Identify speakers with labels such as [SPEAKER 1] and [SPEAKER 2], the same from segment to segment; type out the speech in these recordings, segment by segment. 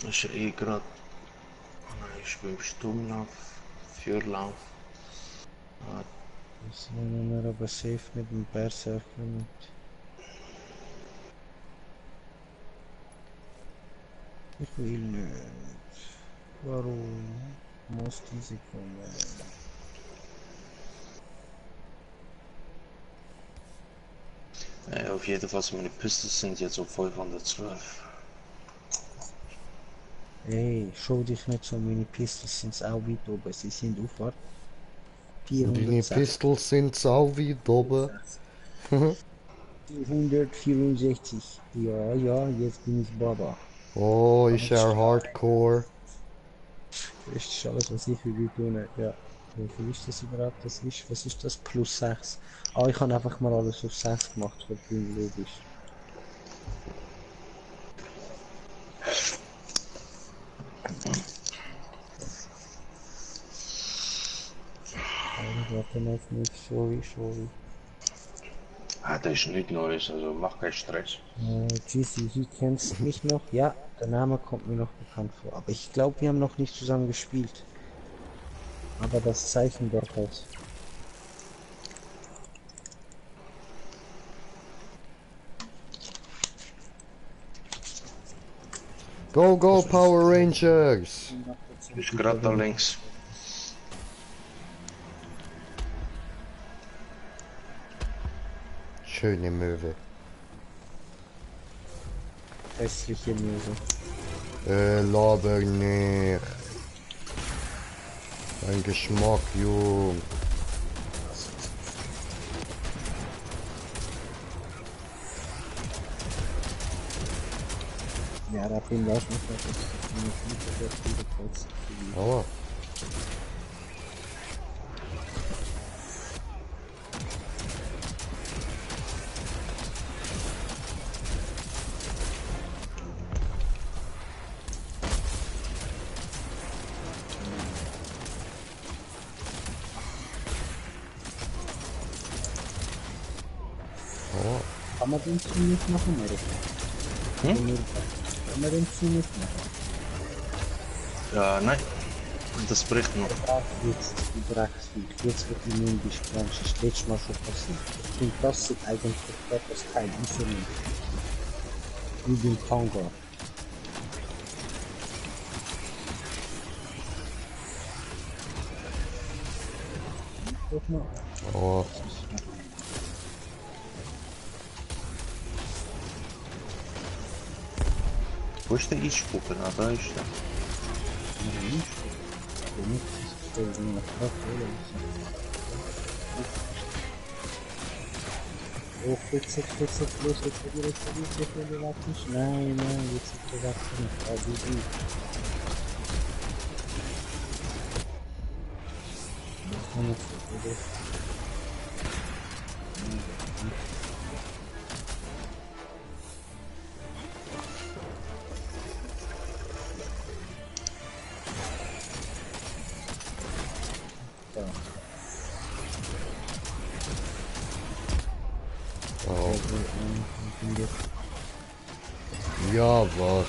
[SPEAKER 1] Ist eh gerade. Ich bin im Sturmlauf, Feuerlauf. Ah,
[SPEAKER 2] Wir sind aber safe mit dem Berserker mit. Ich will nicht. Warum muss diese kommen?
[SPEAKER 1] auf jeden Fall, meine Pistols sind jetzt auf 512.
[SPEAKER 2] Ey, schau dich nicht so, meine Pistols sind auch weit oben. Sie sind auf, warte,
[SPEAKER 3] Deine
[SPEAKER 2] 406.
[SPEAKER 3] Pistols sind sau weit oben.
[SPEAKER 2] 464. Ja, ja, jetzt bin ich Baba.
[SPEAKER 3] Oh,
[SPEAKER 2] Aber
[SPEAKER 3] ist
[SPEAKER 2] das
[SPEAKER 3] er hardcore.
[SPEAKER 2] ist alles, was ich für dich tun. Ja. Wie viel ist das überhaupt? Das ist, was ist das? Plus 6. Ah, ich habe einfach mal alles auf 6 gemacht, das klingt logisch. Warte auf mich, sorry.
[SPEAKER 1] Ah, das ist nichts Neues, also mach keinen Stress.
[SPEAKER 2] GC, kennst mich noch? Ja, der Name kommt mir noch bekannt vor. Aber ich glaube, wir haben noch nicht zusammen gespielt. Aber das Zeichen durchaus.
[SPEAKER 3] Go, go, Power Rangers!
[SPEAKER 1] Ist gerade da links.
[SPEAKER 3] Schöne Möwe.
[SPEAKER 2] Hässliche Möwe.
[SPEAKER 3] Laber nicht. Dein Geschmack, Jung.
[SPEAKER 2] Ja, da bin ich nicht mehr. Das ist viele Kreuz.
[SPEAKER 3] Aua. Aua.
[SPEAKER 2] Kann man den Team nicht machen, oder? Kann man den Team nicht machen?
[SPEAKER 1] Ja, nein. Das bricht noch.
[SPEAKER 2] Jetzt die Drecksvieh. Jetzt wird die Mund gespannt. Das ist letztes Mal schon passiert. Und das sind eigentlich etwas kein Instrument. Wie den Tonga. Guck mal.
[SPEAKER 3] Aua.
[SPEAKER 1] Wo ist der Eispuppe? Ah, da ist der.
[SPEAKER 2] Oh, fix it, los, jetzt will ich nicht. Nein, jetzt ist der Wachs nicht. Ah, die. Das kann ich nicht,
[SPEAKER 3] Au. Ja, was?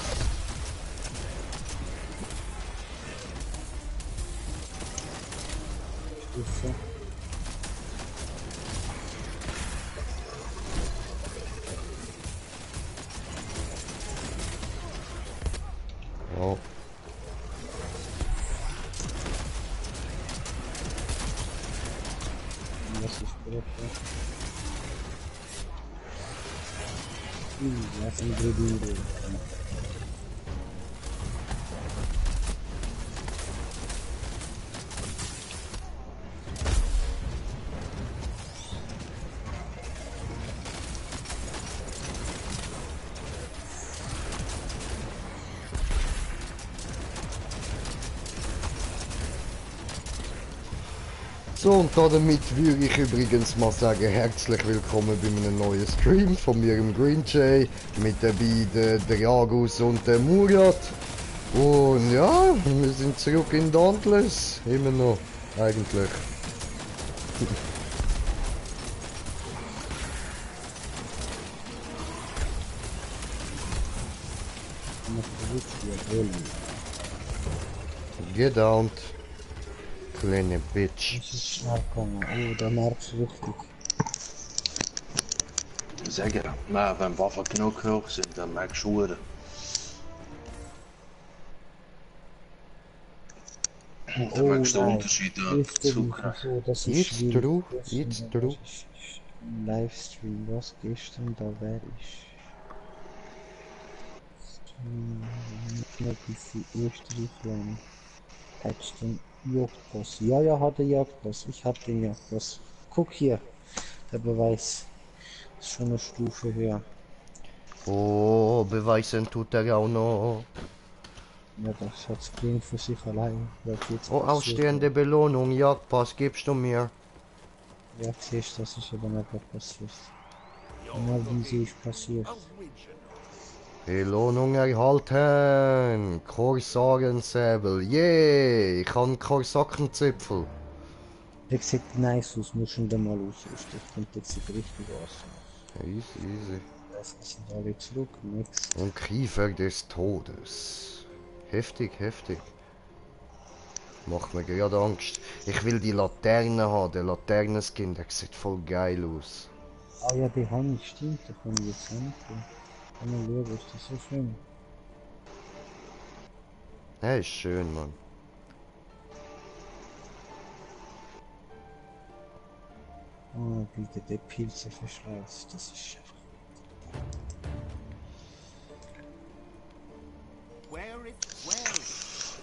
[SPEAKER 2] Stufe.
[SPEAKER 3] Au.
[SPEAKER 2] Was ist das? Lass ihn drüber.
[SPEAKER 3] So, und damit würde ich übrigens mal sagen, herzlich willkommen bei einem neuen Stream von mir im Green Jay, mit dabei der Dragus und der Murat. Und ja, wir sind zurück in Dauntless, immer noch, eigentlich.
[SPEAKER 2] Jawohl.
[SPEAKER 3] Gedownt. Kleine Bitch.
[SPEAKER 2] Das ist schnell gegangen. Oh, da merkst du richtig.
[SPEAKER 1] Sagen, maar wenn Waffen genug hoch sind, dann merkst du Uhren. Dann merkst du den Unterschied zu krass.
[SPEAKER 2] So, das ist
[SPEAKER 3] Jetzt
[SPEAKER 2] schwierig.
[SPEAKER 3] du,
[SPEAKER 2] Das
[SPEAKER 3] jetzt
[SPEAKER 2] ist-
[SPEAKER 3] du.
[SPEAKER 2] das ist ein Livestream, was gestern da wäre ich. Nicht wie Österreich. Hättest du den Jagdpass? Ja, ja, hat der Jagdpass. Ich hab den Jagdpass. Guck hier, der Beweis. Ist schon eine Stufe höher.
[SPEAKER 3] Oh, beweisen tut er auch noch.
[SPEAKER 2] Ja, das hat Screen für sich allein. Was jetzt
[SPEAKER 3] Oh,
[SPEAKER 2] passiert,
[SPEAKER 3] ausstehende Belohnung, Jagdpass gibst du mir.
[SPEAKER 2] Ja, siehst, das ist aber nicht was passiert. Na, wie ist passiert?
[SPEAKER 3] Belohnung erhalten. Korsarensäbel. Yay, ich habe einen Korsakenzipfel.
[SPEAKER 2] Der sieht nice aus, muss schon mal ausrüsten. Ich finde, das sieht richtig aus.
[SPEAKER 3] Easy, easy.
[SPEAKER 2] Das sind alle zurück, nix.
[SPEAKER 3] Und Kiefer des Todes. Heftig, heftig. Macht mir gerade Angst. Ich will die Laterne haben, der Laternenskin, der sieht voll geil aus.
[SPEAKER 2] Ah ja, die habe ich, stimmt, da kann ich jetzt nicht. Kann man schauen, ist das so schön.
[SPEAKER 3] Der ist schön, Mann.
[SPEAKER 2] Ah, bitte, der Pilzeverschleiß, das ist einfach.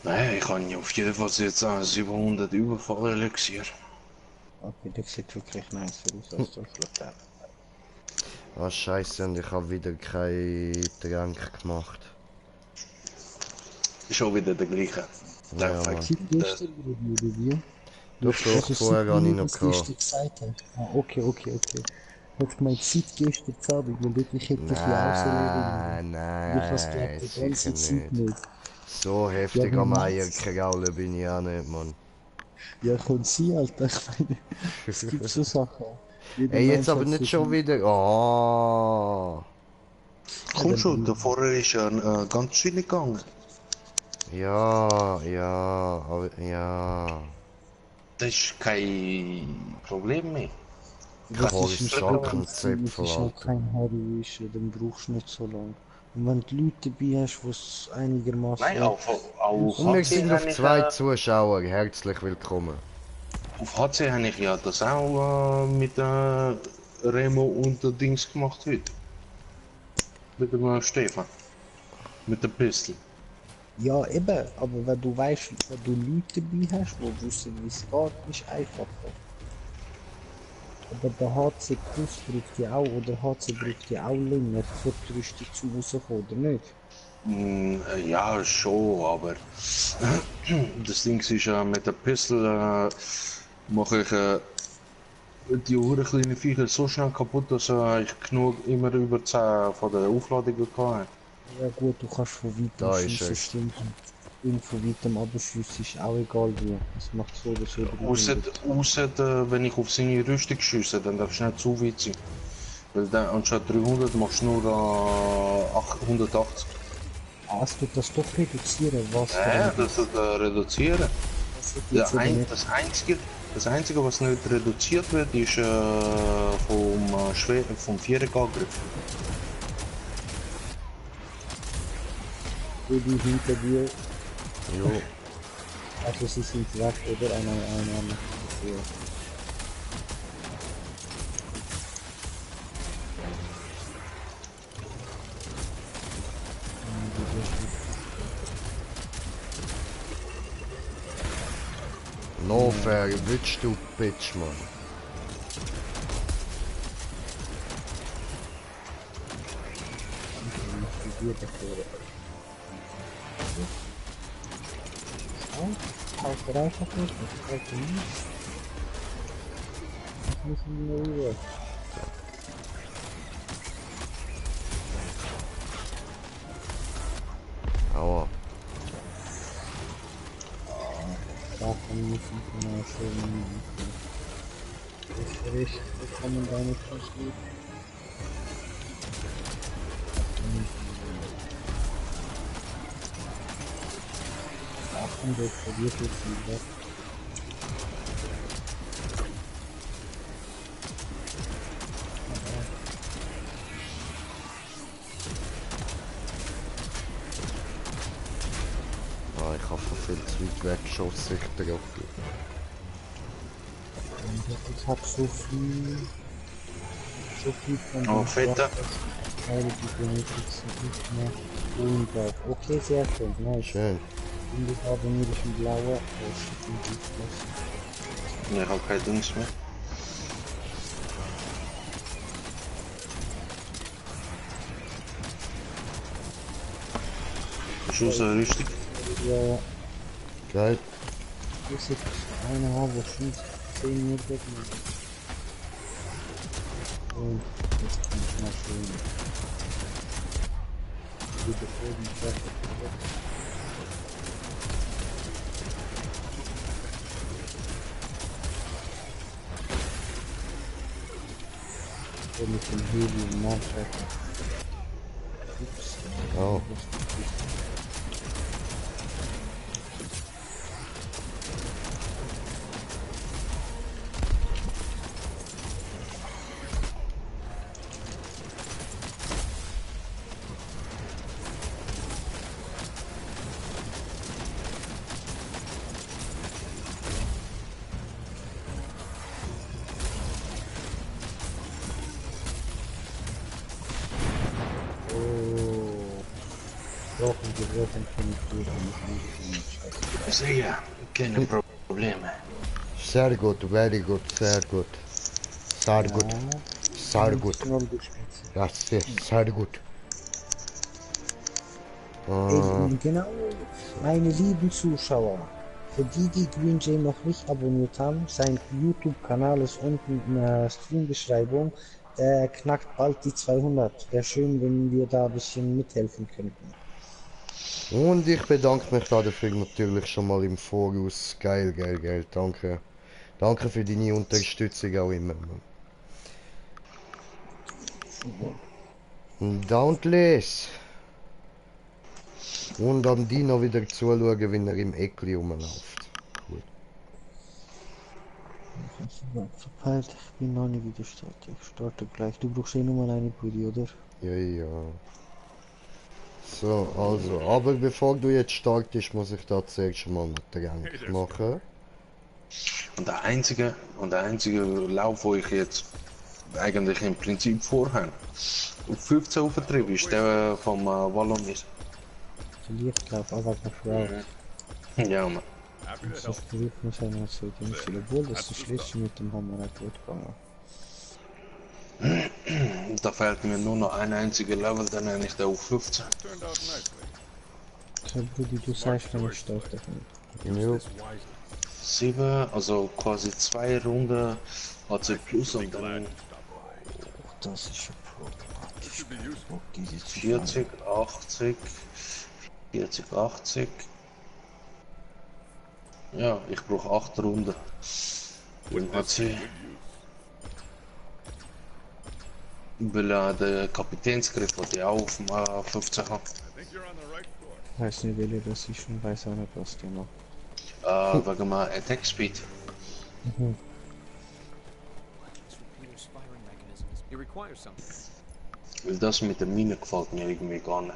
[SPEAKER 1] Nee, ich habe auf jeden Fall jetzt 700 Überfall-Elixier.
[SPEAKER 2] Okay, das sieht wirklich nice aus, als der Flotte.
[SPEAKER 3] Ah, scheiße, und ich habe wieder kein Trank gemacht.
[SPEAKER 1] Ist schon wieder der gleiche.
[SPEAKER 3] Ja,
[SPEAKER 1] Der
[SPEAKER 3] Mann.
[SPEAKER 2] Seit gestern oder wie?
[SPEAKER 3] Doch, vorher habe ich noch gehabt.
[SPEAKER 2] Gesagt habe. Ah, okay. Hat gemeint, seit gestern Abend, weil wirklich hätte ich ja
[SPEAKER 3] Nein,
[SPEAKER 2] Ich hab's
[SPEAKER 3] nein,
[SPEAKER 2] geglaubt, die ganze
[SPEAKER 3] sicher
[SPEAKER 2] Zeit
[SPEAKER 3] nicht.
[SPEAKER 2] nicht.
[SPEAKER 3] So heftig
[SPEAKER 2] Ja,
[SPEAKER 3] am
[SPEAKER 2] wie
[SPEAKER 3] Eierkraulen bin ich auch nicht, Mann.
[SPEAKER 2] Ja, kann sein, Alter. Ich meine, es gibt so Sachen. Jeder
[SPEAKER 3] Ey, jetzt
[SPEAKER 2] Mensch
[SPEAKER 3] aber
[SPEAKER 2] hat
[SPEAKER 3] nicht
[SPEAKER 2] so
[SPEAKER 3] schon
[SPEAKER 2] viel-
[SPEAKER 3] wieder. Oh.
[SPEAKER 1] Komm schon, der vorher ist ja ganz schön gegangen.
[SPEAKER 3] Ja, aber ja.
[SPEAKER 1] Das ist kein Problem mehr.
[SPEAKER 2] Das
[SPEAKER 3] Voll
[SPEAKER 2] ist
[SPEAKER 3] Sackenzipfel,
[SPEAKER 2] das ist noch kein Heroische, dann brauchst du nicht so lange. Und wenn du Leute dabei hast, die es einigermaßen.
[SPEAKER 1] Nein, auch
[SPEAKER 3] Und wir
[SPEAKER 1] HC
[SPEAKER 3] sind auf
[SPEAKER 1] habe ich,
[SPEAKER 3] 2 Zuschauer. Herzlich willkommen.
[SPEAKER 1] auf HC habe ich ja das auch mit Remo und der Dings gemacht heute. Mit dem Stefan. Mit der Pistole.
[SPEAKER 2] Ja, eben, aber wenn du weißt, wenn du Leute dabei hast, die wissen, wie es geht, ist einfacher. Aber der HC Plus braucht ja auch, oder HC braucht ja auch länger, für die Rüstung zu rauskommen, oder nicht?
[SPEAKER 1] Ja, schon, aber das Ding ist ja mit der Pistole mache ich die kleinen Viecher so schnell kaputt, dass ich genug immer über 10 von der Aufladung hatte.
[SPEAKER 2] Ja gut, du kannst von weitem
[SPEAKER 3] Da ist
[SPEAKER 2] schiessen,
[SPEAKER 3] es.
[SPEAKER 2] stimmt. Und von weitem abschiessen ist auch egal wie. Das macht so oder so.
[SPEAKER 1] Ausser wenn ich auf seine Rüstung schieße, dann darfst du nicht zu weit sein. Weil dann anstatt 300 machst du nur 180.
[SPEAKER 2] Ah, es tut das doch reduzieren, was
[SPEAKER 1] Ja, das tut reduzieren.
[SPEAKER 2] das wird jetzt eben nicht.
[SPEAKER 1] Das Einzige, was nicht reduziert wird, ist vom Viererangriff.
[SPEAKER 2] Wo die hinter dir,
[SPEAKER 3] Jo.
[SPEAKER 2] also sie sind weg, oder? Eine. Ja.
[SPEAKER 3] No fair, willst du Bitch, Mann.
[SPEAKER 2] Hier davor. Haust du einfach nicht, das braucht nicht. Das müssen wir nur rüber.
[SPEAKER 3] Aua.
[SPEAKER 2] Davon müssen wir mal schön. Das Gericht bekommen deine Versuche. Und der explodiert jetzt wieder.
[SPEAKER 3] Ah, ich habe von viel zu weit weg geschossen, ich trottel.
[SPEAKER 2] Und ich hab so viel von
[SPEAKER 1] Oh,
[SPEAKER 2] den
[SPEAKER 1] fette.
[SPEAKER 2] Teile, die benötigt sind, nicht mehr grün drauf. Okay, sehr schön, nice.
[SPEAKER 3] Schön.
[SPEAKER 2] Und ich habe mir schon blauer aus.
[SPEAKER 1] Ich habe kein Dings mehr. Schuss richtig.
[SPEAKER 2] Ja,
[SPEAKER 3] Geil.
[SPEAKER 2] das ist eine halbe Stunde, 10 Minuten. Und jetzt kann ich mal schön. Die Befolgen fertig. So mit dem Helium nachschauen. Ups.
[SPEAKER 3] Oh.
[SPEAKER 2] Brauchen wir Wörter penetrieren, nicht scheiße.
[SPEAKER 1] Sicher, keine Probleme.
[SPEAKER 3] Sehr gut, very good, sehr gut. Sehr gut, sehr gut. Ja, sehr gut.
[SPEAKER 2] Genau, meine lieben Zuschauer, für die, die Green Jay noch nicht abonniert haben, sein YouTube-Kanal ist unten in der Streambeschreibung. Der knackt bald die 200. Wäre schön, wenn wir da ein bisschen mithelfen könnten.
[SPEAKER 3] Und ich bedanke mich dafür natürlich schon mal im Voraus. Geil, geil, geil. Danke. Danke für deine Unterstützung auch immer. Dauntless. Und am Dino wieder zuschauen, wenn er im Eckli rumläuft. Cool.
[SPEAKER 2] Verpeilt, ich bin noch nicht wieder startet. Ich starte gleich. Du brauchst eh nur mal eine Pudi, oder?
[SPEAKER 3] Ja, ja. So, also, aber bevor du jetzt startest, muss ich da zuerst mal einen Trank machen.
[SPEAKER 1] Und der einzige Lauf, wo ich jetzt eigentlich im Prinzip vorhabe, auf 15 Vertrieb ist der vom Wallonis.
[SPEAKER 2] Der Lichtlauf, aber nach Route.
[SPEAKER 1] Ja, man.
[SPEAKER 2] Das ist der Rhythmus einer so Dings. Obwohl, das ist schlecht mit dem Hammer gut gegangen.
[SPEAKER 1] Da fehlt mir nur noch ein einziger Level, dann bin ich da auf 15.
[SPEAKER 2] So, Brudi, du sagst, wenn ich starte.
[SPEAKER 3] Jo.
[SPEAKER 1] 7, also quasi 2 Runden HC Plus und dann
[SPEAKER 2] Auch das ist ja problematisch. Bock, diese zu
[SPEAKER 1] 40, 80, 40, 80. Ja, ich brauche 8 Runden. Im HC. Weil der Kapitänsgriff, den ich auch auf 15 habe.
[SPEAKER 2] Ich weiß nicht, welche das ist und weiß auch nicht, was der macht.
[SPEAKER 1] Wegen meinem Attack Speed.
[SPEAKER 2] Mhm.
[SPEAKER 1] Weil das mit der Mine gefällt mir irgendwie gar nicht.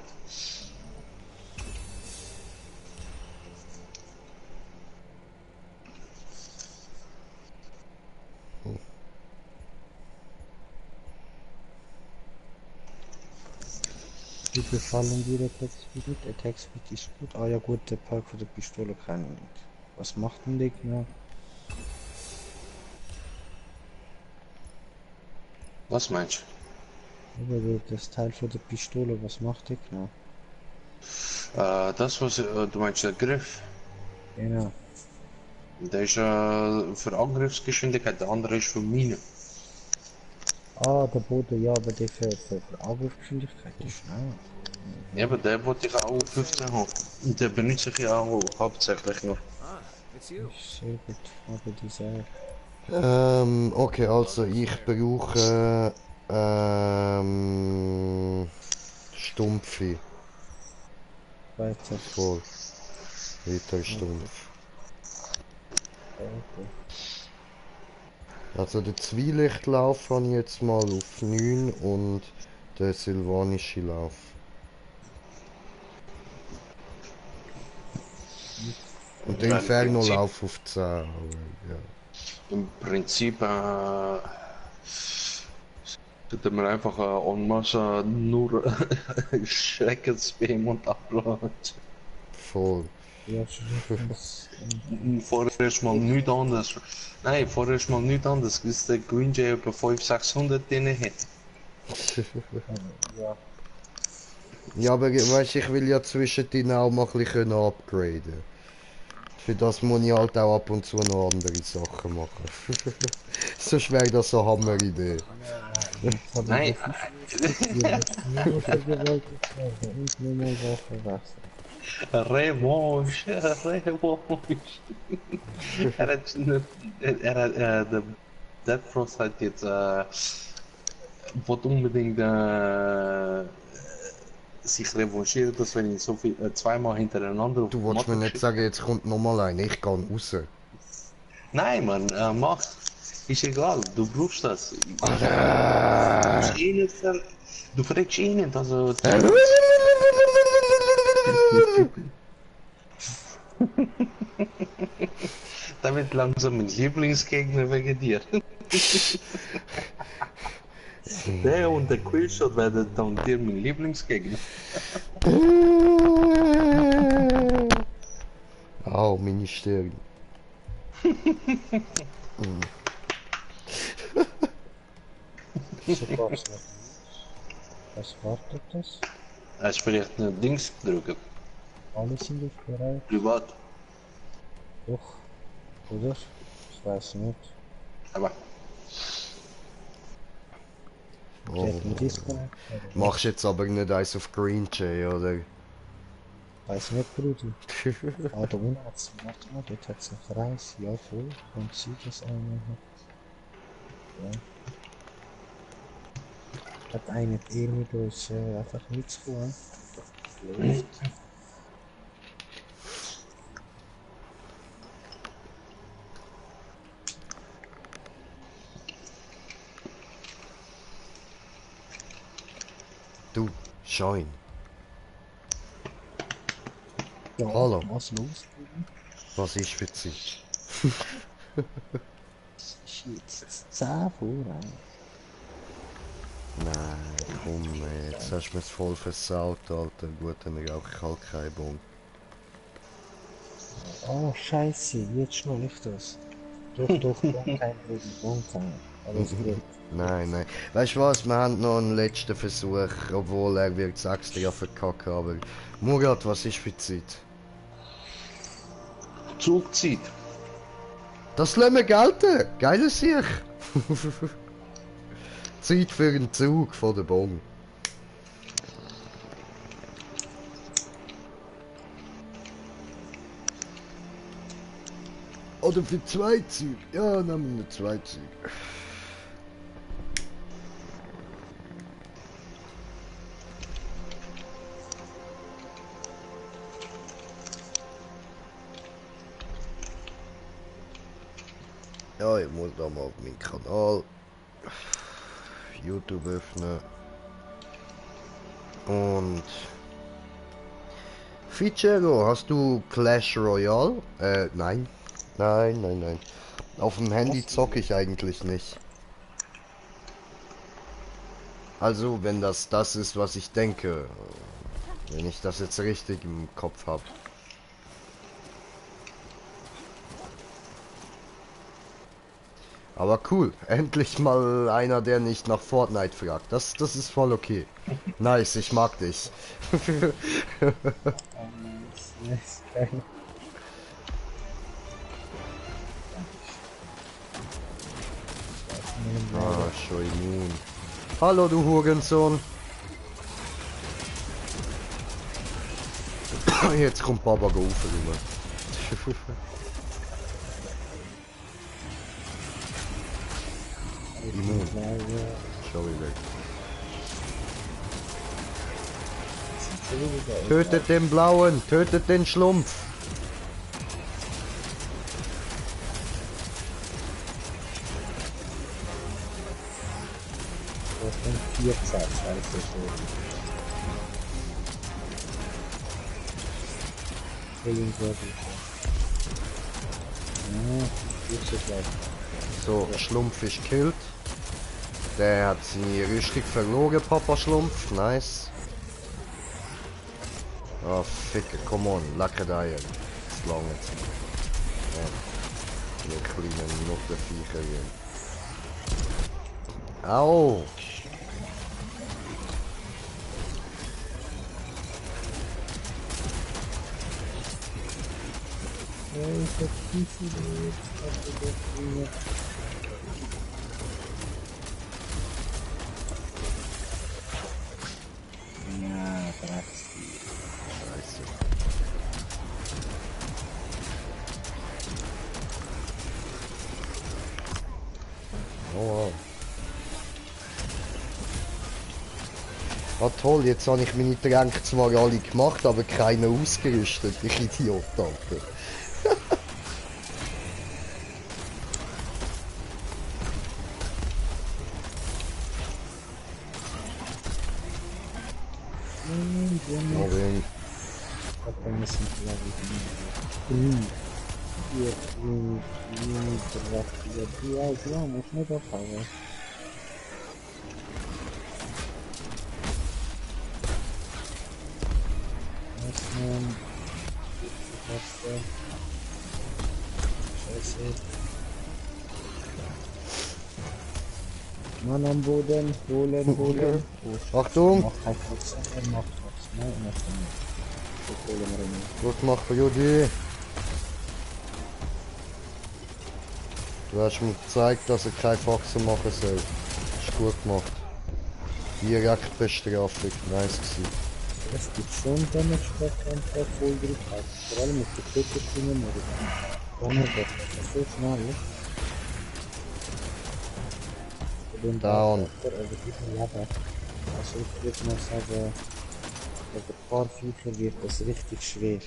[SPEAKER 2] Wie gefallen dir der Attack Speed nicht? Attack Speed ist gut. Ah ja gut, der Perk für die Pistole kann ich nicht. Was macht denn der genau?
[SPEAKER 1] Was meinst
[SPEAKER 2] Aber das Teil für die Pistole, was macht der genau?
[SPEAKER 1] du? Das was du meinst der Griff?
[SPEAKER 2] Genau.
[SPEAKER 1] Der ist für Angriffsgeschwindigkeit, der andere ist für Mine.
[SPEAKER 2] Ah, der Boden, ja, aber der für Angriffsgeschwindigkeit ist schnell.
[SPEAKER 1] Ja, aber der wollte ich auch auf 15 haben. Und der benutze ich ja auch hauptsächlich noch.
[SPEAKER 2] Ist sehr gut, aber diese
[SPEAKER 3] Okay, also ich brauche Stumpfe.
[SPEAKER 2] weiter.
[SPEAKER 3] Voll. Literstumpf.
[SPEAKER 2] Okay.
[SPEAKER 3] Also den Zwielichtlauf habe ich jetzt mal auf 9 und der silvanische Lauf. Und den
[SPEAKER 1] Ja, im Prinzip.
[SPEAKER 3] Inferno-Lauf auf 10. Aber, ja.
[SPEAKER 1] Im Prinzip sollten wir einfach en masse nur Schreckensbeam und uploaden.
[SPEAKER 3] Voll.
[SPEAKER 2] Ja, schreckens.
[SPEAKER 1] Vorher ist mal nichts anderes. Nein, vorher ist mal nichts anderes, bis der Green Jay etwa 500-600 drin hat.
[SPEAKER 2] Ja.
[SPEAKER 3] Ja, aber weißt, ich will ja zwischendrin auch mal ein bisschen upgraden. Für das muss ich halt auch ab und zu noch andere Sachen machen. Sonst wäre das eine Hammer-Idee.
[SPEAKER 1] Nein, Revanche, Revanche. Der Dead Frost hat jetzt, wird unbedingt sich revanchieren, dass wenn ich so viel, zweimal hintereinander auf
[SPEAKER 3] Du
[SPEAKER 1] die
[SPEAKER 3] wolltest mir
[SPEAKER 1] Matte
[SPEAKER 3] nicht
[SPEAKER 1] geschickt.
[SPEAKER 3] sagen, jetzt kommt nochmal ein. Ich gehe raus.
[SPEAKER 1] Nein, Mann, mach. Ist egal, du brauchst das.
[SPEAKER 3] Alter.
[SPEAKER 1] Du fragst eh nicht, also. Da wird langsam mein Lieblingsgegner wegen dir. Der und der Quillshot werden dann dir mein Lieblingsgegner.
[SPEAKER 3] Au, meine Stirn.
[SPEAKER 2] Was wartet das?
[SPEAKER 1] Hast vielleicht ein Dings drücken.
[SPEAKER 2] Alle sind nicht bereit.
[SPEAKER 1] Privat.
[SPEAKER 2] Doch. Oder? Ich weiß nicht.
[SPEAKER 1] Aber
[SPEAKER 3] Oh.
[SPEAKER 2] Disconnect.
[SPEAKER 3] Machst jetzt aber nicht eins auf Green Jay, oder?
[SPEAKER 2] Weiß nicht, Bruder. Ah, da unten hat's, warte mal, dort hat's einen Kreis. Ja, voll. Und sie das eine hat. Ja. Hat eine eher mit uns einfach mitzukommen. Läuft.
[SPEAKER 3] Du, Schein.
[SPEAKER 2] Ja,
[SPEAKER 3] Hallo.
[SPEAKER 2] was los, Bruder?
[SPEAKER 3] Was ist für Zeit?
[SPEAKER 2] Es ist jetzt 10 vor 1.
[SPEAKER 3] Nein, komm, jetzt hast du mir's voll versaut, Alter. Gut, dann rauche ich halt keinen Bon.
[SPEAKER 2] Oh, scheiße, jetzt schnell nicht das. Doch, kein Bruder, kein. Alles gut.
[SPEAKER 3] Nein, nein. Weißt du was, wir haben noch einen letzten Versuch, obwohl er wird es extra verkacken, aber... Murat, was ist für Zeit?
[SPEAKER 1] Zugzeit.
[SPEAKER 3] Das lassen wir gelten! Geile Sicht! Zeit für einen Zug von der Bon. Oder für 2 Züge. Ja, nehmen wir 2 Züge. Ja, ich muss da mal meinen Kanal YouTube öffnen. Und Fichero, hast du Clash Royale? Nein. Nein. Auf dem Handy zocke ich eigentlich nicht. Also, wenn das ist, was ich denke. Wenn ich das jetzt richtig im Kopf habe. Aber cool, endlich mal einer, der nicht nach Fortnite fragt. Das ist voll okay. Nice, ich mag dich. Ah, Shoimun. Hallo, du Hurensohn. Jetzt kommt Baba gerufen rüber. Immun. Schau weg. Tötet den Blauen, tötet den Schlumpf.
[SPEAKER 2] 14, scheiße, so. Sehr gut. Ja, gut so gleich.
[SPEAKER 3] So, Schlumpf ist gekillt. Der hat seine Rüstung verloren, Papa Schlumpf. Nice. Oh, Ficker, come on, lecker da jetzt. Das lange jetzt. Ja. Die kleinen Nuttenviecher hier. Au!
[SPEAKER 2] Ich hab viel gelebt, ja, Drecks.
[SPEAKER 3] Scheiße. Oh wow. Ah toll, jetzt habe ich meine Tränke zwar alle gemacht, aber keine ausgerüstet, ich Idiot, Alter. Mobbing.
[SPEAKER 2] Da müssen wir grün. Hier, grün, Dreck, ja, muss nicht aufhauen. Scheiße. Mann am Boden, holen.
[SPEAKER 3] Achtung!
[SPEAKER 2] Macht halt was, er macht was, ne? Und das dann so holen wir ihn.
[SPEAKER 3] Gut gemacht, Judi. Du hast mir gezeigt, dass er keine Faxen machen soll. Ist gut gemacht. Direkt Bestrafung, nice gewesen.
[SPEAKER 2] Es gibt schon dementsprechend voll drauf hat. Vor allem mit der Köpfestimme morgen. Dann hat er so schnell. Den
[SPEAKER 3] Down.
[SPEAKER 2] Also diesen Leben. Also ich würde mal sagen, bei ein paar Viecher wird das richtig schwer.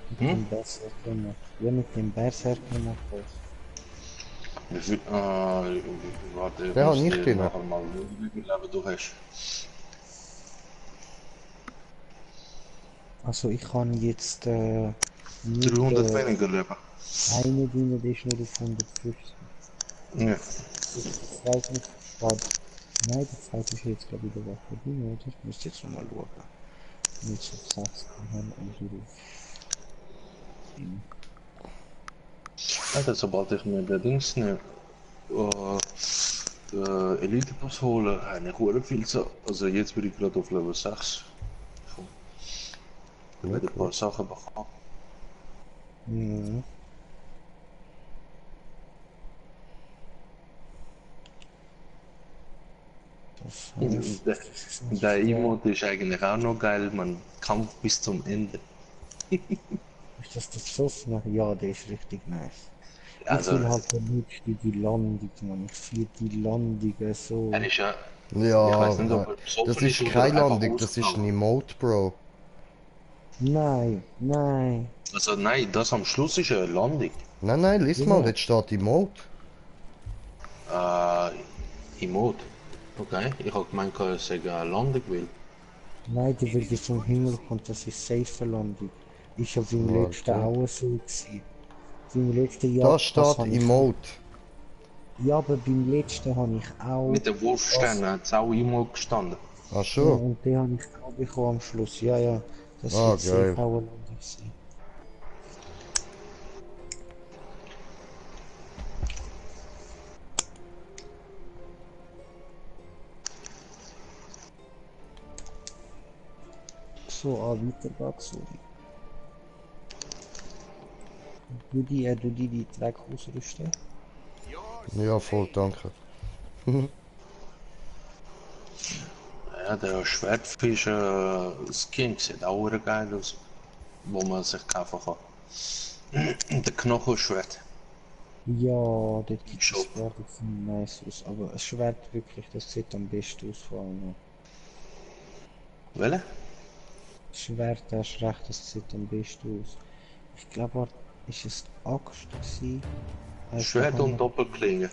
[SPEAKER 2] Mit dem Berserker noch. Ja, mit dem Berserker noch was.
[SPEAKER 1] Wie viel, warte,
[SPEAKER 3] Ja,
[SPEAKER 1] muss
[SPEAKER 3] nicht
[SPEAKER 1] dir
[SPEAKER 3] genau.
[SPEAKER 1] nachher mal schauen, wie viel Leben du hast.
[SPEAKER 2] Also ich kann jetzt nicht,
[SPEAKER 1] 300 weniger Leben.
[SPEAKER 2] eine Ding, die ist nur auf 150.
[SPEAKER 1] Ja.
[SPEAKER 2] Ich weiß nicht, was. Nein, die zweite ist jetzt glaube ich wieder was vorbei, oder? Ich müsste jetzt nochmal schauen. Jetzt auf 6 haben und so auf.
[SPEAKER 1] Alter, sobald ich mir der Dings nehme, Elite Pass hole, habe ich auch viel zu. Also jetzt bin ich gerade auf Level 6. Ich werde ein paar Sachen bekommen.
[SPEAKER 2] Mhm. Das heißt,
[SPEAKER 1] Der Emote ist eigentlich auch noch geil, man Kampf bis zum Ende.
[SPEAKER 2] ist das der Schussner? Ja, der ist richtig nice. Ich
[SPEAKER 1] Also,
[SPEAKER 2] will halt am liebsten die Landung, man. Ich fühle die Landungen so.
[SPEAKER 1] er ist ja. Ich
[SPEAKER 3] Ja,
[SPEAKER 1] weiß nicht, ob
[SPEAKER 3] nein.
[SPEAKER 1] er besoffen
[SPEAKER 3] Das ist
[SPEAKER 1] oder
[SPEAKER 3] keine
[SPEAKER 1] einfach
[SPEAKER 3] Landung, das ist
[SPEAKER 1] ausgelaufen.
[SPEAKER 3] ein Emote, Bro.
[SPEAKER 2] Nein.
[SPEAKER 1] Also nein, das am Schluss ist eine Landung.
[SPEAKER 3] Nein, lies mal, dort steht Emote.
[SPEAKER 1] Emote. Okay, ich habe gemeint, es sei eine Landung will.
[SPEAKER 2] Nein, die will die vom Himmel kommt, das ist safe Landung. Ist ja beim
[SPEAKER 3] Warte.
[SPEAKER 2] letzten auch so gewesen. Beim letzten Jahr.
[SPEAKER 3] Da steht Emote.
[SPEAKER 2] Ja, aber beim letzten habe ich auch.
[SPEAKER 1] Mit den Wurfsternen hat es auch Emote gestanden.
[SPEAKER 3] Ach
[SPEAKER 2] Ja,
[SPEAKER 3] schon.
[SPEAKER 2] und den habe ich auch bekommen am Schluss. Ja, ja. Das
[SPEAKER 3] Ah,
[SPEAKER 2] wird safe
[SPEAKER 3] geil.
[SPEAKER 2] auch eine Landung sein. So, weiter geht's, sorry. Du die Dreck ausrüsten?
[SPEAKER 3] Ja, voll, danke.
[SPEAKER 1] Ja, der Schwertfisch Skin sieht auch geil aus, wo man sich kaufen kann. Der Knochenschwert.
[SPEAKER 2] Ja, dort gibt es
[SPEAKER 1] Schon.
[SPEAKER 2] Schwert, das sieht nice aus. Aber ein Schwert wirklich, das sieht am besten aus vor allem.
[SPEAKER 1] Welche?
[SPEAKER 2] Das Schwert, da ist recht, das sieht am besten aus. Ich glaube, ist es Axt gewesen?
[SPEAKER 1] Schwert und Doppelklinge.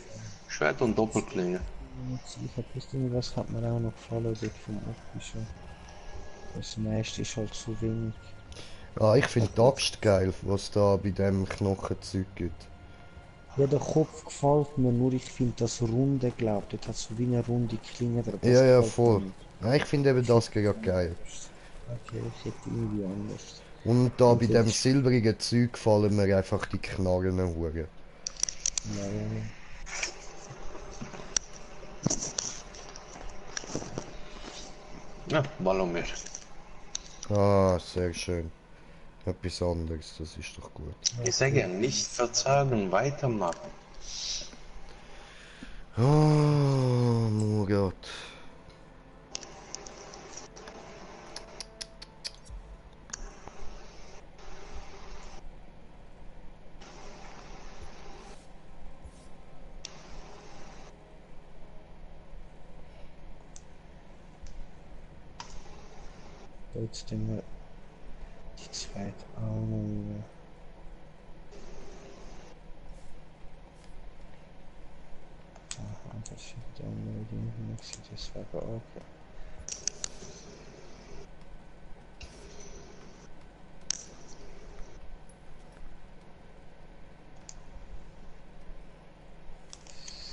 [SPEAKER 1] Schwert und Doppelklinge.
[SPEAKER 2] Nicht sicher, bis irgendwas hat mir auch noch gefallen dort vom Optischen. Das meiste ist halt zu wenig.
[SPEAKER 3] Ah, ich finde die Axt geil, was da bei dem Knochenzeug gibt.
[SPEAKER 2] Ja, der Kopf gefällt mir, nur ich finde das Runde, glaubt, dort hat so wie eine runde Klinge dran, das
[SPEAKER 3] Ja, ja,
[SPEAKER 2] gefällt mir
[SPEAKER 3] voll.
[SPEAKER 2] nicht.
[SPEAKER 3] Nein, ich finde eben
[SPEAKER 2] Ich hätte
[SPEAKER 3] das gerade geil.
[SPEAKER 2] anders. Okay, ich hätte irgendwie anders.
[SPEAKER 3] Und da bei
[SPEAKER 2] Und
[SPEAKER 3] dem
[SPEAKER 2] jetzt,
[SPEAKER 3] silbrigen Zeug gefallen mir einfach die Knarren hure.
[SPEAKER 2] ja, ja, ja.
[SPEAKER 1] Ja, Ballonmeer.
[SPEAKER 3] Ah, sehr schön. Etwas anderes, das ist doch gut.
[SPEAKER 1] Ich sage ja, nicht verzagen, weitermachen.
[SPEAKER 3] Oh, Murat.
[SPEAKER 2] Jetzt nehmen wir die zweite Arme. Aha, das ist dann das wäre okay.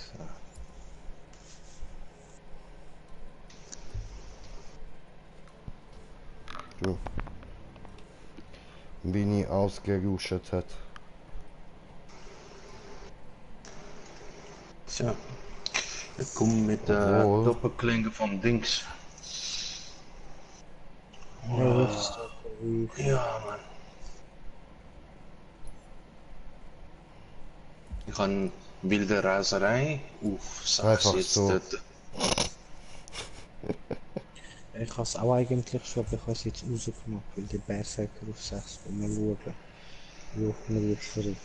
[SPEAKER 2] So.
[SPEAKER 3] Du. Wie ich ausgeruscht hat.
[SPEAKER 1] Tja, ich komme mit der
[SPEAKER 3] Obwohl.
[SPEAKER 1] Doppelklinge vom Dings. Ja, Mann. Ich habe wilde Raserei. Uff, sag's
[SPEAKER 3] Einfach
[SPEAKER 1] jetzt.
[SPEAKER 3] so.
[SPEAKER 2] Ich habe es auch eigentlich schon, aber ich habe es jetzt rausgemacht, weil der Berserker auf 6 mal schauen, wie oft man jetzt verrückt.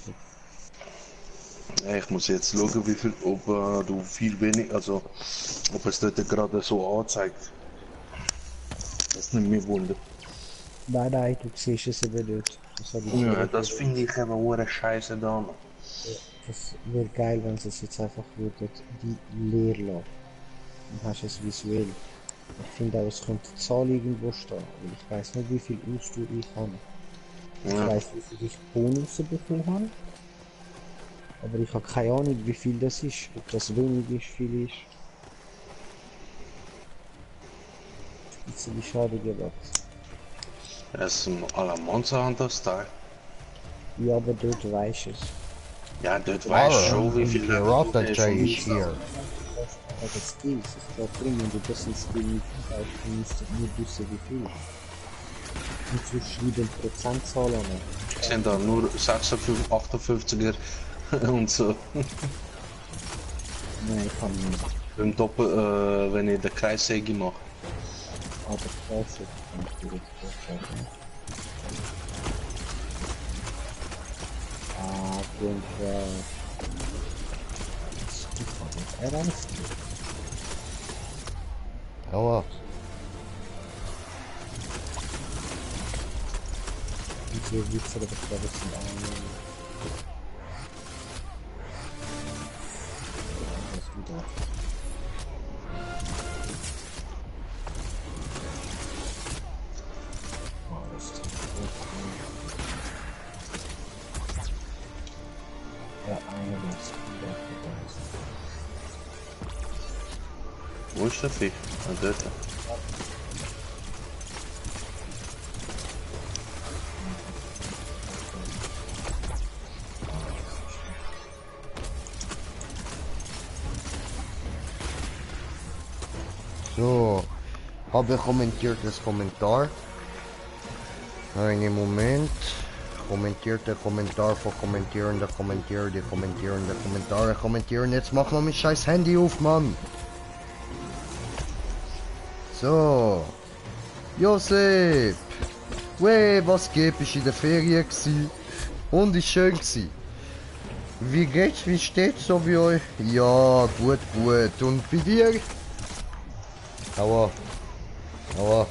[SPEAKER 1] Ich muss jetzt schauen, wie viel, ob du viel wenig, also ob es dort gerade so anzeigt. Das nimmt mich wunder.
[SPEAKER 2] Nein, nein, du siehst es eben nicht. Das habe ich
[SPEAKER 1] Ja,
[SPEAKER 2] schon
[SPEAKER 1] das finde ich eben eine scheiße Dame.
[SPEAKER 2] Das wäre geil, wenn sie es jetzt einfach würden, die leer lassen. Dann hast du es visuell. Ich finde auch, es könnte die Zahl irgendwo stehen, weil ich weiß nicht, wie viel Ausdauer ich habe. Ich
[SPEAKER 1] Ja.
[SPEAKER 2] weiß, wie viel ich Bonus bekommen habe, aber ich habe keine Ahnung, wie viel das ist. Ob das wenig ist, viel ist. Ein bisschen schade gemacht.
[SPEAKER 1] Das ist ein aller Monster Hunter Style.
[SPEAKER 2] Ja, aber dort weiß es.
[SPEAKER 1] Ja, dort weiß ich schon, wie viel Level du
[SPEAKER 3] Pirata
[SPEAKER 1] hast
[SPEAKER 3] Jay
[SPEAKER 1] und
[SPEAKER 3] is here.
[SPEAKER 2] Aber das Skills, es geht darum, wenn du das ins Skill nicht einbaust, dann musst du nur wissen, wie viel. Und so schreiben Prozentzahl an.
[SPEAKER 1] Ich sehe da nur 56, 58er und so.
[SPEAKER 2] Nein, ich kann nicht.
[SPEAKER 1] Im Doppel, wenn ich den Kreissäge mache.
[SPEAKER 2] Aber das ist kann ich direkt vorstellen. Ah, den er weiß.
[SPEAKER 3] Aua.
[SPEAKER 2] Wie Witze oder was das sind auch. Das wieder. Oh, das ist ja, eine das.
[SPEAKER 1] Wo ist der Vieh? Ah, dort.
[SPEAKER 3] So. Habe kommentiert das Kommentar. Einen Moment. Kommentiert der Kommentar von kommentierender Kommentier, die kommentierende Kommentare kommentieren. Jetzt mach mal mein scheiß Handy auf, Mann. So. Josep. Wey, was geht? Bist in der Ferien gsi? Und ist schön gsi. Wie geht's? Wie steht's so bei euch? Ja, gut, gut. Und bei dir? Aua. Aua.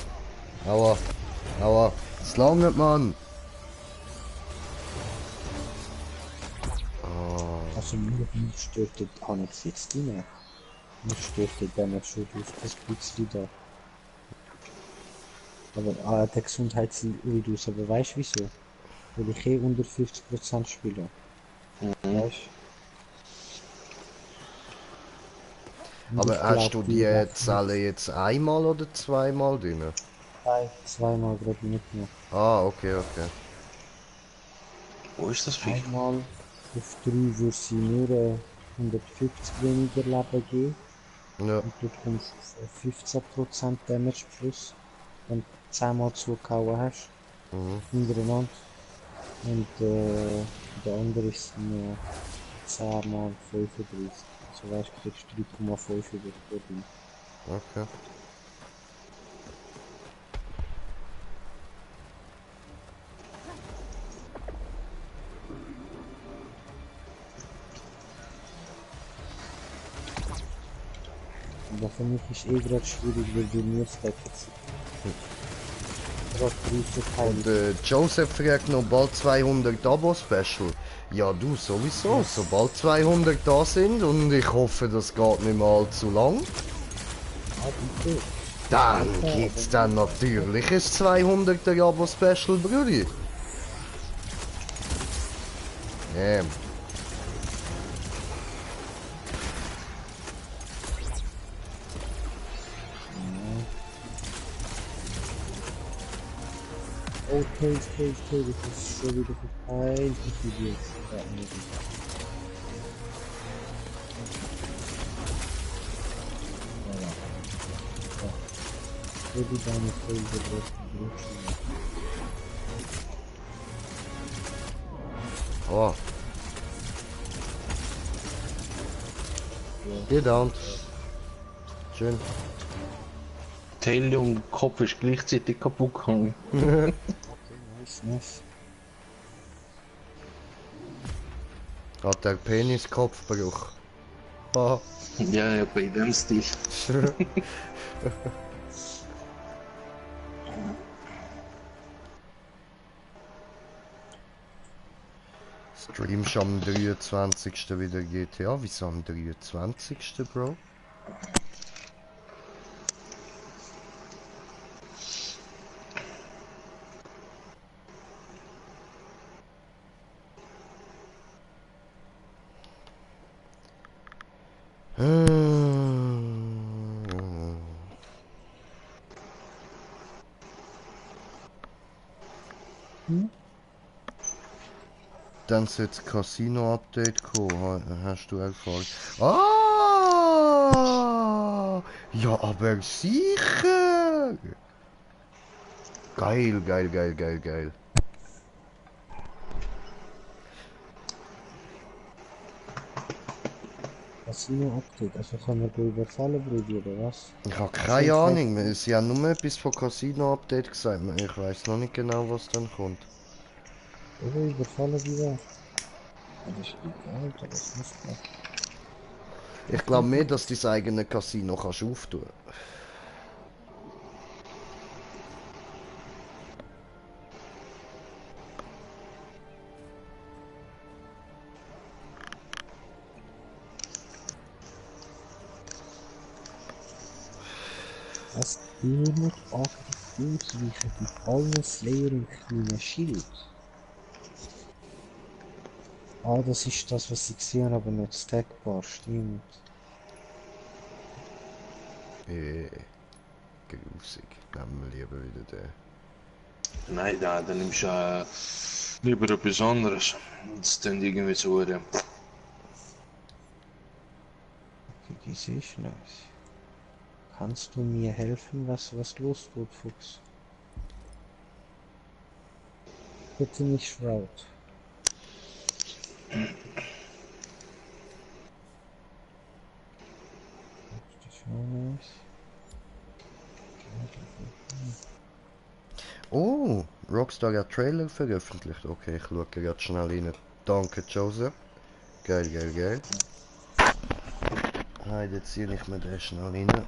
[SPEAKER 3] Aua. Aua. Es langt, Mann.
[SPEAKER 2] Also mir stört, habe ich es jetzt drin. Mir steht der Damage Reduce das bisschen da. Aber der Gesundheitsreduce, aber weißt du wieso? Weil ich eh unter 50% spiele. Weißt du? Und
[SPEAKER 3] Aber
[SPEAKER 2] ich
[SPEAKER 3] hast
[SPEAKER 2] glaube,
[SPEAKER 3] du
[SPEAKER 2] die
[SPEAKER 3] die
[SPEAKER 2] werfen
[SPEAKER 3] Zelle jetzt einmal oder zweimal drin?
[SPEAKER 2] zweimal gerade mitnehmen.
[SPEAKER 3] Ah, okay, okay.
[SPEAKER 1] Wo ist das Viech?
[SPEAKER 2] Einmal auf 3 würde sie nur 150 weniger Leben geben.
[SPEAKER 3] Ja.
[SPEAKER 2] Und du kommst auf 15% Damage plus, wenn du 10 Mal zugehauen hast,
[SPEAKER 3] Mhm.
[SPEAKER 2] hintereinander. Und der andere ist dann 10 mal 35. Also weißt du, kriegst 3,5 über pro Ding.
[SPEAKER 3] Okay.
[SPEAKER 2] Aber für mich ist eh gerade schwierig, weil du nur stacken sind. Gerade Teile.
[SPEAKER 3] Und Joseph fragt noch bald 200 Abo-Special. Ja, du sowieso.
[SPEAKER 2] Yes.
[SPEAKER 3] Sobald 200 da sind und ich hoffe, das geht nicht mehr allzu lang,
[SPEAKER 2] Ah, bitte.
[SPEAKER 3] dann gibt's dann natürlich ein 200er Abo-Special, Brudi.
[SPEAKER 2] Oh, Tails, das ist schon wieder verteilt. Wie viel jetzt? Ja, nee. Voilà. So. So wie deine Tails gebrochen.
[SPEAKER 3] Oh. Hier down. Schön.
[SPEAKER 1] Tail und Kopf ist gleichzeitig kaputt gegangen.
[SPEAKER 2] Okay, nice.
[SPEAKER 3] Hat der Penis Kopfbruch. Ah.
[SPEAKER 1] Ja, ja, bei dem Stil.
[SPEAKER 3] Streamst am 23. wieder GTA? Wieso am 23. Bro? Dann sollte das Casino-Update kommen, hast du erfahren. Ah! Ja, aber sicher! Geil, geil, geil, geil, geil.
[SPEAKER 2] Casino-Update, also kann man da überfallen, Brudi, oder was?
[SPEAKER 3] Ich habe
[SPEAKER 2] Schon
[SPEAKER 3] keine
[SPEAKER 2] fertig.
[SPEAKER 3] Ahnung, sie haben nur etwas von Casino-Update gesagt, ich weiß noch nicht genau, was dann kommt.
[SPEAKER 2] Oder überfallen die da? Ja, das ist egal, aber das muss man.
[SPEAKER 3] Ich glaube mehr, dass du dein eigenes Casino kannst auftun.
[SPEAKER 2] Was immer aggressiv ausweichen bei allen Slayer und kleinen Schild. Ah, das ist das, was ich gesehen habe, aber nicht stackbar, stimmt.
[SPEAKER 3] Grusig. Nehmen wir lieber wieder den.
[SPEAKER 1] Nein, da, dann nimmst du lieber etwas anderes. Das ist dann irgendwie so.
[SPEAKER 2] Okay, das ist nice. Kannst du mir helfen, was los tut, Fuchs? Bitte nicht Shroud. Das ist schon nice.
[SPEAKER 3] Oh, Rockstar hat Trailer veröffentlicht. Okay, ich schaue gerade schnell rein. Danke, Joseph. Geil, geil, geil. Heute ziehe ich mir den schnell rein.
[SPEAKER 2] Ja,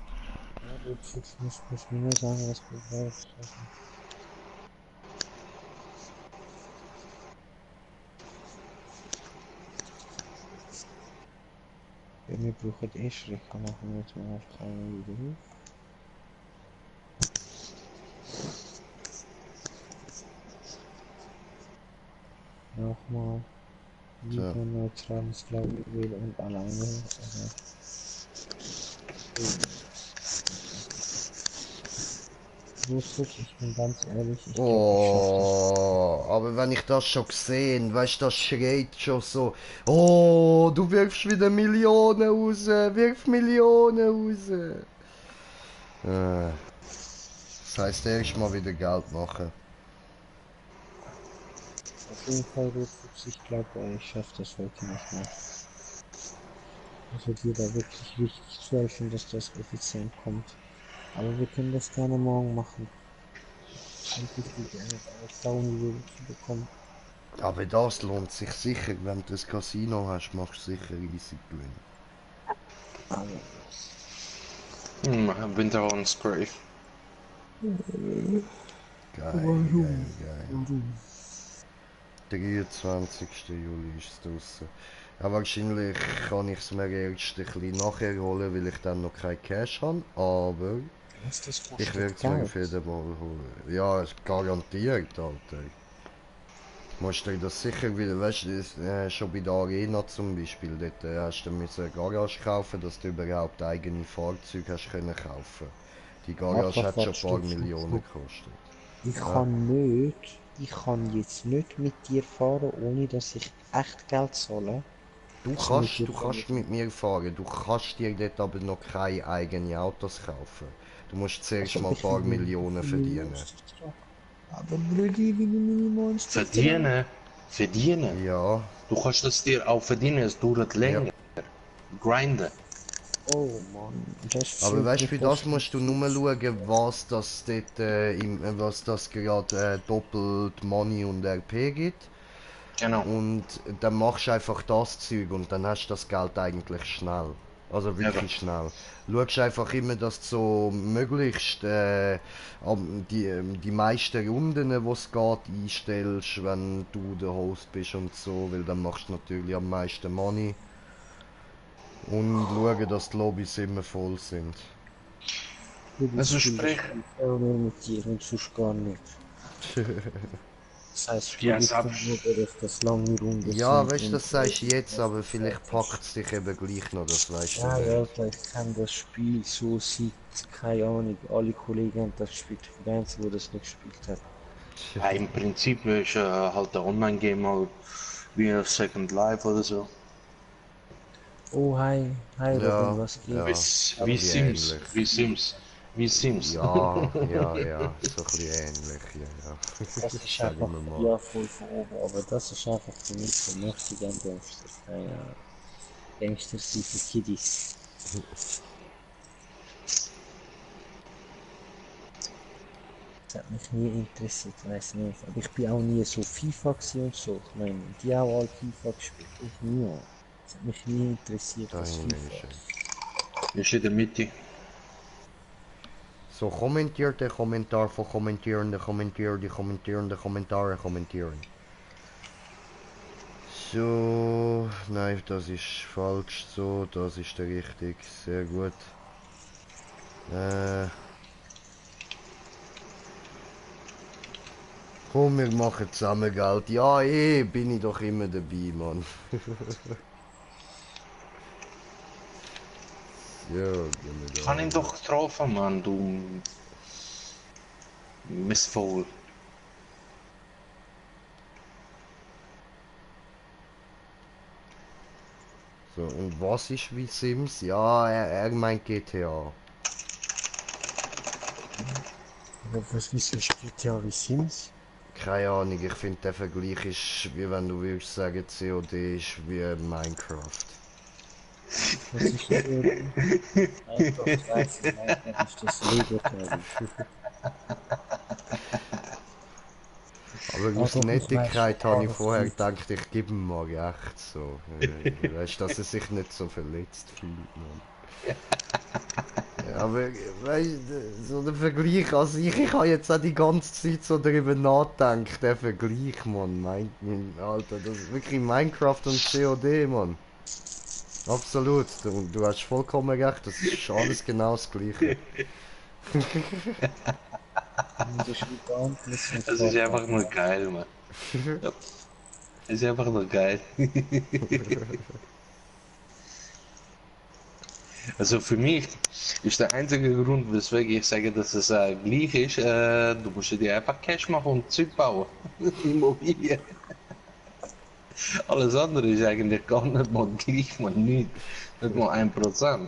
[SPEAKER 2] du Fuchs musst mir nur sagen, was du brauchst. Bei wir brauchen Eschricher, machen wir jetzt mal auf keinen wieder hin. Nochmal. Wieder neutrales Flaggenwähl und alleine. Also. Lustig, ich bin ganz ehrlich, ich glaube, ich schaffe
[SPEAKER 3] Oh, aber wenn ich das schon gesehen, weißt du, das schreit schon so. Oh, du wirfst wieder Millionen raus, wirf Millionen raus. Das heisst, erst mal wieder Geld machen.
[SPEAKER 2] das. Auf jeden Fall, Rotfuchs, ich glaube, ich schaffe das heute nicht mehr. Ich würde dir da wirklich richtig zu helfen, dass das effizient kommt. Aber wir können das gerne morgen machen. Endlich die Sauni zu bekommen.
[SPEAKER 3] Aber das lohnt sich sicher, wenn du ein Casino hast, machst du sicher riesig Gewinn.
[SPEAKER 2] Aber
[SPEAKER 1] Winter on Grave.
[SPEAKER 3] Geil, geil, geil. 23. Juli ist es draussen. Ja, wahrscheinlich kann ich es mir erst ein bisschen nachher holen, weil ich dann noch kein Cash habe, aber
[SPEAKER 2] was das kostet
[SPEAKER 3] ich werde es mir auf
[SPEAKER 2] Geld.
[SPEAKER 3] jeden Fall holen. Ja, ist garantiert, Alter. Musst du dir das sicher wieder, weißt du, schon bei der Arena zum Beispiel, dort hast du müssen eine Garage kaufen, dass du überhaupt eigene Fahrzeuge hast können kaufen. Die Garage hat schon ein paar Millionen gekostet.
[SPEAKER 2] Ich kann jetzt nicht mit dir fahren, ohne dass ich echt Geld zahle.
[SPEAKER 3] Du kannst mit mir fahren, du kannst dir dort aber noch keine eigenen Autos kaufen. Du musst zuerst mal ein paar Millionen verdienen.
[SPEAKER 2] Aber Brudi, wie die Mini-Monster.
[SPEAKER 1] Verdienen?
[SPEAKER 3] Ja,
[SPEAKER 1] Du kannst das dir auch verdienen, es dauert länger. Grinden.
[SPEAKER 2] Oh Mann, das
[SPEAKER 3] aber weißt du, für das
[SPEAKER 2] das
[SPEAKER 3] musst du nur schauen, was das dort, was das gerade doppelt Money und RP gibt.
[SPEAKER 1] Genau.
[SPEAKER 3] Und dann machst du einfach das Zeug und dann hast du das Geld eigentlich schnell. Also wirklich schnell. Schaust einfach immer, dass du so möglichst die meisten Runden, die es geht, einstellst, wenn du der Host bist und so, weil dann machst du natürlich am meisten Money. Und schauen, dass die Lobbys immer voll sind.
[SPEAKER 1] Also sprich.
[SPEAKER 2] Nur mit dir und sonst gar nicht. Das heißt,
[SPEAKER 1] Ja,
[SPEAKER 2] ich kann nur, dass das lange Runde
[SPEAKER 3] Ja,
[SPEAKER 2] sind
[SPEAKER 3] weißt du,
[SPEAKER 2] und
[SPEAKER 3] das sagst du jetzt, aber vielleicht packt es dich eben gleich noch, das weißt du
[SPEAKER 2] ja,
[SPEAKER 3] nicht.
[SPEAKER 2] Alter, ich kann das Spiel so sieht, keine Ahnung, alle Kollegen haben das gespielt, ich bin der Einzige, der das nicht gespielt hat.
[SPEAKER 1] Ja, im Prinzip ist halt der Online-Game halt wie ein Second Life oder so.
[SPEAKER 2] Oh, hi, Robin,
[SPEAKER 3] Ja,
[SPEAKER 2] was geht?
[SPEAKER 3] ja,
[SPEAKER 1] Wie
[SPEAKER 3] bisschen
[SPEAKER 1] Sims.
[SPEAKER 3] ähnlich.
[SPEAKER 1] Wie Sims. Wie Sims.
[SPEAKER 3] Ja, ja, ja, so ein bisschen ähnlich, ja, ja.
[SPEAKER 2] Das ist
[SPEAKER 3] Sagen
[SPEAKER 2] einfach,
[SPEAKER 3] wir mal.
[SPEAKER 2] ja, voll von oben, aber das ist einfach für mich so mächtig an Gangsters, keine Gangsters sind für Kiddies. Das hat mich nie interessiert, weiß nicht. Aber ich bin auch nie so FIFA gewesen und so. Ich meine, die auch alle FIFA gespielt, ich nie. Das hat mich nie interessiert,
[SPEAKER 3] Da
[SPEAKER 2] das
[SPEAKER 3] hinten
[SPEAKER 2] FIFA.
[SPEAKER 3] ist er.
[SPEAKER 1] Ist in der Mitte.
[SPEAKER 3] So, kommentiert der Kommentar von kommentierende, kommentierende, kommentierende Kommentare kommentieren. So, nein, das ist falsch. So, das ist der richtig. Sehr gut. Komm, wir machen zusammen Geld. Ja, bin ich doch immer dabei, Mann. Ja, gehen wir
[SPEAKER 1] Ich
[SPEAKER 3] da.
[SPEAKER 1] habe ihn doch getroffen, Mann, du Missvogel.
[SPEAKER 3] So, und was ist wie Sims? Ja, er meint GTA.
[SPEAKER 2] Aber was wieso spielt ja wie Sims?
[SPEAKER 3] Keine Ahnung, ich finde der Vergleich ist, wie wenn du würdest sagen, COD ist wie Minecraft.
[SPEAKER 2] Was ist das? Nein, doch, ich weiß, Minecraft ist das Lego-Teil.
[SPEAKER 3] Aber aus
[SPEAKER 2] doch, ich
[SPEAKER 3] Nettigkeit
[SPEAKER 2] weiß,
[SPEAKER 3] habe ich
[SPEAKER 2] das
[SPEAKER 3] vorher
[SPEAKER 2] ist-
[SPEAKER 3] gedacht, ich gebe ihm mal recht. So. Weißt du, dass er sich nicht so verletzt fühlt. Man. Ja, aber weißt du, so der Vergleich, also ich habe jetzt auch die ganze Zeit so darüber nachgedacht, der Vergleich, Mann. Alter, das ist wirklich Minecraft und COD, Mann. Absolut, du hast vollkommen recht, das ist alles genau das Gleiche.
[SPEAKER 2] Das ist wie Dauntless und
[SPEAKER 1] Das ist einfach nur
[SPEAKER 2] Fortnite.
[SPEAKER 1] geil, Mann. Ja, ist einfach nur geil. Also für mich ist der einzige Grund, weswegen ich sage, dass es gleich ist, du musst dir einfach Cash machen und Zeug bauen. Immobilien. Alles andere ist eigentlich gar nicht mal gleich, man nicht. Nicht mal 1%.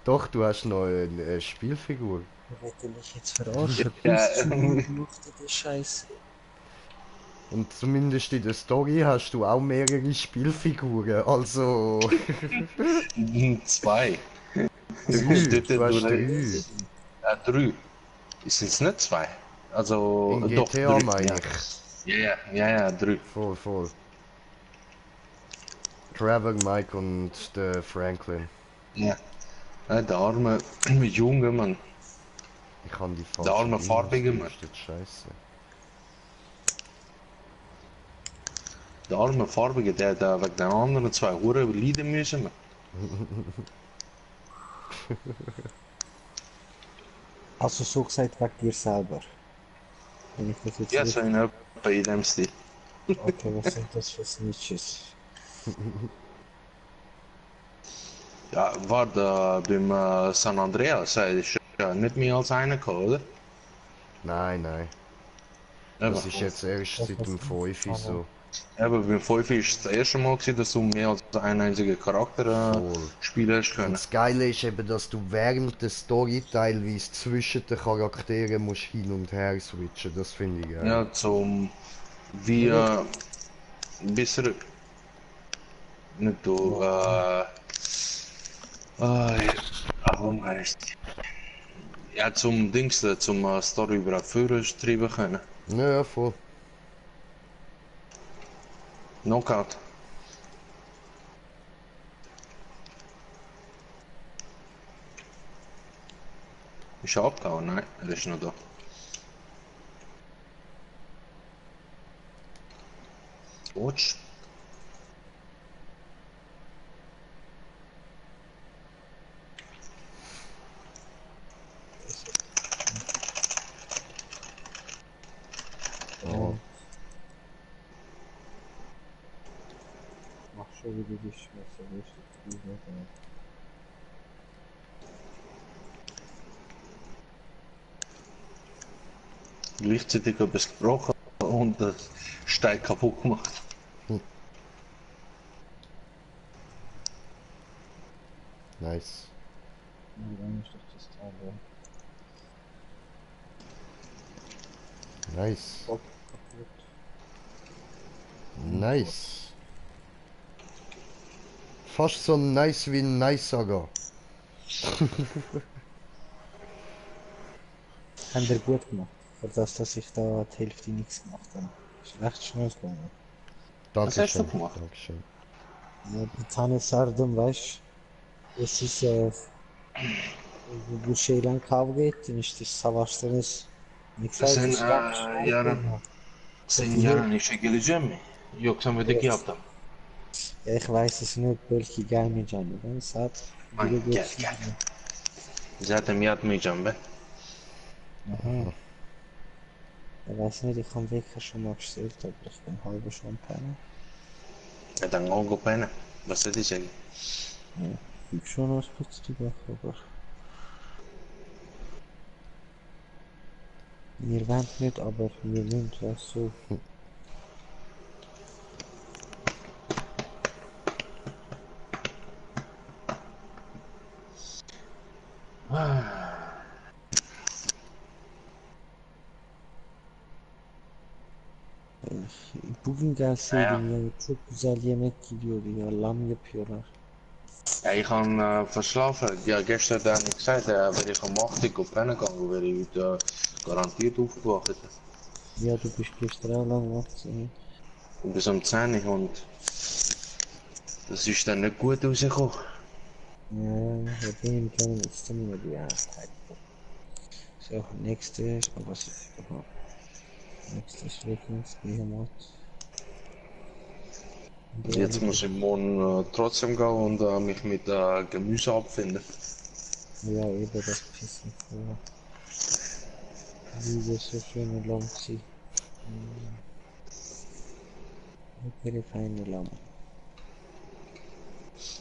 [SPEAKER 3] Doch, du hast noch eine Spielfigur.
[SPEAKER 2] Wollt ihr mich jetzt verarschen?
[SPEAKER 1] Ja,
[SPEAKER 2] Bis zum Ende macht ihr die Scheiße.
[SPEAKER 3] Und zumindest in der Story hast du auch mehrere Spielfiguren, also...
[SPEAKER 1] zwei.
[SPEAKER 3] Drei,
[SPEAKER 1] Dort
[SPEAKER 3] du hast
[SPEAKER 1] durch,
[SPEAKER 3] drei.
[SPEAKER 1] drei. Sind es nicht zwei? Also,
[SPEAKER 3] In
[SPEAKER 1] doch,
[SPEAKER 3] GTA
[SPEAKER 1] drei.
[SPEAKER 3] meine
[SPEAKER 1] Ja.
[SPEAKER 3] ich.
[SPEAKER 1] Ja, drei.
[SPEAKER 3] Voll, voll. Trevor, Mike und der Franklin.
[SPEAKER 1] Ja. Der arme Junge, Mann.
[SPEAKER 3] Ich habe die
[SPEAKER 1] Der
[SPEAKER 3] falsche
[SPEAKER 1] arme Farbige, Mann.
[SPEAKER 3] Dings, das ist scheiße.
[SPEAKER 1] Der arme Farbige, der hat wegen den anderen zwei Huren leiden müssen, Mann.
[SPEAKER 2] Also so gesagt wegen dir selber. Wenn ich das jetzt
[SPEAKER 1] Ja, so
[SPEAKER 2] richtig...
[SPEAKER 1] in etwa in dem Stil.
[SPEAKER 2] Okay, was sind das für Snitches?
[SPEAKER 1] Ja, war da beim San Andreas, ist ja nicht mehr als einer gehabt, oder?
[SPEAKER 3] Nein, nein.
[SPEAKER 1] Eben.
[SPEAKER 3] Das ist jetzt erst
[SPEAKER 2] Das
[SPEAKER 3] seit
[SPEAKER 2] was
[SPEAKER 3] dem
[SPEAKER 2] nicht
[SPEAKER 3] 5
[SPEAKER 2] gefahren.
[SPEAKER 3] so.
[SPEAKER 1] Eben, beim 5 ist es das erste Mal gewesen, dass du mehr als einen einzigen Charakter
[SPEAKER 3] Voll.
[SPEAKER 1] spielen hast
[SPEAKER 3] Und
[SPEAKER 1] können.
[SPEAKER 3] das Geile ist eben, dass du während der Story teilweise zwischen den Charakteren musst hin und her switchen. Das finde ich geil.
[SPEAKER 1] Ja, zum wie bis er nicht du warum heißt ja zum Dings zum Story über Führer schreiben können.
[SPEAKER 3] Ja, voll.
[SPEAKER 1] Knockout. Ist er abgehauen? Nein, er ist noch da. Watch.
[SPEAKER 3] Oh.
[SPEAKER 2] Mach schon wieder die Scheiße, richtig drüber.
[SPEAKER 1] Gleichzeitig etwas gebrochen und das Stein kaputt gemacht.
[SPEAKER 3] Nice.
[SPEAKER 2] Dann ist doch das Teil, ja.
[SPEAKER 3] Nice.
[SPEAKER 2] Bock kaputt.
[SPEAKER 3] Nice. Fast so nice wie ein Nice-Sager.
[SPEAKER 2] Haben wir gut gemacht. Für das, dass ich da die Hälfte nichts gemacht habe. Ist recht schnell gegangen.
[SPEAKER 1] Was hast du
[SPEAKER 3] Dankeschön.
[SPEAKER 1] gemacht?
[SPEAKER 3] Dankeschön.
[SPEAKER 2] Ja, die Tanne Sardum, weißt du, es ist, wo şeyden kavga ettin işte savaştınız. Ne
[SPEAKER 1] Sen
[SPEAKER 2] güzel yapmışlar
[SPEAKER 1] yarın
[SPEAKER 2] ya.
[SPEAKER 1] sen
[SPEAKER 2] Peki,
[SPEAKER 1] yarın işe gelecek mi? Yoksa öteki
[SPEAKER 2] evet.
[SPEAKER 1] hafta mı?
[SPEAKER 2] Ya ich weiß es nicht, belki gelmeyeceğim. Ben saat
[SPEAKER 1] Ay,
[SPEAKER 2] 1'e
[SPEAKER 1] gel,
[SPEAKER 2] geçti.
[SPEAKER 1] gel. Zaten yatmayacağım ben.
[SPEAKER 2] Aha. Ich weiß nicht, ich habe Wecker schon mal gestellt, aber ich bin halber schon pennen.
[SPEAKER 1] Ja, dann auch go pennen. Was soll ich sagen?
[SPEAKER 2] Ja, ich bin schon was kurz drüber, aber... Wir wollen nicht, aber wir sind was so. Bugün gelseydim ya çok güzel yemek gidiyordu ya lam yapıyorlar.
[SPEAKER 1] Ja, ich habe verschlafen. Ja, gestern habe ich gesagt, wenn ich um 8 Uhr pennen gegangen wäre, ich heute garantiert aufgewacht.
[SPEAKER 2] Ja du bist gestern auch lang wach gewesen.
[SPEAKER 1] Und bis um 10 Uhr und das ist dann nicht gut rausgekommen.
[SPEAKER 2] Ja, dem können wir jetzt dann die Zeit. So, nächstes, aber was ist überhaupt? Nächstes Lieblingsbehemoth.
[SPEAKER 1] Jetzt muss ich morgen trotzdem gehen und mich mit Gemüse abfinden.
[SPEAKER 2] Ja, eben das Pissen vor. Wie so schöne Lamm gsi. Leckere feine Lamm.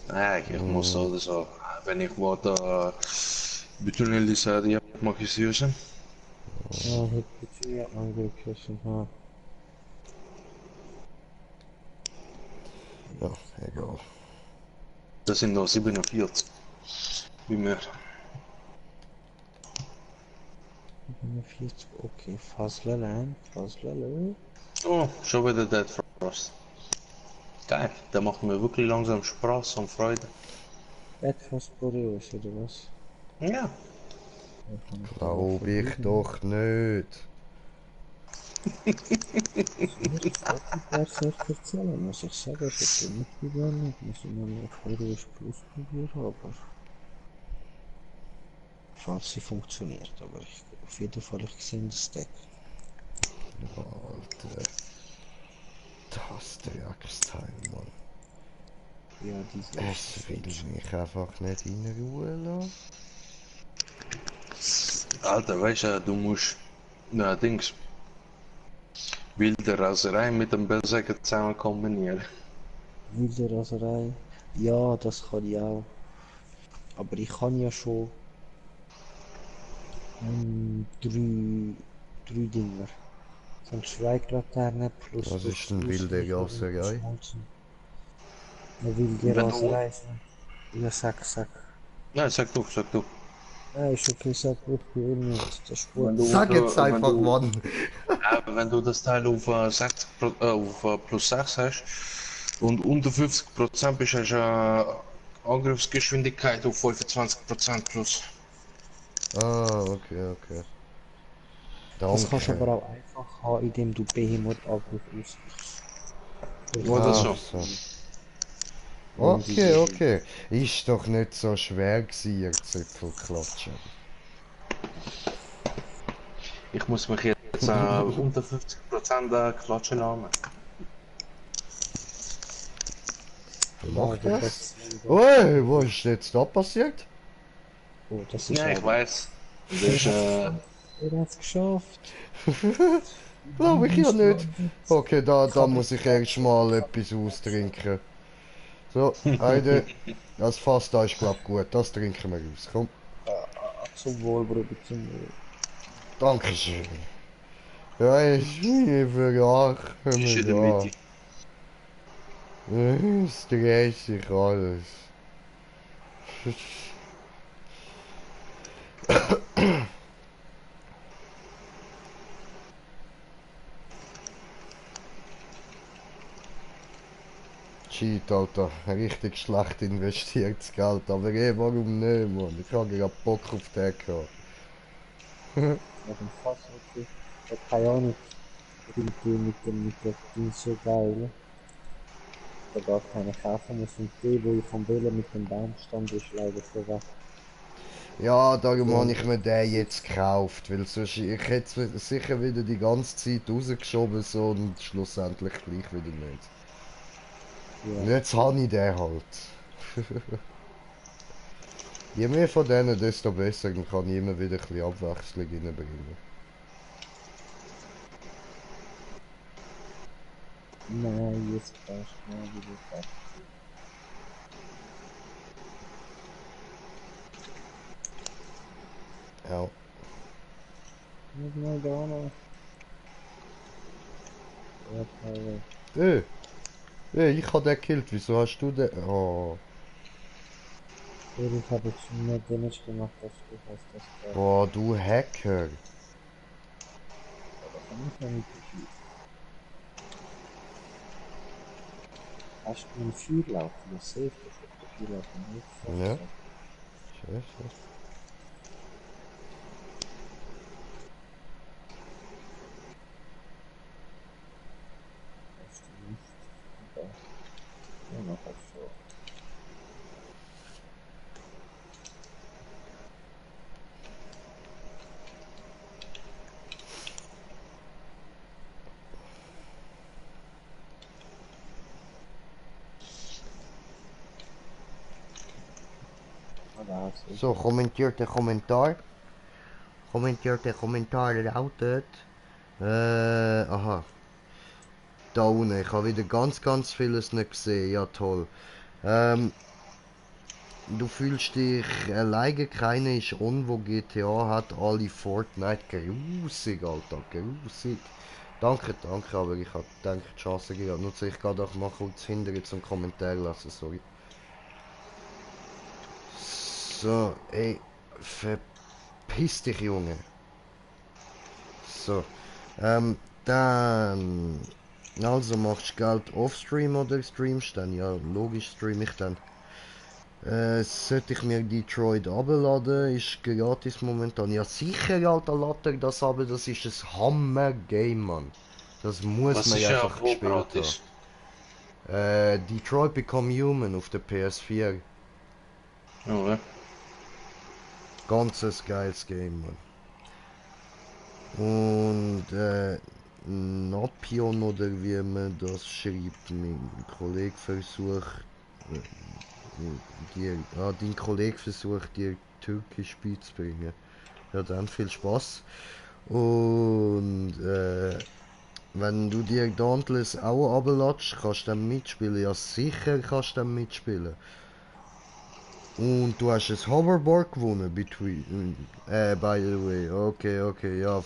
[SPEAKER 1] Ja, ich muss oder so. Wenn ich wollte, bütün Elisa'yı yapmak istiyorsan.
[SPEAKER 2] Ja, hep bütün yapman gerekiyorsun ha.
[SPEAKER 3] Ja, egal.
[SPEAKER 1] Das sind noch 47. Wie mehr.
[SPEAKER 2] 47, okay. Fazla lan, fazla lan.
[SPEAKER 1] Oh, schon wieder Dead Frost. Geil, der macht mir wirklich langsam Spaß und Freude.
[SPEAKER 2] Etwas Boreos oder was?
[SPEAKER 1] Ja,
[SPEAKER 2] Ja, kann ich dir auch
[SPEAKER 3] Glaub ich
[SPEAKER 2] verbieten.
[SPEAKER 3] doch nicht.
[SPEAKER 2] Zuerst sollte Berserk erzählen, muss ich sagen, so dumm ist die gar nicht. Muss ich mal auf Boreos Plus probieren, aber falls sie funktioniert. Aber ich, auf jeden Fall, ich sehe den Stack.
[SPEAKER 3] Alter. Das Drecksteil, Mann.
[SPEAKER 2] Ja, diese
[SPEAKER 3] Es
[SPEAKER 2] ist
[SPEAKER 3] will
[SPEAKER 2] fetch.
[SPEAKER 3] mich einfach nicht in Ruhe lassen.
[SPEAKER 1] Alter, weißt du, du musst, Dings, wilde Raserei mit dem Berserker zusammen kombinieren.
[SPEAKER 2] Wilde Raserei. Ja, das kann ich auch. Aber ich kann ja schon drei Dinger. Von Schweiglaterne plus
[SPEAKER 3] Was ist
[SPEAKER 2] das
[SPEAKER 3] denn wilde
[SPEAKER 2] Ausweichen und
[SPEAKER 3] Raserei?
[SPEAKER 2] Schmolzen. Eine wilde
[SPEAKER 1] Wenn du,
[SPEAKER 2] Raserei ist. Ja, sag.
[SPEAKER 1] ja, sag du, sag du.
[SPEAKER 2] Ja, ist okay, sag, ich will nicht. Das ist gut.
[SPEAKER 1] Wenn du,
[SPEAKER 3] Sag jetzt
[SPEAKER 1] wenn
[SPEAKER 3] einfach,
[SPEAKER 1] du,
[SPEAKER 3] Mann!
[SPEAKER 1] wenn du das Teil auf, 60, auf plus 6 hast und unter 50% bist, hast du Angriffsgeschwindigkeit auf 25% plus.
[SPEAKER 3] Ah, okay, okay.
[SPEAKER 2] Das kannst du
[SPEAKER 3] Danke.
[SPEAKER 2] aber auch einfach haben, indem du Behemoth-Angriff ausweichst.
[SPEAKER 1] Oder
[SPEAKER 3] Ach
[SPEAKER 1] so.
[SPEAKER 3] so.
[SPEAKER 2] Ohne
[SPEAKER 3] Okay,
[SPEAKER 2] diese Hilfe.
[SPEAKER 3] okay. Ist doch nicht so schwer gewesen, ihr Zipfelklatscher.
[SPEAKER 1] Ich muss mich jetzt unter 50% klatschen lassen.
[SPEAKER 3] Mach
[SPEAKER 2] Aber
[SPEAKER 3] das.
[SPEAKER 2] das,
[SPEAKER 3] Ui, was ist jetzt da passiert?
[SPEAKER 2] oh, das ist
[SPEAKER 1] Ja, ich
[SPEAKER 2] aber.
[SPEAKER 1] weiß. Das
[SPEAKER 2] Er
[SPEAKER 1] ist,
[SPEAKER 2] hat's geschafft. Er hat's geschafft.
[SPEAKER 3] Glaube ich ja
[SPEAKER 2] Bist
[SPEAKER 3] nicht.
[SPEAKER 2] landet.
[SPEAKER 3] Okay,
[SPEAKER 2] Ich
[SPEAKER 3] da
[SPEAKER 2] habe
[SPEAKER 3] muss
[SPEAKER 2] dich
[SPEAKER 3] ich erst
[SPEAKER 2] gecatcht.
[SPEAKER 3] mal
[SPEAKER 2] Ich habe
[SPEAKER 3] etwas
[SPEAKER 2] dich gecatcht.
[SPEAKER 3] austrinken. So, Heide, das Fass da ist glaub gut, das trinken wir aus. Komm,
[SPEAKER 2] Zum Wohl, Bruder, zum Wohl.
[SPEAKER 3] Dankeschön. Ja, ich bin verlachen
[SPEAKER 1] ist
[SPEAKER 3] mich
[SPEAKER 1] in der Mitte.
[SPEAKER 3] an. Stressig alles. Shit, Alter, richtig schlecht investiertes Geld, aber warum nicht, Mann? Ich habe gerade Bock auf den gehabt.
[SPEAKER 2] Mit dem Fass, okay. Ja, keine Ahnung. Irgendwie mit der Ding so geil. Da gar keine kaufen muss. Und die, wo ich am Wählen mit dem Baum stand, ist leider schon weg.
[SPEAKER 3] Ja, darum
[SPEAKER 2] So,
[SPEAKER 3] habe ich mir den jetzt gekauft, weil sonst, ich hätte es sicher wieder die ganze Zeit rausgeschoben so, und schlussendlich gleich wieder nicht. Und
[SPEAKER 2] ja.
[SPEAKER 3] jetzt habe ich den halt. Je mehr von denen, desto besser, dann kann ich immer wieder ein bisschen Abwechslung reinbringen.
[SPEAKER 2] Nein, jetzt passt mal wieder weg.
[SPEAKER 3] Ja.
[SPEAKER 2] Muss mal da noch. Ja, Power.
[SPEAKER 3] Äh, ich habe den gekillt, wieso hast du den? Oh,
[SPEAKER 2] Ich habe jetzt mehr Damage gemacht als du hast das da.
[SPEAKER 3] boah, du Hacker.
[SPEAKER 2] Ja, da kann ich noch nicht so viel. Hast du einen Feuerlauf? Ja, safe, das wird der Feuerlauf nicht
[SPEAKER 3] Ja,
[SPEAKER 2] fast.
[SPEAKER 3] scheiße.
[SPEAKER 2] Hast du nicht? Da. Ja, nachher schon. Also,
[SPEAKER 3] So, kommentiert der Kommentar. Kommentiert der Kommentar lautet. Aha. Da unten, ich habe wieder ganz vieles nicht gesehen. Ja, toll. Du fühlst dich alleine, keiner ist on, wo GTA hat, alle Fortnite. Grusig, Alter, grusig. Danke, aber ich hab gedacht, die Chance gegeben. Nutze ich gerade auch mal kurz hinterher zum Kommentar lassen, sorry. So, ey, verpiss dich, Junge. So, dann... Also machst du Geld off-Stream oder streamst dann? Ja, logisch stream ich dann. Sollte ich mir Detroit abladen? Ist gratis momentan. Ja sicher, Alter, lad dir das ab, das ist ein Hammer-Game, Mann. Das muss
[SPEAKER 1] Was
[SPEAKER 3] man
[SPEAKER 1] ist ja
[SPEAKER 3] einfach
[SPEAKER 1] wo
[SPEAKER 3] gespielt
[SPEAKER 1] gratis?
[SPEAKER 3] haben. Detroit Become Human auf der PS4.
[SPEAKER 1] Ja,
[SPEAKER 3] Ganzes geiles Game, Mann. Und Napion oder wie man das schreibt, mein Kollege versucht dein Kollege versucht dir Türkisch beizubringen. Ja, dann viel Spaß. Und wenn du dir Dauntless auch runterlässt, kannst du dann mitspielen. Ja, sicher kannst du dann mitspielen. Und du hast ein Hoverboard gewonnen, by the way. Okay, ja,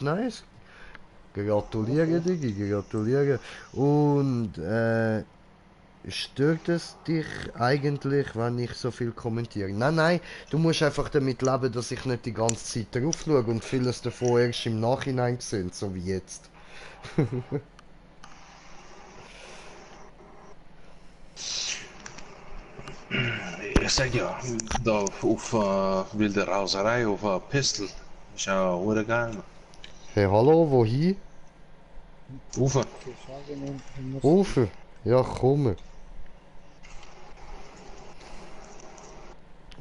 [SPEAKER 3] nice. Gratuliere, Digi, gratuliere. Und, stört es dich eigentlich, wenn ich so viel kommentiere? Nein, du musst einfach damit leben, dass ich nicht die ganze Zeit drauf schaue und vieles davon erst im Nachhinein sehe, so wie jetzt.
[SPEAKER 1] ich sag ja, da auf wilde Rauserei, auf Pistol. Ist ja oder geil, man.
[SPEAKER 3] Hey, hallo, wohin?
[SPEAKER 1] Ufe.
[SPEAKER 2] für sagen, und muss
[SPEAKER 3] Rufe? Ja, komm.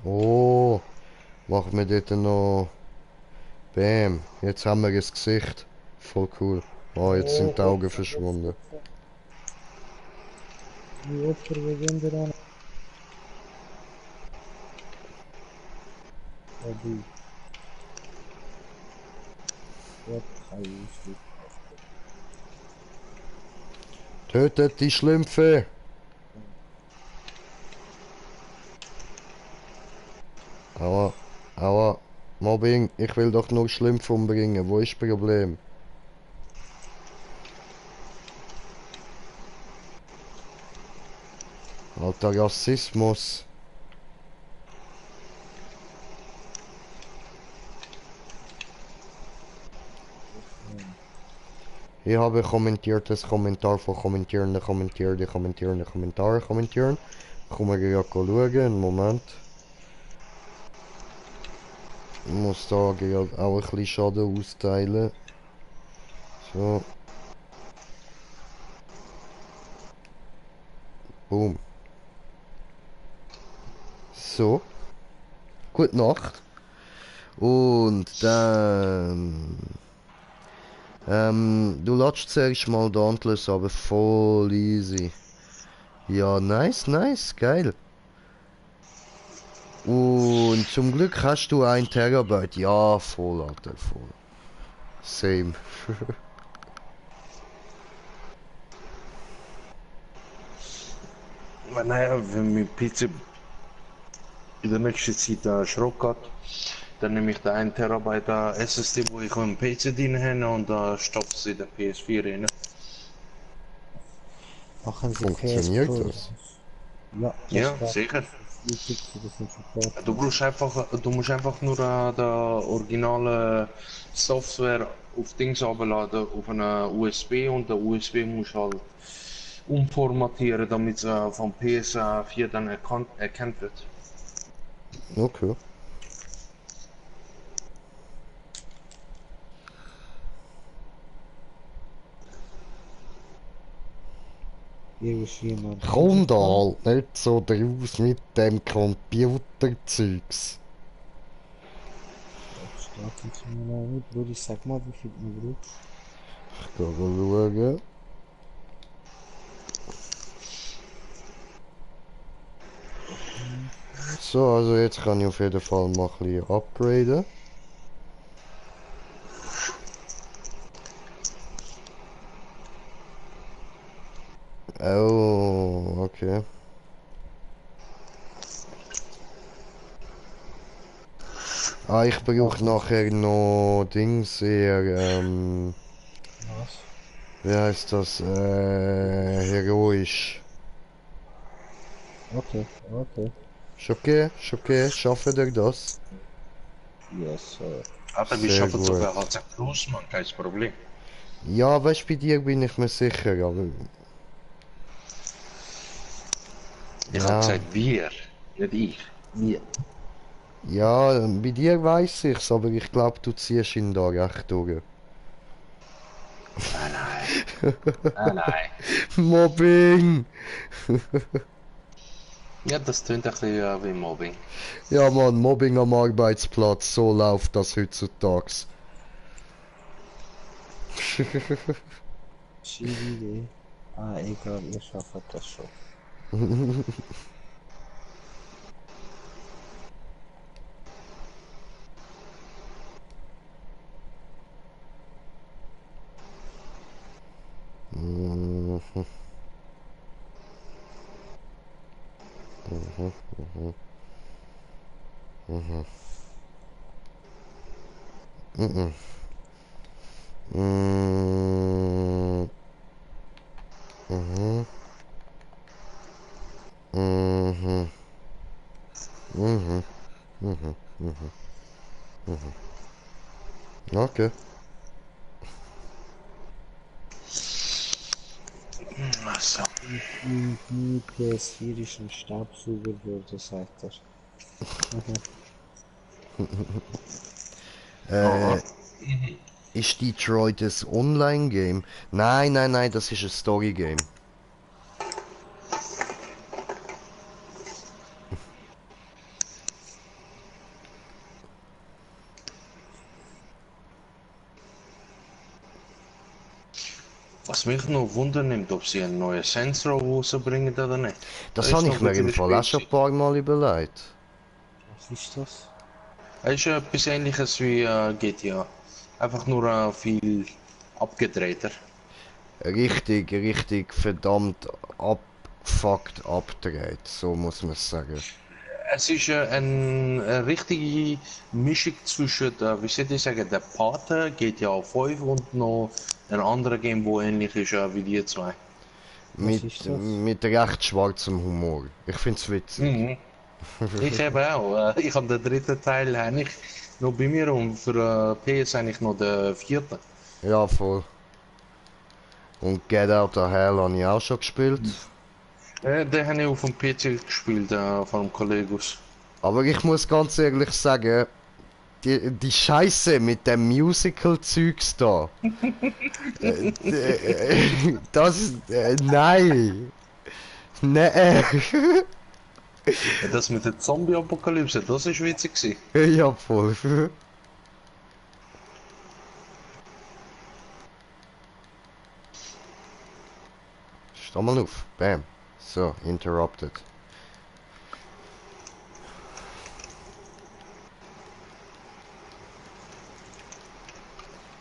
[SPEAKER 3] Oh, machen wir dort noch... Bam, jetzt haben wir das Gesicht. Voll cool. Oh, jetzt sind die Augen verschwunden.
[SPEAKER 2] die Opfer wegen der an. Ja, du. Ja, kein Ausdruck.
[SPEAKER 3] Tötet die Schlümpfe! Aua, Mobbing, ich will doch nur Schlümpfe umbringen, wo ist das Problem? Alter Rassismus. Ich habe kommentiertes Kommentar von kommentierende Kommentare kommentieren. Kommen wir gerade schauen, einen Moment. Ich muss da gerade auch ein bisschen Schaden austeilen. So. Boom. So. Gute Nacht. Und dann... du lädst zuerst mal Dauntless, aber voll easy. Ja, nice, geil. Und zum Glück hast du 1 Terabyte. Ja, voll, Alter, voll. Same.
[SPEAKER 1] Naja, wenn mein PC in der nächsten Zeit Schrott hat, dann nehme ich da 1 Terabyte SSD, wo ich im PC drin habe und stopfe sie in der PS4 rein.
[SPEAKER 2] Machen Sie PS
[SPEAKER 3] Funktioniert
[SPEAKER 2] Pro.
[SPEAKER 3] das?
[SPEAKER 2] Ja,
[SPEAKER 1] Ja,
[SPEAKER 2] das
[SPEAKER 1] sicher.
[SPEAKER 2] wichtig für das Support.
[SPEAKER 1] Du musst einfach nur der originale Software auf Dings abladen, auf eine USB und der USB musst halt umformatieren, damit es vom PS4 dann erkannt wird.
[SPEAKER 3] Okay.
[SPEAKER 2] Hier ist jemand.
[SPEAKER 3] Komm da halt nicht so draus mit dem Computerzeugs.
[SPEAKER 2] Starten Sie mal ein. Bruder, sag mal, wie viel du brauchst.
[SPEAKER 3] Ich gehe schauen. So, also jetzt kann ich auf jeden Fall mal ein bisschen upgraden. Oh, okay. Ah, ich brauche nachher noch Dings hier,
[SPEAKER 2] Was?
[SPEAKER 3] wie heißt das? Heroisch.
[SPEAKER 2] Okay, okay.
[SPEAKER 3] Ist okay, schaffe ihr das?
[SPEAKER 2] Yes, sir.
[SPEAKER 1] Aber wir
[SPEAKER 3] Sehr
[SPEAKER 1] schaffen
[SPEAKER 3] gut.
[SPEAKER 1] sogar HC Plus, man, kein Problem.
[SPEAKER 3] Ja, weißt du, bei dir bin ich mir sicher, aber...
[SPEAKER 1] Ich hab
[SPEAKER 3] Ja,
[SPEAKER 1] gesagt wir, nicht ich. Wir.
[SPEAKER 3] ja, bei dir weiß ich's, aber ich glaube, du ziehst ihn da recht durch.
[SPEAKER 1] Nein, nein. Nein, nein.
[SPEAKER 3] Mobbing!
[SPEAKER 1] Ja, das klingt ein bisschen wie Mobbing.
[SPEAKER 3] Ja, Mann, Mobbing am Arbeitsplatz, so läuft das heutzutage.
[SPEAKER 2] Chili. Ah, egal, ihr schafft das schon.
[SPEAKER 3] Mhm, mhm, mhm. Mhm, mhm, mhm, mhm, mhm, mhm, mhm. Okay.
[SPEAKER 1] Ach so.
[SPEAKER 2] Die PS4 ist ein Staubsauger geworden, sagt er.
[SPEAKER 1] Aha.
[SPEAKER 3] Äh, ist Detroit ein Online-Game? Nein, nein, nein, das ist ein Story-Game.
[SPEAKER 1] Was mich noch wundernimmt, ob sie einen neuen Sensor rausbringen oder nicht. Das
[SPEAKER 3] Das
[SPEAKER 1] ist
[SPEAKER 3] habe
[SPEAKER 1] noch
[SPEAKER 3] ich
[SPEAKER 1] ein
[SPEAKER 3] mir im
[SPEAKER 1] bisschen
[SPEAKER 3] Fall auch schon ein
[SPEAKER 1] spitzig.
[SPEAKER 3] paar Mal überlegt.
[SPEAKER 2] Was ist das?
[SPEAKER 1] Es ist etwas ähnliches wie GTA. Einfach nur viel abgedrehter.
[SPEAKER 3] Richtig, richtig verdammt abgefuckt abgedreht, so muss man sagen.
[SPEAKER 1] Es ist eine richtige Mischung zwischen, wie soll ich sagen, der Pate, GTA 5 und noch ein anderer Game, wo ähnlich ist wie die zwei.
[SPEAKER 2] Was ist das?
[SPEAKER 3] Mit recht schwarzem Humor. Ich find's witzig.
[SPEAKER 1] Mhm. Ich eben auch. Ich habe den dritten Teil eigentlich noch bei mir und für PS eigentlich noch den vierten.
[SPEAKER 3] Ja, voll. Und Get Out of Hell habe ich auch schon gespielt.
[SPEAKER 1] Den habe ich auf dem PC gespielt von einem Kollegen.
[SPEAKER 3] Aber ich muss ganz ehrlich sagen, die Scheiße mit dem Musical-Zeugs da. Das ist. Nein! Nee!
[SPEAKER 1] Das mit der Zombie-Apokalypse, das ist witzig gewesen.
[SPEAKER 3] Ja, voll. Steh mal auf. Bam. So, interrupted.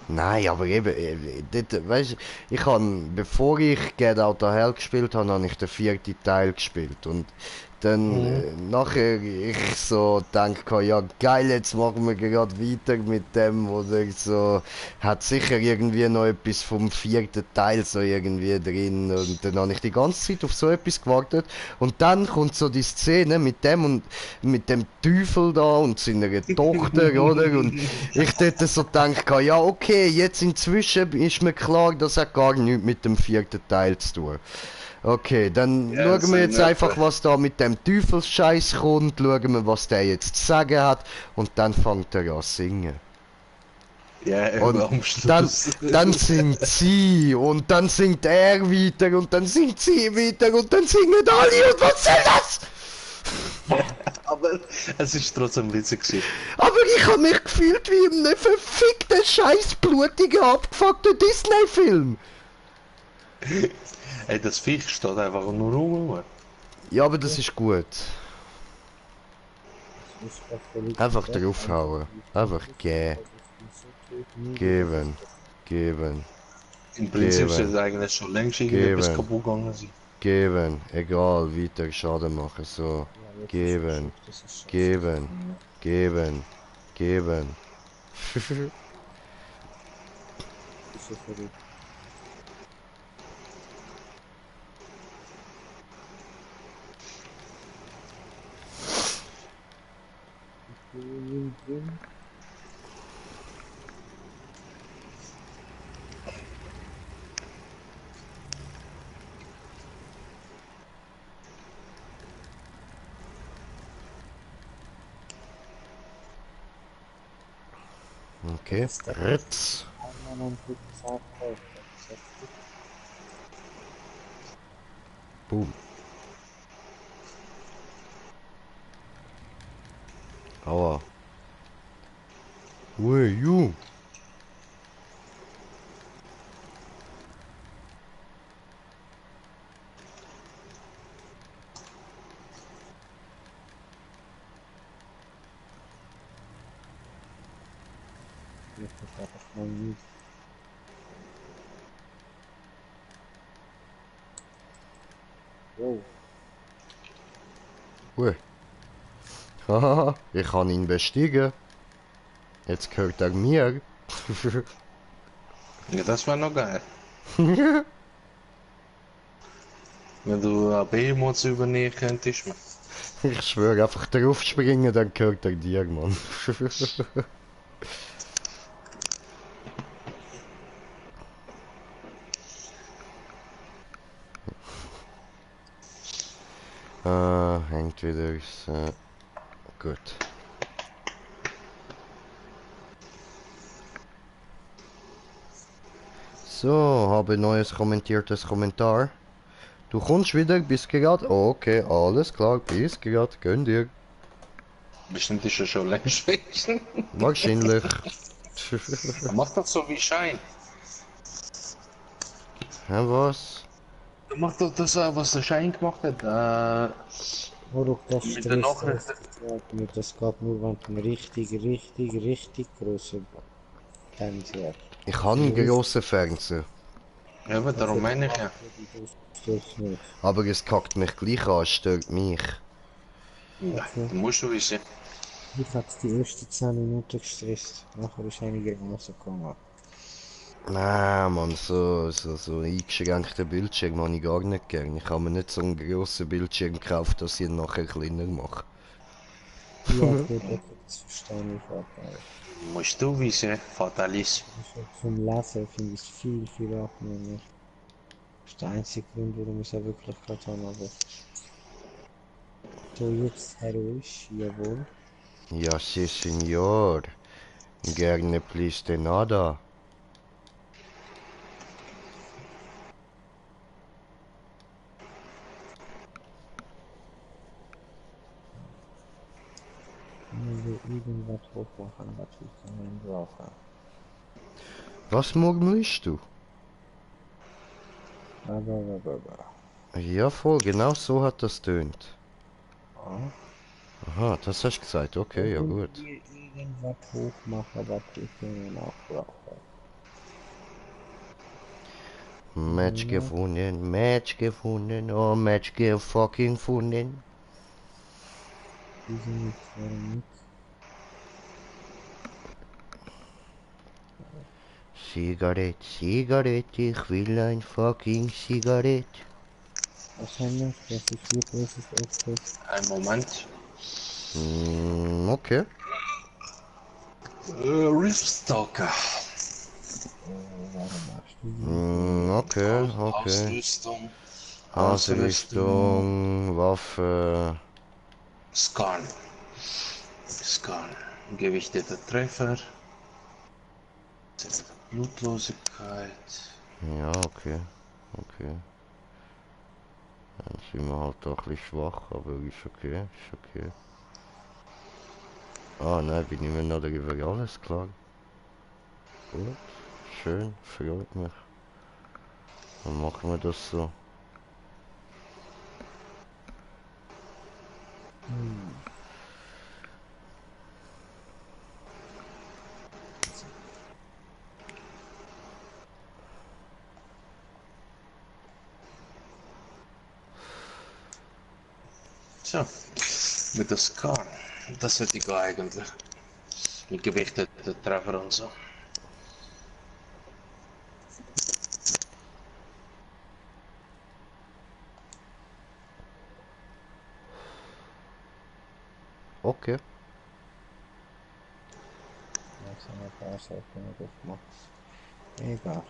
[SPEAKER 3] Nein, aber eben, dort, weißt, ich habe, bevor ich Get Out of Hell gespielt habe, habe ich den vierten Teil gespielt und dann
[SPEAKER 1] Mhm.
[SPEAKER 3] nachher ich so denke, ja geil, jetzt machen wir gerade weiter mit dem oder so, hat sicher irgendwie noch etwas vom vierten Teil so irgendwie drin und dann habe ich die ganze Zeit auf so etwas gewartet und dann kommt so die Szene mit dem und mit dem Teufel da und seiner Tochter, oder? Und ich dort so denke, ja okay, jetzt inzwischen ist mir klar, das hat gar nichts mit dem vierten Teil zu tun. Okay, dann
[SPEAKER 1] Ja,
[SPEAKER 3] schauen
[SPEAKER 1] so
[SPEAKER 3] wir
[SPEAKER 1] in
[SPEAKER 3] jetzt
[SPEAKER 1] etwa.
[SPEAKER 3] einfach, was da mit dem Teufelsscheiß kommt, schauen wir, was der jetzt zu sagen hat und dann fängt er an zu singen.
[SPEAKER 1] Ja, eben
[SPEAKER 3] Und
[SPEAKER 1] am
[SPEAKER 3] dann,
[SPEAKER 1] Schluss.
[SPEAKER 3] dann singt sie und dann singt er weiter und dann singt sie weiter und dann singen alle und was soll das?
[SPEAKER 1] Aber es ist trotzdem witzig gewesen.
[SPEAKER 3] Aber ich habe mich gefühlt wie in einem verfickten, scheiß blutigen, abgefuckten Disney-Film.
[SPEAKER 1] Ey, das Viech steht einfach nur rum.
[SPEAKER 3] Ja, aber das ist gut.
[SPEAKER 2] ist doch völlig
[SPEAKER 3] Einfach
[SPEAKER 2] korrekt.
[SPEAKER 3] draufhauen. Einfach geben. Geben.
[SPEAKER 1] Im Prinzip
[SPEAKER 3] Geben.
[SPEAKER 1] sollte eigentlich schon längst irgendetwas
[SPEAKER 3] Geben.
[SPEAKER 1] kaputt gegangen sein.
[SPEAKER 3] Geben. Egal, weiter Schaden machen. So. Geben. Geben. Geben. Geben.
[SPEAKER 2] Ist ja verrückt. Drin.
[SPEAKER 3] Okay. Ritz.
[SPEAKER 2] Einmal einen guten Tag kaufen.
[SPEAKER 3] Boom. Aua. Ui, you.
[SPEAKER 2] Ich hab einfach mal nicht. Wow.
[SPEAKER 3] Ui. Haha, ich kann ihn bestiegen. Jetzt gehört er mir.
[SPEAKER 1] Ja, das wäre noch geil. Wenn du Behemoths übernehmen könntest. Man.
[SPEAKER 3] Ich schwöre, einfach drauf springen, dann gehört er dir, Mann. Hängt wieder so. Gut. So, habe neues kommentiertes Kommentar. Du kommst wieder, bis gerade. Okay, alles klar, bis gerade. Gönn dir.
[SPEAKER 1] Bestimmt ist er schon längst weg.
[SPEAKER 3] Wahrscheinlich.
[SPEAKER 1] Er macht das so wie Schein.
[SPEAKER 3] Hä, was?
[SPEAKER 1] Er macht doch das, was der Schein gemacht hat.
[SPEAKER 2] Wodurch das
[SPEAKER 1] Mit der
[SPEAKER 2] Stress
[SPEAKER 1] Nachricht.
[SPEAKER 2] ausgeatmet, das geht nur, wenn du einen richtig grossen Fernseher hast.
[SPEAKER 3] Ich habe einen grossen Fernseher.
[SPEAKER 1] Ja, aber darum meine ich ja.
[SPEAKER 2] Das nicht.
[SPEAKER 3] Aber es kackt mich gleich an, es stört mich.
[SPEAKER 1] Nein,
[SPEAKER 2] Okay.
[SPEAKER 1] du musst du wissen.
[SPEAKER 2] Mich hat es die ersten 10 Minuten gestresst. Nachher ist einigermaßen gegangen.
[SPEAKER 3] Nein, Mann, so eingeschränkter Bildschirm habe ich gar nicht gern. Ich habe mir nicht so einen grossen Bildschirm gekauft, dass ich ihn nachher kleiner mache.
[SPEAKER 2] Ja, gut, okay, das verstehe ich auch.
[SPEAKER 1] Musst du wissen, Fatalis.
[SPEAKER 2] Zum Lesen finde ich es viel angenehmer. Das ist der einzige Grund, warum ich es auch wirklich gerade habe. Aber so, jetzt heroisch, jawohl.
[SPEAKER 3] Ja, sí, señor. Gerne please de nada.
[SPEAKER 2] Wenn wir irgendwas hochmachen, was ich dann brauche.
[SPEAKER 3] Was murmelst du?
[SPEAKER 2] Aber.
[SPEAKER 3] Ja, voll, genau so hat das tönt.
[SPEAKER 2] Ja.
[SPEAKER 3] Aha, das hast du gesagt, okay, ja gut.
[SPEAKER 2] Wenn wir irgendwas hochmachen, was ich dann auch brauche.
[SPEAKER 3] Match gefunden, oh Match gefucking gefunden.
[SPEAKER 2] Diese nicht, warum nicht?
[SPEAKER 3] Zigarette, ich will ein fucking Zigarette.
[SPEAKER 2] Wahrscheinlich, das ist gut, das ist öfters.
[SPEAKER 1] Ein Moment.
[SPEAKER 3] Okay.
[SPEAKER 1] Riftstalker.
[SPEAKER 2] Warum machst du die?
[SPEAKER 3] Okay.
[SPEAKER 1] Ausrüstung.
[SPEAKER 3] Ausrüstung, Waffe.
[SPEAKER 1] Scan. Scan. Gewichteter Treffer. Blutlosigkeit.
[SPEAKER 3] Ja, okay. Dann sind wir halt auch ein bisschen schwach, aber ist okay. Ah, nein, bin ich mir noch darüber alles klar. Gut, schön, freut mich. Dann machen wir das so.
[SPEAKER 1] So, mit der Scar. Das hätte ich eigentlich. Mit Gewichte, der Treffer und so.
[SPEAKER 3] Okay.
[SPEAKER 2] Jetzt haben wir ein paar Sachen noch gemacht. Egal.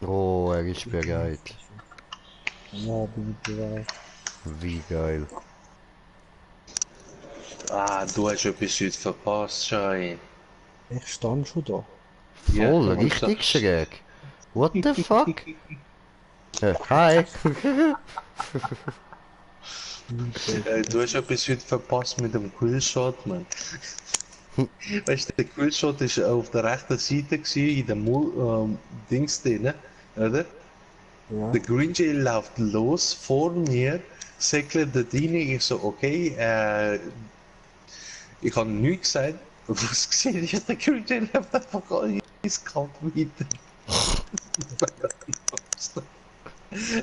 [SPEAKER 3] Oh, er ist bereit.
[SPEAKER 2] Ja, bin ich bereit.
[SPEAKER 3] Wie geil.
[SPEAKER 1] Ah, du hast etwas heute verpasst, Schein.
[SPEAKER 2] Ich stand schon da.
[SPEAKER 3] Voll,
[SPEAKER 1] und
[SPEAKER 3] richtig
[SPEAKER 1] das-
[SPEAKER 3] schräg. What the fuck? Hi.
[SPEAKER 1] Du hast etwas heute verpasst mit dem Quillshot, man. Weißt du, der Quillshot ist auf der rechten Seite gewesen, in dem Dings drin, oder?
[SPEAKER 2] Ja.
[SPEAKER 1] Der Green Jay läuft los vor mir, säckelt dort rein, ich so, okay, ich habe nichts gesagt, was gesehen ist, der Green Jay läuft einfach eiskalt weiter.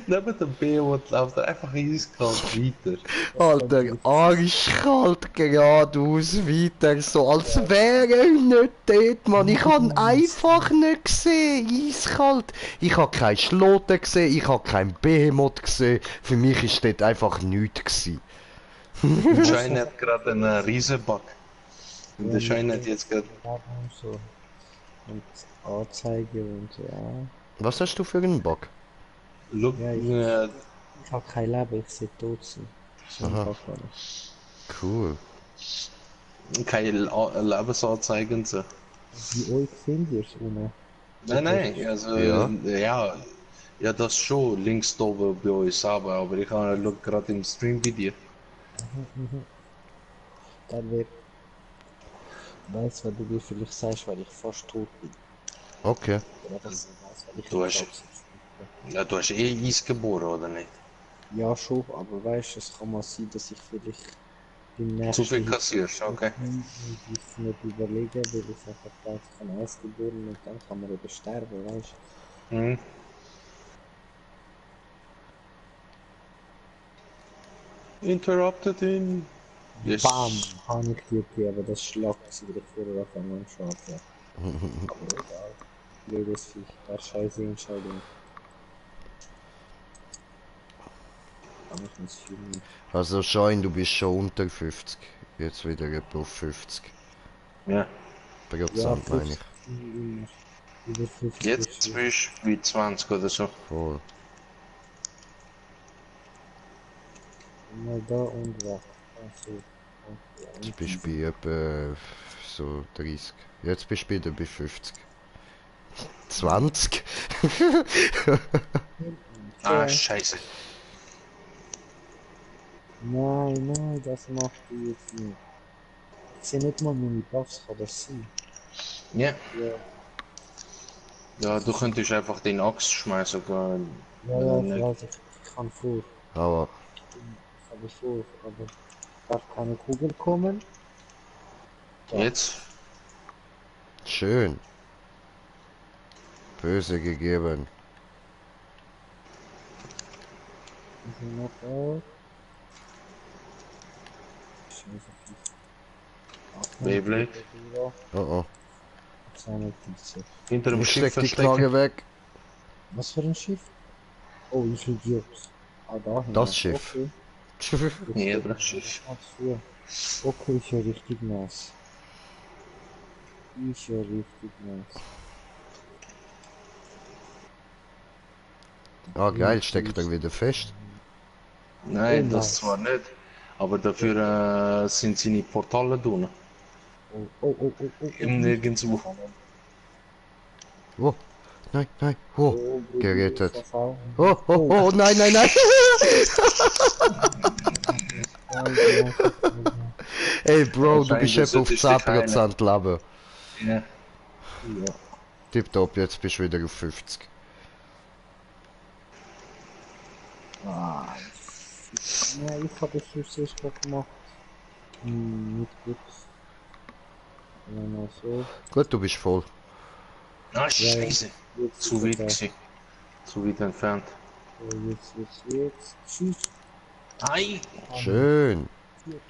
[SPEAKER 1] Neben dem Beowulf läuft er einfach eiskalt weiter.
[SPEAKER 3] Alter, arschkalt geradeaus weiter, so als wäre er nicht dort, Mann. Ich han einfach nicht gesehen, eiskalt. Ich hab keine Schlote gesehen, ich hab kein Behemoth gesehen. Für mich ist dort einfach nichts gewesen.
[SPEAKER 1] Der Schein hat gerade einen Riesenbug. Und der Schein hat jetzt gerade...
[SPEAKER 2] Und so. Und Anzeige und so, ja.
[SPEAKER 3] Was hast du für einen Bug?
[SPEAKER 1] Look,
[SPEAKER 2] Ja, ich habe kein Leben, ich sehe tot sein. So
[SPEAKER 3] Aha.
[SPEAKER 2] einfach alles.
[SPEAKER 3] Cool.
[SPEAKER 1] keine Lebensanzeigen so.
[SPEAKER 2] Wie euch findet ihr es ohne?
[SPEAKER 1] Nein, also ja, das schon links da oben bei uns aber ich habe gerade im Stream bei dir.
[SPEAKER 2] Dann wird. Weiss, wenn du mir vielleicht sagst, weil ich fast tot bin.
[SPEAKER 3] Okay.
[SPEAKER 2] Oder dass du weißt, weil ich
[SPEAKER 1] Du
[SPEAKER 2] nicht
[SPEAKER 1] hast-
[SPEAKER 2] tot bin.
[SPEAKER 1] Ja, du hast eh Eis geboren, oder nicht?
[SPEAKER 2] Ja, schon, aber weißt du, es kann mal sein, dass ich vielleicht beim
[SPEAKER 1] Zu
[SPEAKER 2] nächsten
[SPEAKER 1] viel kassierst, okay.
[SPEAKER 2] Ich nicht überlegen, weil ich einfach denke, ich kann Eis geboren und dann kann man eben sterben, weißt du.
[SPEAKER 1] Hm. Interrupted in. Yes.
[SPEAKER 2] Bam! Habe ich dir gegeben, das Schlag, weil ich vorher auf einmal schaue. Aber egal. Blödes Viech, das scheiße Entscheidung. Kann ich nicht filmen.
[SPEAKER 3] Also Schein, du bist schon unter 50. Jetzt wieder etwa auf 50.
[SPEAKER 1] Ja.
[SPEAKER 3] Prozent meine ich.
[SPEAKER 2] Immer. Über 50.
[SPEAKER 1] Jetzt bist du wie 20 oder so.
[SPEAKER 3] Voll.
[SPEAKER 2] Mal da und weg. Also,
[SPEAKER 3] Jetzt bist du bei etwa so 30. Jetzt bist du wieder bei 50. 20?
[SPEAKER 1] Ah, scheiße.
[SPEAKER 2] Nein, das macht du jetzt nicht. Ich sehe nicht mal meine Buffs, kann das sein?
[SPEAKER 1] Ja.
[SPEAKER 2] Ja.
[SPEAKER 1] Ja, du könntest einfach den Axt schmeißen.
[SPEAKER 2] Ja,
[SPEAKER 1] Nicht.
[SPEAKER 2] ich weiß, ich kann vor.
[SPEAKER 3] Aber
[SPEAKER 2] Ich habe vor, aber darf keine Kugel kommen?
[SPEAKER 1] Jetzt?
[SPEAKER 3] schön. Böse gegeben.
[SPEAKER 2] Ich bin noch da. Scheiße,
[SPEAKER 1] Beyblade.
[SPEAKER 3] Oh oh.
[SPEAKER 2] Seine Pizza.
[SPEAKER 1] Hinter dem
[SPEAKER 3] Ich
[SPEAKER 1] Schiff
[SPEAKER 3] steck die
[SPEAKER 1] verstecken.
[SPEAKER 3] Knarre weg.
[SPEAKER 2] Was für ein Schiff? Oh, ich Idiot. Ah, da hinten.
[SPEAKER 3] Das Schiff.
[SPEAKER 2] Okay.
[SPEAKER 1] Ja, das Schiff.
[SPEAKER 2] Ach so. Okay, ist ja richtig nice. Ist ja richtig nice.
[SPEAKER 3] Ah geil, steckt er wieder fest.
[SPEAKER 1] Nein,
[SPEAKER 2] Oh,
[SPEAKER 1] das
[SPEAKER 2] nice.
[SPEAKER 1] zwar nicht. Aber dafür sind seine Portale drin.
[SPEAKER 2] Oh.
[SPEAKER 1] Im Nirgendwo.
[SPEAKER 3] Oh. Nein, nein. Oh. Gerettet.
[SPEAKER 2] Oh,
[SPEAKER 3] Oh, nein. Ey Bro, du bist etwa auf 10% Leben.
[SPEAKER 1] Ja.
[SPEAKER 2] Ja.
[SPEAKER 3] Tipptopp, jetzt bist du wieder auf 50.
[SPEAKER 2] Ah, ja, ich habe es so stark gemacht. Nicht gut. Mal so.
[SPEAKER 3] Gut, du bist voll.
[SPEAKER 1] Ah, scheiße.
[SPEAKER 2] Jetzt
[SPEAKER 1] Zu
[SPEAKER 2] ist
[SPEAKER 1] weit
[SPEAKER 2] er da.
[SPEAKER 1] gewesen. Zu weit entfernt.
[SPEAKER 2] So, jetzt. Tschüss.
[SPEAKER 1] Ei!
[SPEAKER 3] Schön.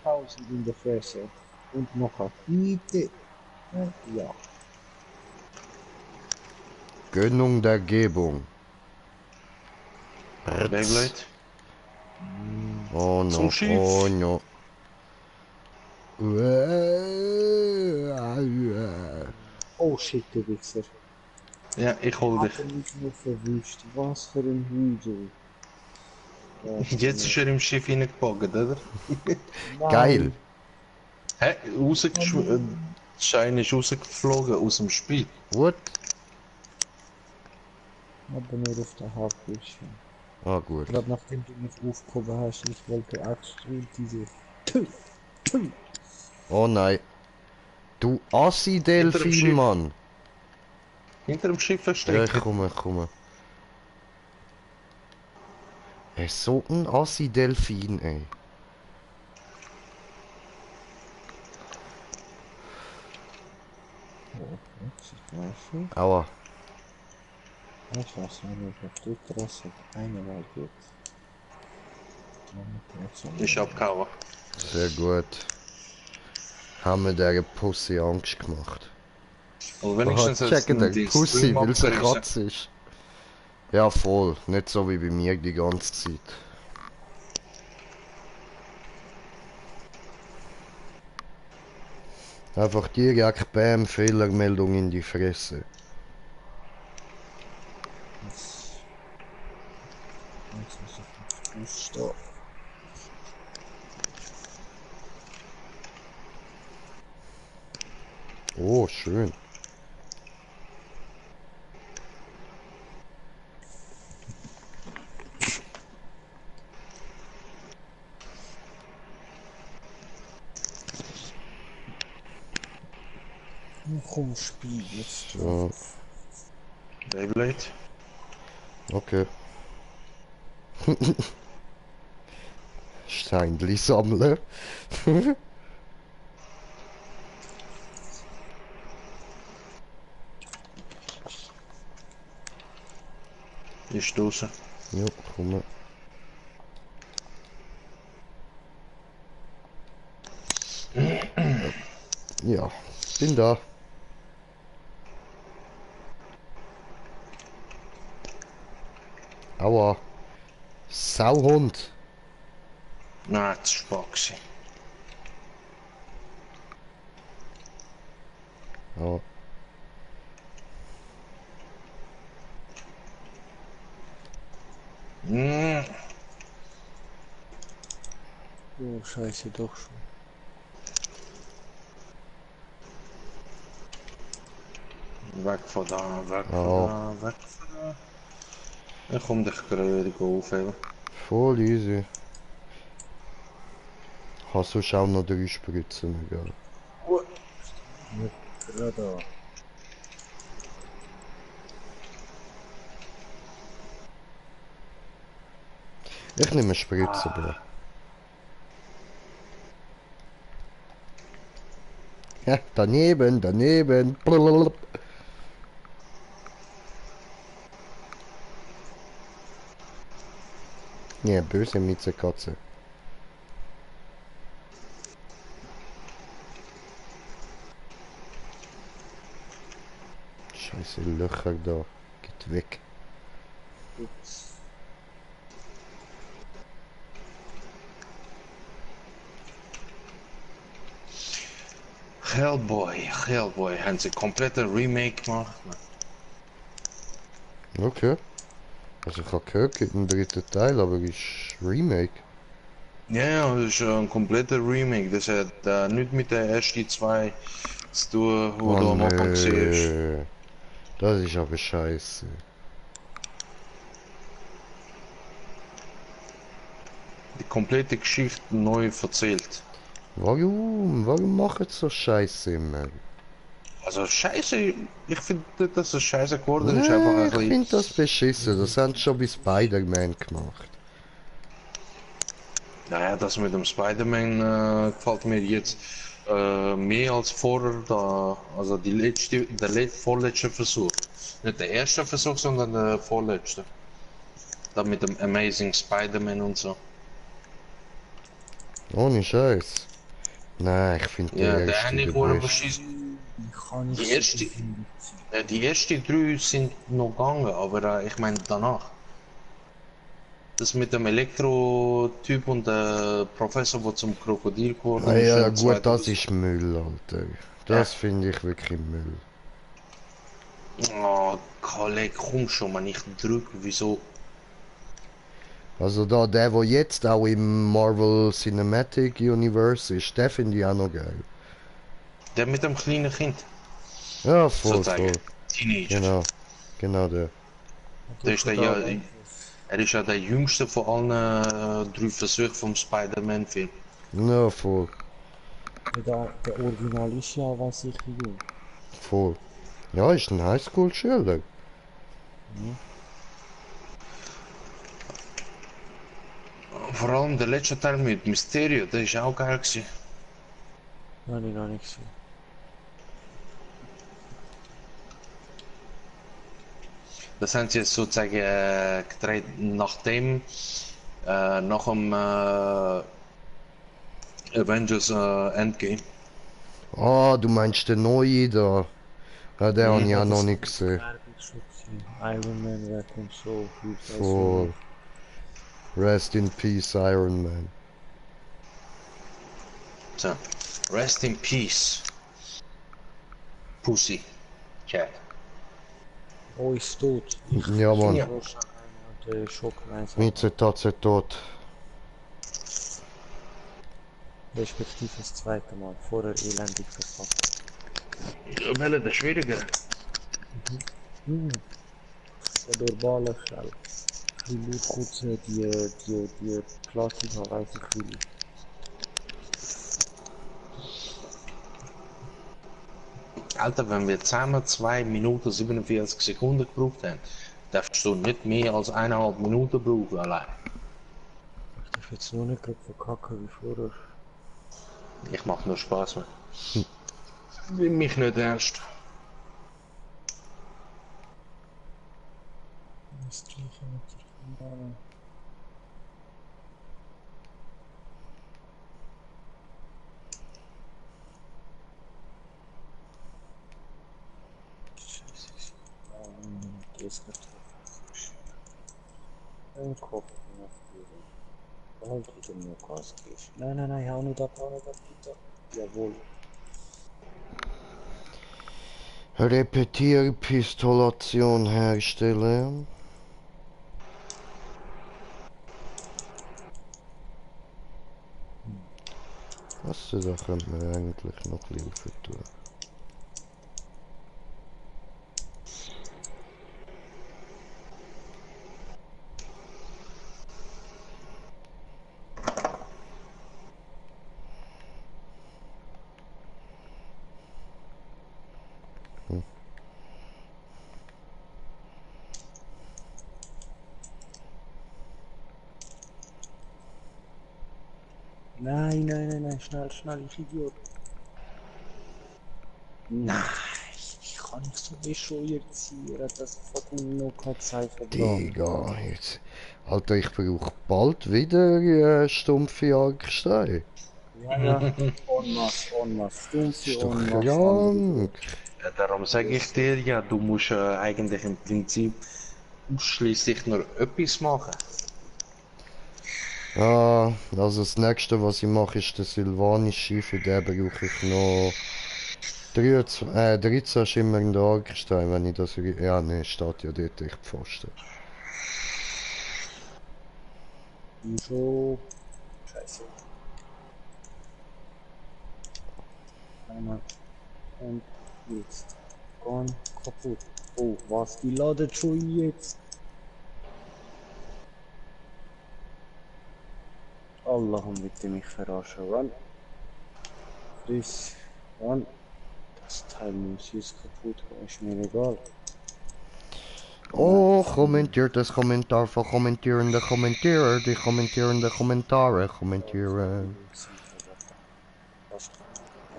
[SPEAKER 2] 4000 in der Fresse. Und noch ein Bitte. Ja.
[SPEAKER 3] Gönnung der Gebung.
[SPEAKER 1] Beyblade.
[SPEAKER 3] Oh no,
[SPEAKER 1] Zum Schiff.
[SPEAKER 3] oh no.
[SPEAKER 2] Oh shit, du Wichser.
[SPEAKER 1] Ja, ich hol dich.
[SPEAKER 2] Hat er mich nur verwischt. Was für ein Hügel.
[SPEAKER 1] Jetzt ist er im Schiff hineingepackt, oder?
[SPEAKER 3] Geil.
[SPEAKER 1] Hä? Schein ist rausgeflogen aus dem Spiel.
[SPEAKER 3] What?
[SPEAKER 2] Aber nur auf der Hauptbildschirm.
[SPEAKER 3] Ah, gut.
[SPEAKER 2] Gerade nachdem du mich aufgehoben hast, ich wollte extrem diese...
[SPEAKER 3] Oh nein. Du
[SPEAKER 1] Hinter dem
[SPEAKER 3] Assi-Delfin,
[SPEAKER 1] Schiff.
[SPEAKER 3] Mann.
[SPEAKER 1] Hinter dem Schiff
[SPEAKER 3] Ja, ich
[SPEAKER 1] versteckt.
[SPEAKER 3] komme. Er ist so ein Assi-Delfin, ey. Aua.
[SPEAKER 2] Ich weiß nicht, ob du Interesse eine Mal gibt.
[SPEAKER 1] Ich hab Kauer.
[SPEAKER 3] Sehr gut. Haben wir der Pussy Angst gemacht.
[SPEAKER 1] Aber wenigstens
[SPEAKER 3] checken der
[SPEAKER 1] die
[SPEAKER 3] Pussy,
[SPEAKER 1] Stream
[SPEAKER 3] weil es eine
[SPEAKER 1] abgerissen.
[SPEAKER 3] Katze ist. Ja, voll. Nicht so wie bei mir die ganze Zeit. Einfach direkt Bam, Fehlermeldung in die Fresse. Oh, schön.
[SPEAKER 2] Komm, Spiel jetzt.
[SPEAKER 3] So,
[SPEAKER 1] Beyblade.
[SPEAKER 3] okay. Steinli sammeln.
[SPEAKER 1] Ist draußen.
[SPEAKER 3] Ja, komm. Ja, bin da. Aua. Sauhund.
[SPEAKER 1] Nein, das ist Boxy.
[SPEAKER 3] Ja.
[SPEAKER 2] Oh, scheiße, doch schon.
[SPEAKER 1] Weg von da, weg
[SPEAKER 3] Ja.
[SPEAKER 1] von da, weg von da. Ich komm dich gerade aufheben.
[SPEAKER 3] Voll easy. Hast du auch noch 3 Spritzen, gell?
[SPEAKER 2] Gerade.
[SPEAKER 3] Ich nehme Spritze, Bro. Ja, daneben. Blablabla. Ja, böse Miezekatze. Scheiße Löcher da. Geht weg.
[SPEAKER 2] Ups.
[SPEAKER 1] Hellboy, haben sie komplette Remake gemacht.
[SPEAKER 3] Okay. Also ich habe gehört, gibt einen 3. Teil, aber ist Remake.
[SPEAKER 1] Ja, das ist ein kompletter Remake. Das hat nichts mit der ersten 2 zu tun, wo du am Anfang siehst.
[SPEAKER 3] Das ist aber scheiße.
[SPEAKER 1] Die komplette Geschichte neu erzählt.
[SPEAKER 3] Warum machen sie so scheiße immer?
[SPEAKER 1] Also scheiße, ich finde, dass es scheiße geworden ist.
[SPEAKER 3] Nee,
[SPEAKER 1] Einfach ein
[SPEAKER 3] ich
[SPEAKER 1] bisschen.
[SPEAKER 3] finde das beschissen, das haben sie schon bei Spider-Man gemacht.
[SPEAKER 1] Naja, das mit dem Spider-Man gefällt mir jetzt mehr als vorher. Also der vorletzte Versuch. Nicht der erste Versuch, sondern der vorletzte. Da mit dem Amazing Spider-Man und so.
[SPEAKER 3] Ohne Scheiß. Nein, ich finde die
[SPEAKER 1] Ja, der
[SPEAKER 3] erste
[SPEAKER 1] eine
[SPEAKER 3] der
[SPEAKER 1] wurde
[SPEAKER 3] beste.
[SPEAKER 1] beschissen.
[SPEAKER 2] Kann ich
[SPEAKER 1] Die
[SPEAKER 2] so
[SPEAKER 1] erste,
[SPEAKER 2] finden.
[SPEAKER 1] die ersten drei sind noch gegangen, aber ich meine danach. Das mit dem Elektro-Typ und der Professor, der zum Krokodil
[SPEAKER 3] Ah,
[SPEAKER 1] geworden ist,
[SPEAKER 3] ja,
[SPEAKER 1] im
[SPEAKER 3] gut,
[SPEAKER 1] zweiten.
[SPEAKER 3] das ist Müll, Alter.
[SPEAKER 1] Ja.
[SPEAKER 3] Das finde ich wirklich Müll.
[SPEAKER 1] Oh, Kollege, komm schon, man, ich drück, wieso?
[SPEAKER 3] Also da, der jetzt auch im Marvel Cinematic Universe ist, der finde ich auch noch geil.
[SPEAKER 1] Der mit dem kleinen Kind,
[SPEAKER 3] Ja, voll,
[SPEAKER 1] sozusagen.
[SPEAKER 3] voll.
[SPEAKER 1] Teenager.
[SPEAKER 3] Genau, genau der.
[SPEAKER 1] Der ist der, ja, er ist ja der jüngste von allen drei Versuchen vom Spider-Man-Film.
[SPEAKER 3] Ja, voll,
[SPEAKER 2] Der Original ist ja, weiß ich, jung.
[SPEAKER 3] voll. Ja, ist ein Highschool-Schüler.
[SPEAKER 2] Ja.
[SPEAKER 1] Vor allem der letzte Teil mit Mysterio, der ist auch geil gewesen.
[SPEAKER 2] Habe ich noch nicht gesehen.
[SPEAKER 1] Das haben sie jetzt sozusagen gedreht nachdem, nach dem Avengers Endgame.
[SPEAKER 3] Ah, du meinst den neuen da? Ja, den habe ich
[SPEAKER 2] Ja,
[SPEAKER 3] auch noch
[SPEAKER 2] das
[SPEAKER 3] nicht
[SPEAKER 2] habe ich die
[SPEAKER 3] gesehen.
[SPEAKER 2] Werbung schon gesehen. Iron Man weg und so. Hilft also
[SPEAKER 3] Voll.
[SPEAKER 2] nicht.
[SPEAKER 3] Rest in Peace, Iron Man.
[SPEAKER 1] So, rest in peace, Pussy Cat.
[SPEAKER 2] Oh, ist tot. Ich
[SPEAKER 3] Ja, Mann.
[SPEAKER 1] Ja.
[SPEAKER 2] so schon einmal den Schock rein.
[SPEAKER 3] Mieze tot.
[SPEAKER 2] Respektive das zweite Mal. Vorher elendig verpackt.
[SPEAKER 1] Welcher der schwierige?
[SPEAKER 2] Der Urbane Schell. Die Leute kurz die Plastik weiß ich will.
[SPEAKER 1] Alter, wenn wir zusammen 2 Minuten 47 Sekunden gebraucht haben, darfst du nicht mehr als 1,5 Minuten brauchen allein.
[SPEAKER 2] Ich darf jetzt nur nicht gerade verkacken wie vorher.
[SPEAKER 1] Ich mach nur Spaß mit. Nimm mich nicht ernst.
[SPEAKER 2] Das Gleiche mit der Urbane. Scheiße, die ist nicht drauf. Ein Kopf nach dir. Und wieder nur Gas gibst. Nein, hau nicht ab, bitte. Jawohl.
[SPEAKER 3] Repetierpistolation herstellen. Was da könnte man eigentlich noch Hilfe tun.
[SPEAKER 2] Nein, schnell, ich Idiot. Nein, ich kann nicht so bescheuert sein, das fucking noch kein Zeichen da.
[SPEAKER 3] Digga, jetzt. Alter, ich brauche bald wieder stumpfe Jagdsteine.
[SPEAKER 2] Ja, en masse, stumpfe
[SPEAKER 3] Ist doch
[SPEAKER 2] en masse.
[SPEAKER 3] krank.
[SPEAKER 1] Ja, darum sage ich dir ja, du musst eigentlich im Prinzip ausschließlich nur etwas machen.
[SPEAKER 3] Ja, also das nächste, was ich mache, ist der Silvanische. Für den brauche ich noch 13 schimmernde Argsteine, wenn ich das... Ja, ne, steht ja dort echt Pfosten.
[SPEAKER 2] So. Scheiße. Einmal. Und jetzt. Gone kaputt. Oh, was? Die ladet schon jetzt. Allahum bitte mich verarschen. Run. Friss. Run. Das Teil muss jetzt kaputt gehen. Ist mir egal.
[SPEAKER 3] Oh, kommentiert das Kommentar von kommentierende Kommentierer, die kommentierende Kommentare kommentieren.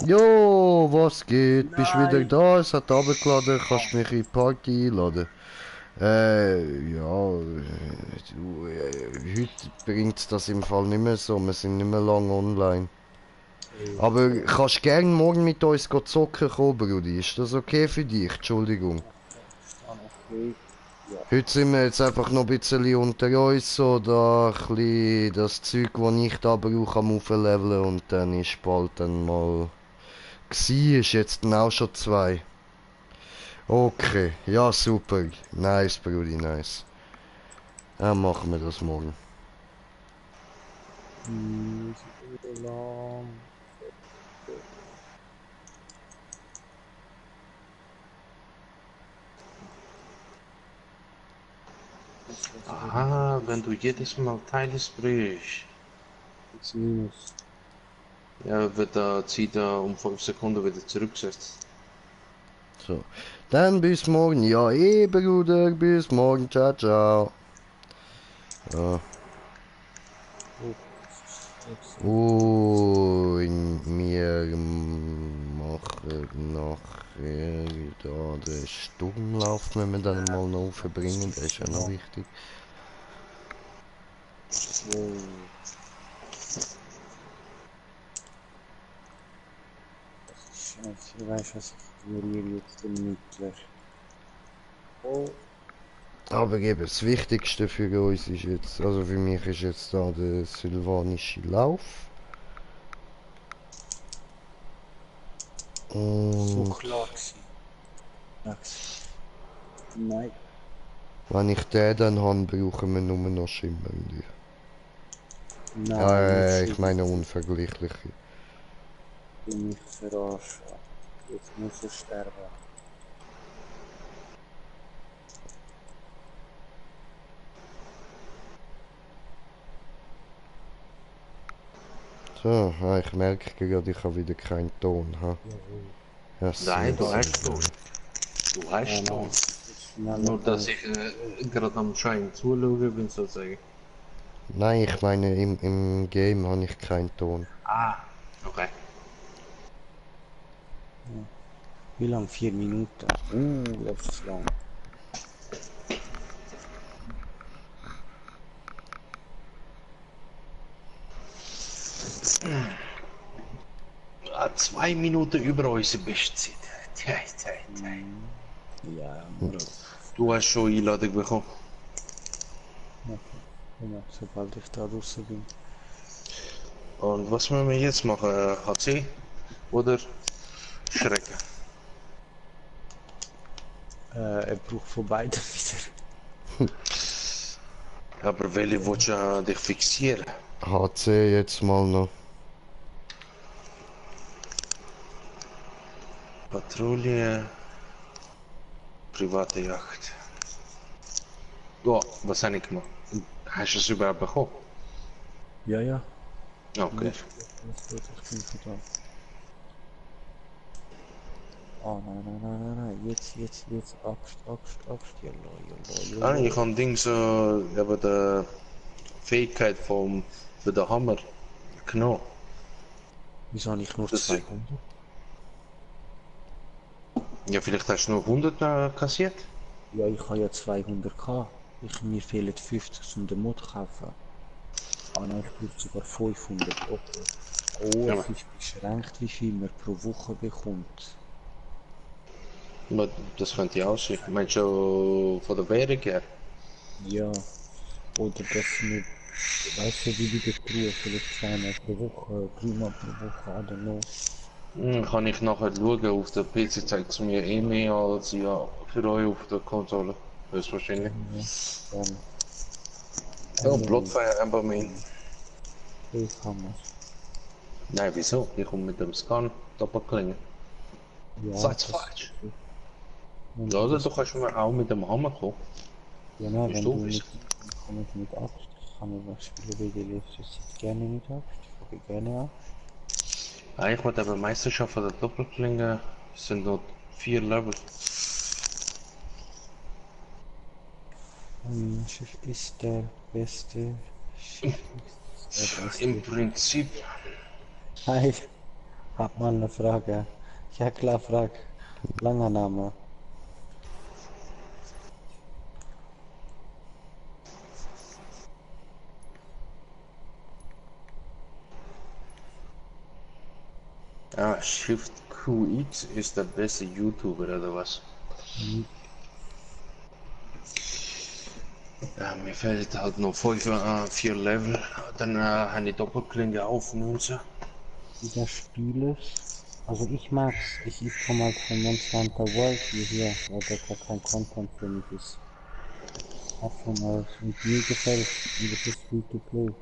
[SPEAKER 3] Jo, was geht? Bist wieder da? Es hat abgeladen, kannst mich in die Party einladen. Ja, du, heute bringt das im Fall nicht mehr so. Wir sind nicht mehr lange online. Aber kannst du gerne morgen mit uns zocken kommen, Brudi? Ist das okay für dich? Entschuldigung.
[SPEAKER 2] Okay. Ja.
[SPEAKER 3] Heute sind wir jetzt einfach noch ein bisschen unter uns, so da ein bisschen das Zeug, das ich da brauche, am aufleveln und dann ist bald dann mal ist jetzt dann auch schon 2. Okay, ja super. Nice, Brudi, nice. Dann machen wir das morgen.
[SPEAKER 2] Lang.
[SPEAKER 1] Aha, wenn du jedes Mal Teile brichst,
[SPEAKER 2] Jetzt minus.
[SPEAKER 1] ja, zieht er um 5 Sekunden wieder zurücksetzt.
[SPEAKER 3] So. Dann bis morgen. Ja, Bruder, bis morgen. Ciao, ciao. Ja. Und wir machen nachher da den Sturmlauf, wenn wir dann mal noch aufbringen. Das ist ja noch wichtig.
[SPEAKER 2] Scheiße, ich weiß, was ich ignoriere jetzt den Mittler. Oh.
[SPEAKER 3] Aber eben, das Wichtigste für uns ist jetzt, also für mich ist jetzt da der sylvanische Lauf.
[SPEAKER 2] So
[SPEAKER 3] Und
[SPEAKER 2] klar gewesen. Max. Nein.
[SPEAKER 3] wenn ich den dann habe, brauchen wir nur noch Schimmernde.
[SPEAKER 2] Nein,
[SPEAKER 3] Ich meine unvergleichliche.
[SPEAKER 2] bin mich verarschen. Jetzt muss er sterben.
[SPEAKER 3] So, ich merke gerade, ich habe wieder keinen Ton. Ha? Ja,
[SPEAKER 1] Nein, du
[SPEAKER 3] sehr,
[SPEAKER 1] hast Ton. Du hast Ton. Nur, dass ich gerade am Schein zuschauen bin, sozusagen.
[SPEAKER 3] Nein, ich meine, im Game habe ich keinen Ton.
[SPEAKER 1] Ah, okay.
[SPEAKER 2] Wie lang? 4 Minuten. Das ist lang.
[SPEAKER 1] Ah, 2 Minuten über unsere Bestzeit.
[SPEAKER 2] Ja,
[SPEAKER 1] Du hast schon Einladung bekommen.
[SPEAKER 2] ja, sobald ich da draußen bin.
[SPEAKER 1] Und was müssen wir jetzt machen? HC oder Schrecken?
[SPEAKER 2] Er braucht von beiden wieder.
[SPEAKER 1] Aber welche willst du dich fixieren?
[SPEAKER 3] HC jetzt mal noch.
[SPEAKER 1] Patrouille, private Yacht. Ja, was habe ich gemacht? Hast du es überhaupt bekommen?
[SPEAKER 2] Ja, ja.
[SPEAKER 1] Okay.
[SPEAKER 2] Alles gut, ich bin für da. Oh nein. Jetzt. Axt.
[SPEAKER 1] Ah,
[SPEAKER 2] Jalla.
[SPEAKER 1] ich habe Dings, aber die Fähigkeit für den Hammer genommen.
[SPEAKER 2] Wieso habe ich nur
[SPEAKER 1] Das-
[SPEAKER 2] 200?
[SPEAKER 1] Ja, vielleicht hast du nur 100 kassiert?
[SPEAKER 2] Ja, ich habe ja 200 gehabt. Mir fehlen 50 um den Mod zu kaufen. Ah nein, ich brauche sogar 500. Okay. Oh,
[SPEAKER 1] Ja,
[SPEAKER 2] es ist beschränkt, wie viel man pro Woche bekommt.
[SPEAKER 1] aber das könnte ja auch sein. Meinst du von der Währung her?
[SPEAKER 2] Ja. Oder dass wir, weißt du, wie die das brauchen, vielleicht 2-mal pro Woche, 3-mal pro Woche, I don't know.
[SPEAKER 1] Kann ich nachher schauen, auf der PC zeigt es mir eh mehr als ja für euch auf der Konsole. Höchstwahrscheinlich.
[SPEAKER 2] Ja, dann.
[SPEAKER 1] Ja, Bloodfire Ember Main.
[SPEAKER 2] Ich kann es.
[SPEAKER 1] Nein, wieso? Ich komme mit dem Scan doppelklingen.
[SPEAKER 2] Ja,
[SPEAKER 1] Sag's
[SPEAKER 2] das-
[SPEAKER 1] falsch.
[SPEAKER 2] Und
[SPEAKER 1] Ja, oder
[SPEAKER 2] das-
[SPEAKER 1] du kannst mir auch mit dem Hammer kommen.
[SPEAKER 2] Ja, nein,
[SPEAKER 1] Bist
[SPEAKER 2] wenn
[SPEAKER 1] du
[SPEAKER 2] du
[SPEAKER 1] wissen?
[SPEAKER 2] kommst mit Axt, ich kann ich was spielen wie die letzte Zeit gerne mit Axt. Ich habe gerne Axt.
[SPEAKER 1] Ich wollte aber Meisterschaft von der Doppelklinge sind noch 4 Level.
[SPEAKER 2] Schiff ist der beste. Schiff ist der beste.
[SPEAKER 1] Im Prinzip,
[SPEAKER 2] Hi, hab mal eine Frage. Ja klar, frag. Langer Name.
[SPEAKER 1] Ja, Shift QX ist der beste YouTuber oder was?
[SPEAKER 2] Hm,
[SPEAKER 1] Ja, mir fehlt halt noch 4 Level, dann habe ich Doppelklinge auf 19.
[SPEAKER 2] Dieser Spiel ist, also ich mag's. Ich komme halt von Monster Hunter World hierher, weil da gar kein Content für mich ist. Offen aus und mir gefällt's und es ist free to play.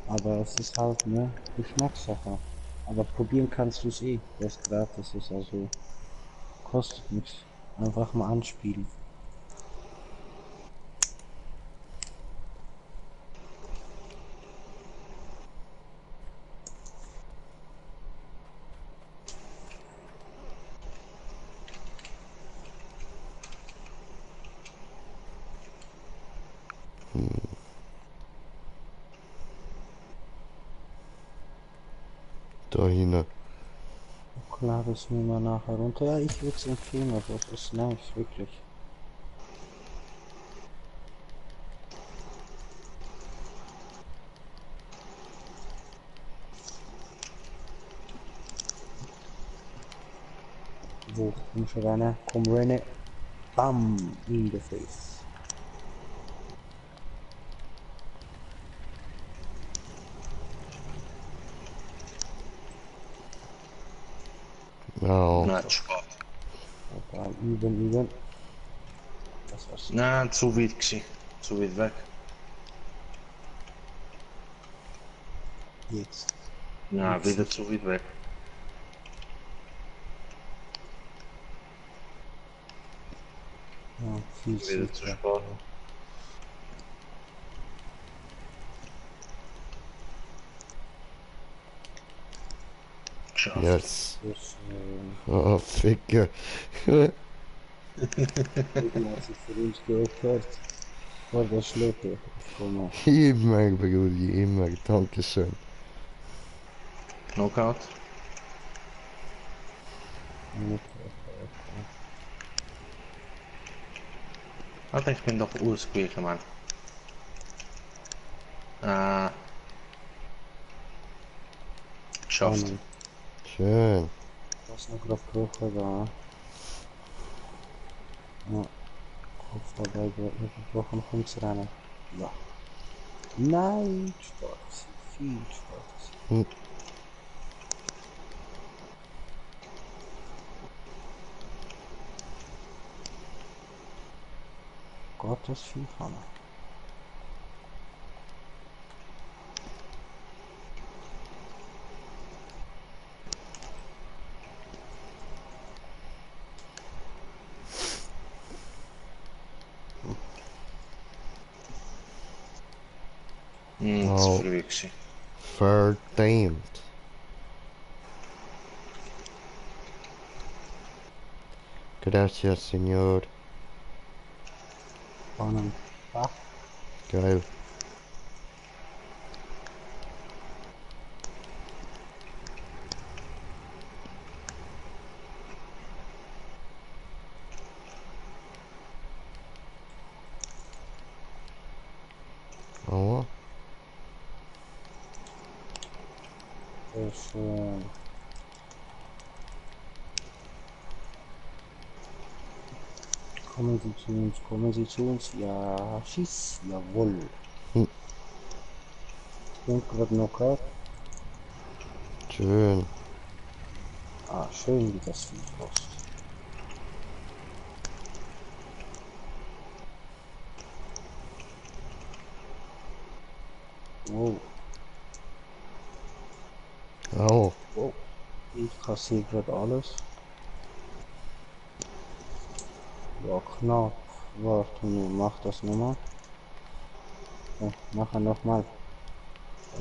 [SPEAKER 2] Aber es ist halt, ne, Geschmackssache. Aber probieren kannst du es eh, weil es gratis ist, also kostet nichts. Einfach mal anspielen.
[SPEAKER 3] Da hinten.
[SPEAKER 2] Klar, das nehmen wir nachher runter. Ja, ich würde es empfehlen, also es ist nice, wirklich. Wo, komm schon rein, komm rein. Bam, in the face.
[SPEAKER 3] Ja,
[SPEAKER 1] Na, Spaß.
[SPEAKER 2] Aber üben. Das war's.
[SPEAKER 1] Na, zu weit gewesen. Zu weit weg.
[SPEAKER 2] Jetzt.
[SPEAKER 1] Na,
[SPEAKER 2] Jetzt
[SPEAKER 1] wieder
[SPEAKER 2] nicht.
[SPEAKER 1] zu weit weg.
[SPEAKER 2] Ja, viel zu
[SPEAKER 1] Wieder zu
[SPEAKER 2] weit.
[SPEAKER 1] spät. Geschafft.
[SPEAKER 3] yes.
[SPEAKER 2] Sehr schön.
[SPEAKER 3] Ah, Ficker.
[SPEAKER 2] Eben hat sich für uns geopfert. Vor der Schlotte. Ich komme.
[SPEAKER 3] Immer, Brudi, immer. Dankeschön.
[SPEAKER 1] Knockout.
[SPEAKER 2] Okay.
[SPEAKER 1] Warte, ich bin doch ausgewichen, Mann. Äh, geschafft.
[SPEAKER 2] Spannend.
[SPEAKER 3] Schön.
[SPEAKER 2] Was noch drauf gebrochen da? Ja, kurz dabei gebrochen, kommt's rein. Ja. Nein, stark. Viel stark.
[SPEAKER 3] Hm.
[SPEAKER 2] Gottes Vieh, Hanna.
[SPEAKER 1] Zu
[SPEAKER 3] Oh,
[SPEAKER 1] früh gewesen.
[SPEAKER 3] verdammt. Gracias, Señor.
[SPEAKER 2] Spannend. Ah,
[SPEAKER 3] Geil. Aua.
[SPEAKER 2] sehr schön. Kommen Sie zu uns. Ja, schieß, jawohl.
[SPEAKER 3] Hm.
[SPEAKER 2] Und gerade Knockout.
[SPEAKER 3] Schön.
[SPEAKER 2] Ah, schön, wie das Vieh kostet. Wow,
[SPEAKER 3] Au.
[SPEAKER 2] wow. Ich kassiere gerade alles. Ja, knapp. Warte nur, mach das nochmal. Ja, nachher nochmal.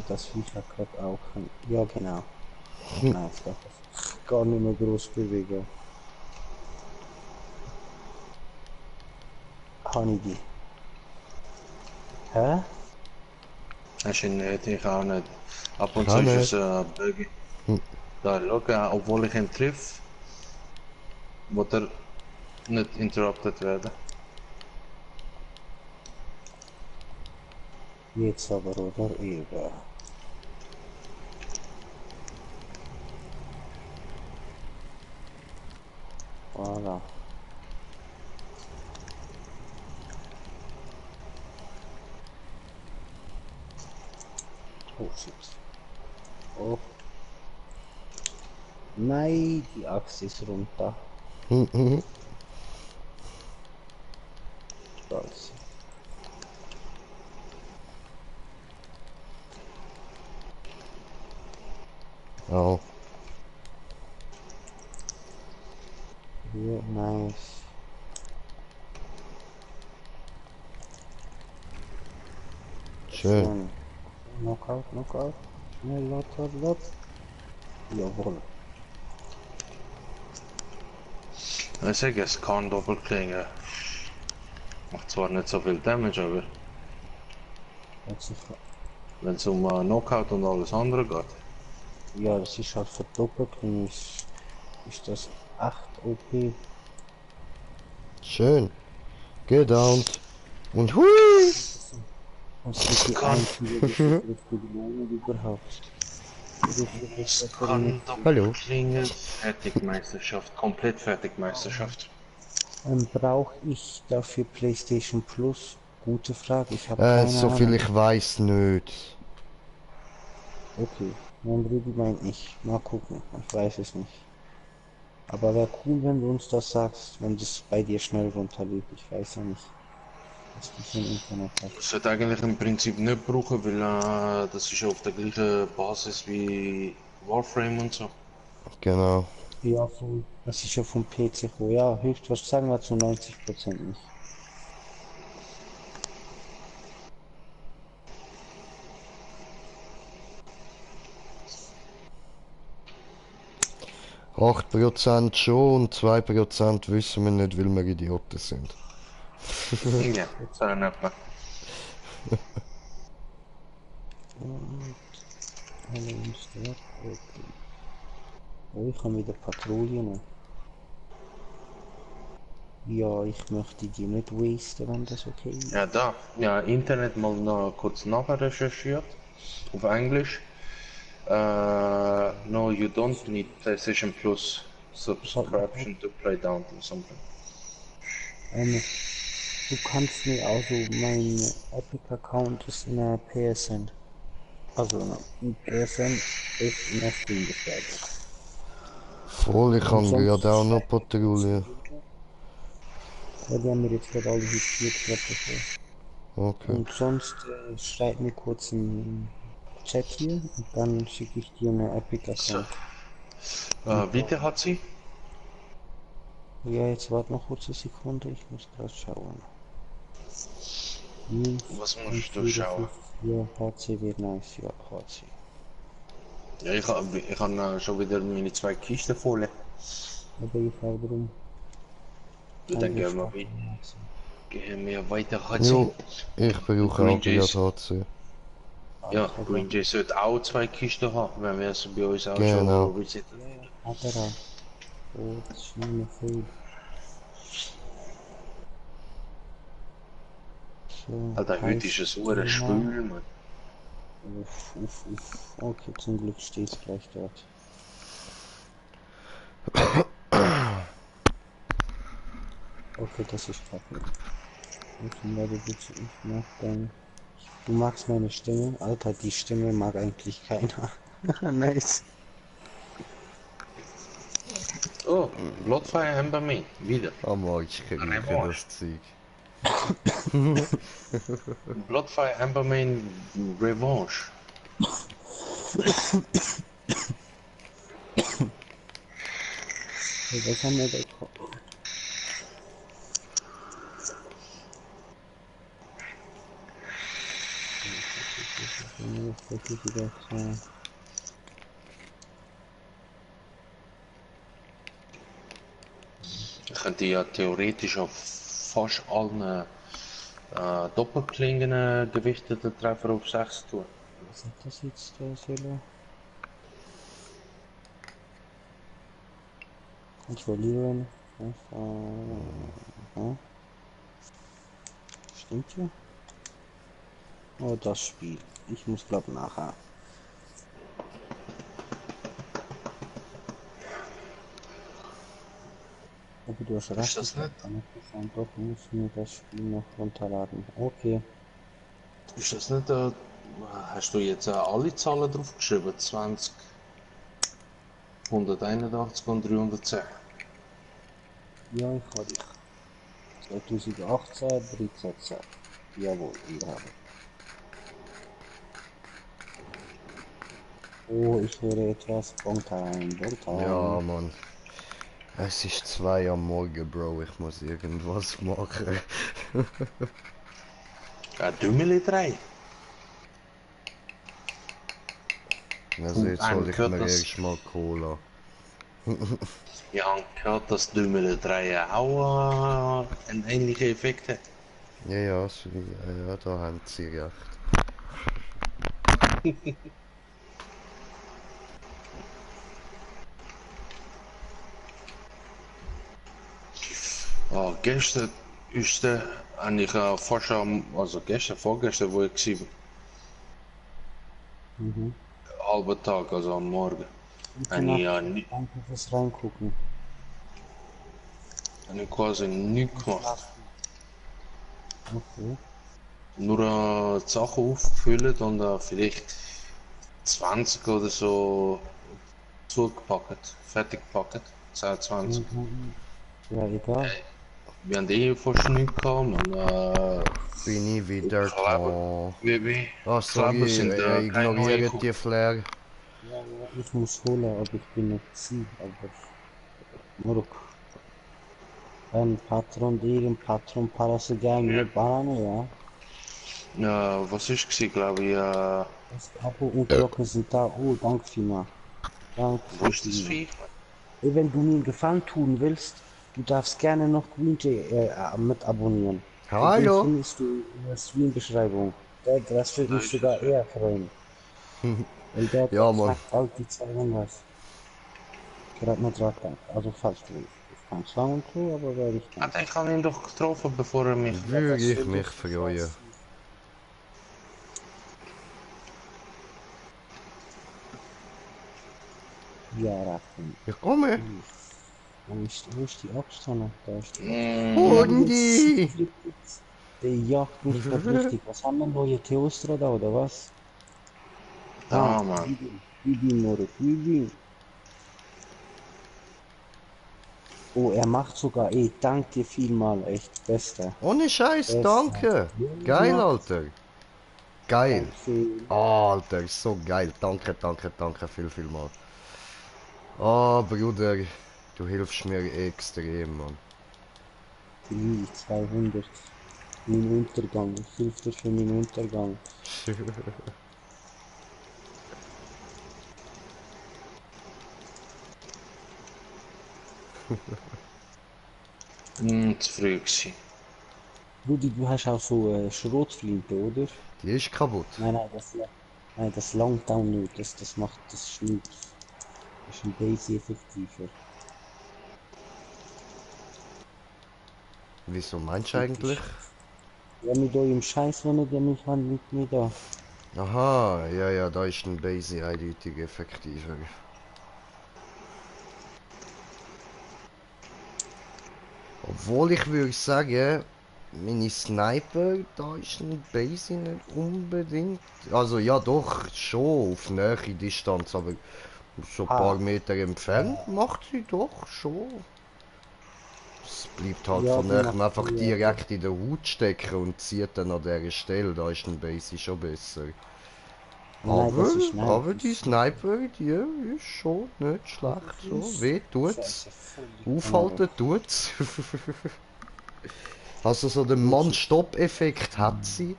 [SPEAKER 2] Das Viech hat gerade auch. Ja, genau. Nice, das ist gar nicht mehr groß bewegen. Honeybee. Hä?
[SPEAKER 1] Als je niet, ich auch nicht. Ab und zu
[SPEAKER 3] Kann
[SPEAKER 1] ist
[SPEAKER 3] nicht.
[SPEAKER 1] es Buggy.
[SPEAKER 3] Hm.
[SPEAKER 1] Da, look, obwohl ich ihn triff, wird er nicht interrupted werden.
[SPEAKER 2] Jetzt aber, oder? Eben. Voilà. Oh shit. Oh. Nein, die Axt ist runter.
[SPEAKER 3] Mhm.
[SPEAKER 2] Scheiße.
[SPEAKER 3] Oh,
[SPEAKER 2] Hier, nice.
[SPEAKER 3] schön.
[SPEAKER 2] Schön. Knockout, Knockout. Schnell, lot. Jawohl.
[SPEAKER 1] Ich sage, es kann Doppelklinge. Macht zwar nicht so viel Damage, aber
[SPEAKER 2] Hört sich,
[SPEAKER 1] wenn es um Knockout und alles andere geht.
[SPEAKER 2] ja, das ist halt verdoppelt. Ist das 8 OP.
[SPEAKER 3] Schön. Gedownt. Und hui!
[SPEAKER 2] Und es ist die
[SPEAKER 1] Kann,
[SPEAKER 2] einzige richtige Belohnung überhaupt. Wie viel ist
[SPEAKER 1] es
[SPEAKER 2] das für eine?
[SPEAKER 1] kann
[SPEAKER 3] Hallo.
[SPEAKER 1] Doppelklinge. Fertigmeisterschaft, komplett Fertigmeisterschaft.
[SPEAKER 2] Brauche ich dafür PlayStation Plus? Gute Frage, ich habe keine
[SPEAKER 3] So viel
[SPEAKER 2] Ahnung.
[SPEAKER 3] ich weiß nicht.
[SPEAKER 2] Okay, mein Bruder meint nicht. Mal gucken, ich weiß es nicht. Aber wäre cool, wenn du uns das sagst, wenn das bei dir schnell runterlädt. Ich weiß ja nicht, was du für ein Internet hast.
[SPEAKER 1] Das wird eigentlich im Prinzip nicht brauchen, weil das ist auf der gleichen Basis wie Warframe und so.
[SPEAKER 3] Genau.
[SPEAKER 2] Ja, das ist ja vom PC gekommen. Ja, höchstwahrscheinlich sagen wir zu 90% nicht.
[SPEAKER 3] 8% schon und 2% wissen wir nicht, weil wir Idioten sind.
[SPEAKER 1] Ja, so in etwa.
[SPEAKER 2] Und alle installiert. Okay. Oh, ich habe wieder Patrouille noch. Ja, ich möchte die nicht wasten, wenn das okay ist.
[SPEAKER 1] Ja, da. Ja, Internet mal noch kurz nachher recherchiert. Auf Englisch. No, you don't need PlayStation Plus subscription to play down or something.
[SPEAKER 2] Du kannst mir also, mein Epic-Account ist in der PSN. Also in PSN ist in der Steam-Beschreibung.
[SPEAKER 3] Voll, ich
[SPEAKER 2] Und
[SPEAKER 3] kann
[SPEAKER 2] sonst
[SPEAKER 3] gerade auch noch
[SPEAKER 2] schreibt mir kurz
[SPEAKER 3] Patrouille.
[SPEAKER 2] ja, die haben mir jetzt gerade alle hütiert, gerade bevor.
[SPEAKER 3] Okay.
[SPEAKER 2] Und sonst schreib mir kurz im Chat hier und dann schicke ich dir eine
[SPEAKER 1] So.
[SPEAKER 2] Epic-Account.
[SPEAKER 1] Wie viel hat sie?
[SPEAKER 2] Ja, jetzt warte noch kurz eine Sekunde, ich muss gerade schauen. News
[SPEAKER 1] Was musst du schauen?
[SPEAKER 2] 454 HC wird nice, ja, HC.
[SPEAKER 1] Ja, ich hab schon wieder meine zwei Kisten voll.
[SPEAKER 2] Aber ich frage darum,
[SPEAKER 1] Dann gehen wir weiter.
[SPEAKER 3] Jo, ich brauche
[SPEAKER 1] Green
[SPEAKER 3] auch gerade
[SPEAKER 1] Jays.
[SPEAKER 3] HC.
[SPEAKER 1] Ja, Green Jay sollte auch zwei Kisten haben, wenn wir es bei uns auch
[SPEAKER 3] Genau.
[SPEAKER 1] schon resetten.
[SPEAKER 2] Hat er auch. Oh, das ist nicht mehr viel. So,
[SPEAKER 1] Alter, heute ist es so schwül, man.
[SPEAKER 2] Uff. Okay, zum Glück steht es gleich dort. Okay, das ist kacke. Ich mag dein... Du magst meine Stimme? Alter, die Stimme mag eigentlich keiner. Nice.
[SPEAKER 1] Oh, Bloodfire Ember Main, wieder.
[SPEAKER 3] Aber ich kenne
[SPEAKER 1] Revanche.
[SPEAKER 3] das Zeug.
[SPEAKER 1] Bloodfire Ember Main Revanche.
[SPEAKER 2] Was haben wir bekommen?
[SPEAKER 1] Ich könnte ja theoretisch auf fast allen Doppelklingen gewichteten Treffer auf 6 tun.
[SPEAKER 2] Was ist das jetzt, der Selo? Kontrollieren. Stimmt ja? Oh, das Spiel. Ich muss glaub nachher. du hast recht.
[SPEAKER 1] das nicht?
[SPEAKER 2] Und doch muss ich mir das Spiel noch runterladen. Okay.
[SPEAKER 1] Ist das nicht, hast du jetzt alle Zahlen drauf geschrieben? 20, 181 und 310?
[SPEAKER 2] Ja, ich habe dich. 2018, 13. Jawohl, ich habe. Oh, ich höre etwas. Bongtime,
[SPEAKER 3] Ja,
[SPEAKER 2] Bongtime.
[SPEAKER 3] Mann. Es ist 2 am Morgen, Bro. Ich muss irgendwas machen.
[SPEAKER 1] Ja, Dümmeli 3.
[SPEAKER 3] Also
[SPEAKER 1] Und
[SPEAKER 3] jetzt hol
[SPEAKER 1] ein
[SPEAKER 3] ich mir
[SPEAKER 1] gehört das,
[SPEAKER 3] erstmal Cola.
[SPEAKER 1] ja, gehört das Dümmeli 3 auch einen ähnlichen Effekt hat.
[SPEAKER 3] Ja, ja, ja, da haben sie recht.
[SPEAKER 1] Gestern ist der, eigentlich fast also gestern, vorgestern, wo ich war,
[SPEAKER 2] Mhm.
[SPEAKER 1] halber Tag, also am Morgen.
[SPEAKER 2] Gute
[SPEAKER 1] Habe ich,
[SPEAKER 2] Nacht. Danke fürs Reingucken.
[SPEAKER 1] habe ich quasi nichts gemacht.
[SPEAKER 2] Okay.
[SPEAKER 1] Nur die Sachen aufgefüllt und vielleicht 20 oder so zugepackt, fertig gepackt. 10, 20.
[SPEAKER 2] Mhm. Ja, egal.
[SPEAKER 1] Wir haben eh fast nichts gehabt. Und,
[SPEAKER 3] Bin ich wieder
[SPEAKER 1] Kleber,
[SPEAKER 3] da.
[SPEAKER 1] wie
[SPEAKER 3] Ah,
[SPEAKER 1] Kleber
[SPEAKER 3] sorry,
[SPEAKER 1] sind keine neue
[SPEAKER 3] ignoriert die Flair.
[SPEAKER 2] Ja, ja, ich muss holen, aber ich bin nicht sie, aber Muruk. Patron, deren Patron, Parasegami, Banane, ja.
[SPEAKER 1] Was ist gewesen, glaube ich,
[SPEAKER 2] Das Abo und Glocken sind da. Oh, danke vielmals. Danke
[SPEAKER 1] wo ist das
[SPEAKER 2] vielmals.
[SPEAKER 1] Viech?
[SPEAKER 2] Ey, wenn du mir einen Gefallen tun willst, du darfst gerne noch Green Jay mit abonnieren. Den
[SPEAKER 3] Hallo?
[SPEAKER 2] findest du in der Stream-Beschreibung. Das würde
[SPEAKER 1] Da
[SPEAKER 2] mich
[SPEAKER 1] ist
[SPEAKER 2] sogar
[SPEAKER 1] es.
[SPEAKER 2] eher freuen. Weil der
[SPEAKER 3] Ja, Mann.
[SPEAKER 2] knackt bald die 200. Gerade nicht dran gedacht. Also falls du willst. Ich kann zwar und so, aber werde ich dann.
[SPEAKER 1] Ich habe ihn doch getroffen, bevor er mich.
[SPEAKER 2] Ja,
[SPEAKER 3] Würde
[SPEAKER 2] das
[SPEAKER 3] ich
[SPEAKER 2] würde
[SPEAKER 3] mich
[SPEAKER 2] ich
[SPEAKER 3] freuen.
[SPEAKER 2] Ja, Rachen.
[SPEAKER 3] Ich komme.
[SPEAKER 2] Wo ist die Axt, Hanna? Da ist die Axt. Wir
[SPEAKER 1] Mm,
[SPEAKER 2] haben jetzt
[SPEAKER 3] Hundi!
[SPEAKER 2] Siegfried. Der jagt mich gerade richtig. Was haben wir? Neue Theostra da, oder was? Ah,
[SPEAKER 1] da, Mann.
[SPEAKER 2] Bibi Moruk, Bibi. Oh, er macht sogar, ey, dank dir vielmal, echt, bester.
[SPEAKER 3] Ohne Scheiß,
[SPEAKER 2] Bester.
[SPEAKER 3] danke.
[SPEAKER 2] Ja,
[SPEAKER 3] Geil,
[SPEAKER 2] macht.
[SPEAKER 3] Alter. Geil.
[SPEAKER 2] Dankeschön.
[SPEAKER 3] Alter, so geil. Danke, danke, danke viel mal. Ah, Bruder, du hilfst mir extrem, Mann.
[SPEAKER 2] Die 200. Mein Untergang. Ich hilf dir für meinen Untergang.
[SPEAKER 1] Zu früh gewesen.
[SPEAKER 2] Rudi, du hast auch so Schrotflinte, oder?
[SPEAKER 3] Die ist kaputt.
[SPEAKER 2] Nein, das langt auch nicht. Das macht das Schnitt. Das ist ein Base effektiver.
[SPEAKER 3] Wieso meinst du eigentlich?
[SPEAKER 2] Typisch. Ja, mit eurem Scheiß, wenn ihr mich halt mit mir da.
[SPEAKER 3] Aha, ja, ja, da ist ein Base eindeutig effektiver. Obwohl ich würde sagen, meine Sniper, da ist ein Base nicht unbedingt. Also ja doch, schon auf nähere Distanz, aber so ein paar
[SPEAKER 2] Ah,
[SPEAKER 3] Meter entfernt macht sie doch schon. Es bleibt halt
[SPEAKER 2] ja,
[SPEAKER 3] von
[SPEAKER 2] die
[SPEAKER 3] näher
[SPEAKER 2] macht
[SPEAKER 3] einfach
[SPEAKER 2] früher.
[SPEAKER 3] direkt in der Haut stecken und zieht dann an dieser Stelle, da ist ein Base schon besser.
[SPEAKER 2] Nein, das ist nein,
[SPEAKER 3] Aber
[SPEAKER 2] das
[SPEAKER 3] die
[SPEAKER 2] ist
[SPEAKER 3] Sniper, die ist schon nicht schlecht. So, weh tut's.
[SPEAKER 2] Scheiße, völlig
[SPEAKER 3] Aufhalten tut's. Also so den Mann-Stopp-Effekt hat sie.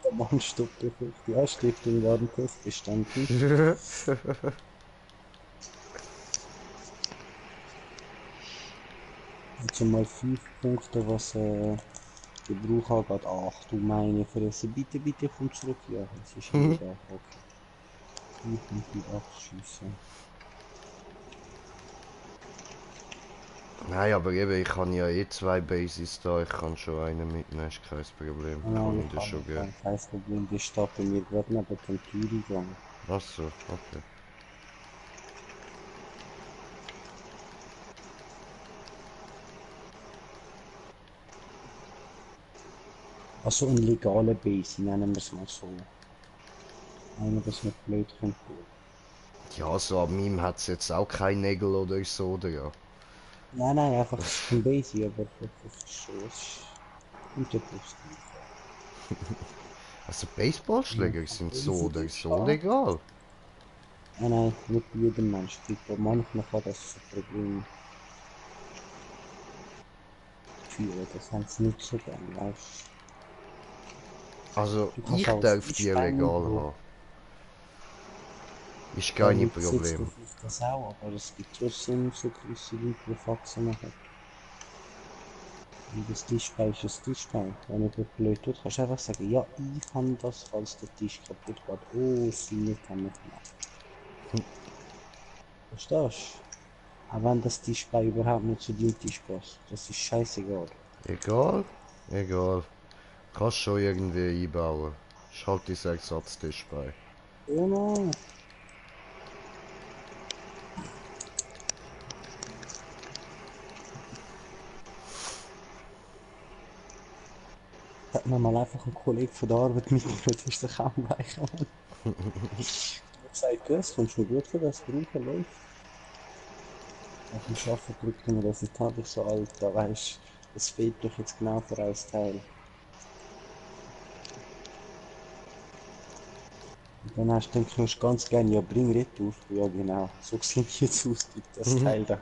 [SPEAKER 2] Der Mann stoppt effekt. Ja, steht im Warentest bestanden. Also mal 5 Punkte, was Gebrauch angeht. Ach du meine Fresse, bitte, bitte komm zurück. Ja, es ist wieder da. Okay. 4 mit 8 Schüsse.
[SPEAKER 3] Nein, aber eben, ich habe ja eh 2 Bases da, ich kann schon einen mitnehmen, ist kein Problem. Kann
[SPEAKER 2] Nein,
[SPEAKER 3] ich das schon geben.
[SPEAKER 2] kein Problem. Die steht bei mir gerade neben dem Türgang.
[SPEAKER 3] Achso, okay.
[SPEAKER 2] Also ein legaler Base, nennen wir es mal so. Einer, das nicht blöd könnte.
[SPEAKER 3] Ja, so an meinem hat es jetzt auch kein Nägel oder so, oder ja.
[SPEAKER 2] Nein, nein, einfach ein Base, aber das ist schon guter Boost.
[SPEAKER 3] Also
[SPEAKER 2] Wenn man
[SPEAKER 3] Baseballschläger
[SPEAKER 2] kein
[SPEAKER 3] sind so
[SPEAKER 2] Base
[SPEAKER 3] oder
[SPEAKER 2] ist,
[SPEAKER 3] so legal.
[SPEAKER 2] nein, nein, nicht bei jedem Mensch. Bei manchen kann das zu Problemen führen. Das haben sie nicht so gern, weißt
[SPEAKER 3] Also
[SPEAKER 2] du. Du kannst
[SPEAKER 3] ich
[SPEAKER 2] auch ein
[SPEAKER 3] darf die
[SPEAKER 2] Tischbein,
[SPEAKER 3] legal
[SPEAKER 2] wo
[SPEAKER 3] haben. Ist
[SPEAKER 2] ja,
[SPEAKER 3] kein
[SPEAKER 2] mit Sitz
[SPEAKER 3] Problem.
[SPEAKER 2] darf ich das auch, aber es gibt trotzdem so gewisse Leute, die Faxen machen. Und das Tischbein ist das Tischbein. Wenn jemand blöd tut, kannst du einfach sagen, ja, ich kann das, falls der Tisch kaputt geht. Oh, sie nicht haben wir gemacht. Verstehst du? Auch wenn das Tischbein überhaupt nicht zu deinem Tisch passt. Das ist scheißegal.
[SPEAKER 3] Egal? Egal. Kannst schon irgendwie einbauen. Schalt das Ersatztisch bei.
[SPEAKER 2] Genau. Hat mir mal einfach ein Kollege von der Arbeit mitgebracht, ist der kaum weicher. Ich hab gesagt, das kommst du mir gut für das brauchen, läuft. Auf dem Schaffen drückt er mir das in die Hand, ich so, Alter, weisst, das fehlt doch jetzt genau für ein Teil. Und dann hast du gedacht, du ganz gerne, ja, bring retour. Ja, genau, so sieht jetzt aus, gibt das Teil da.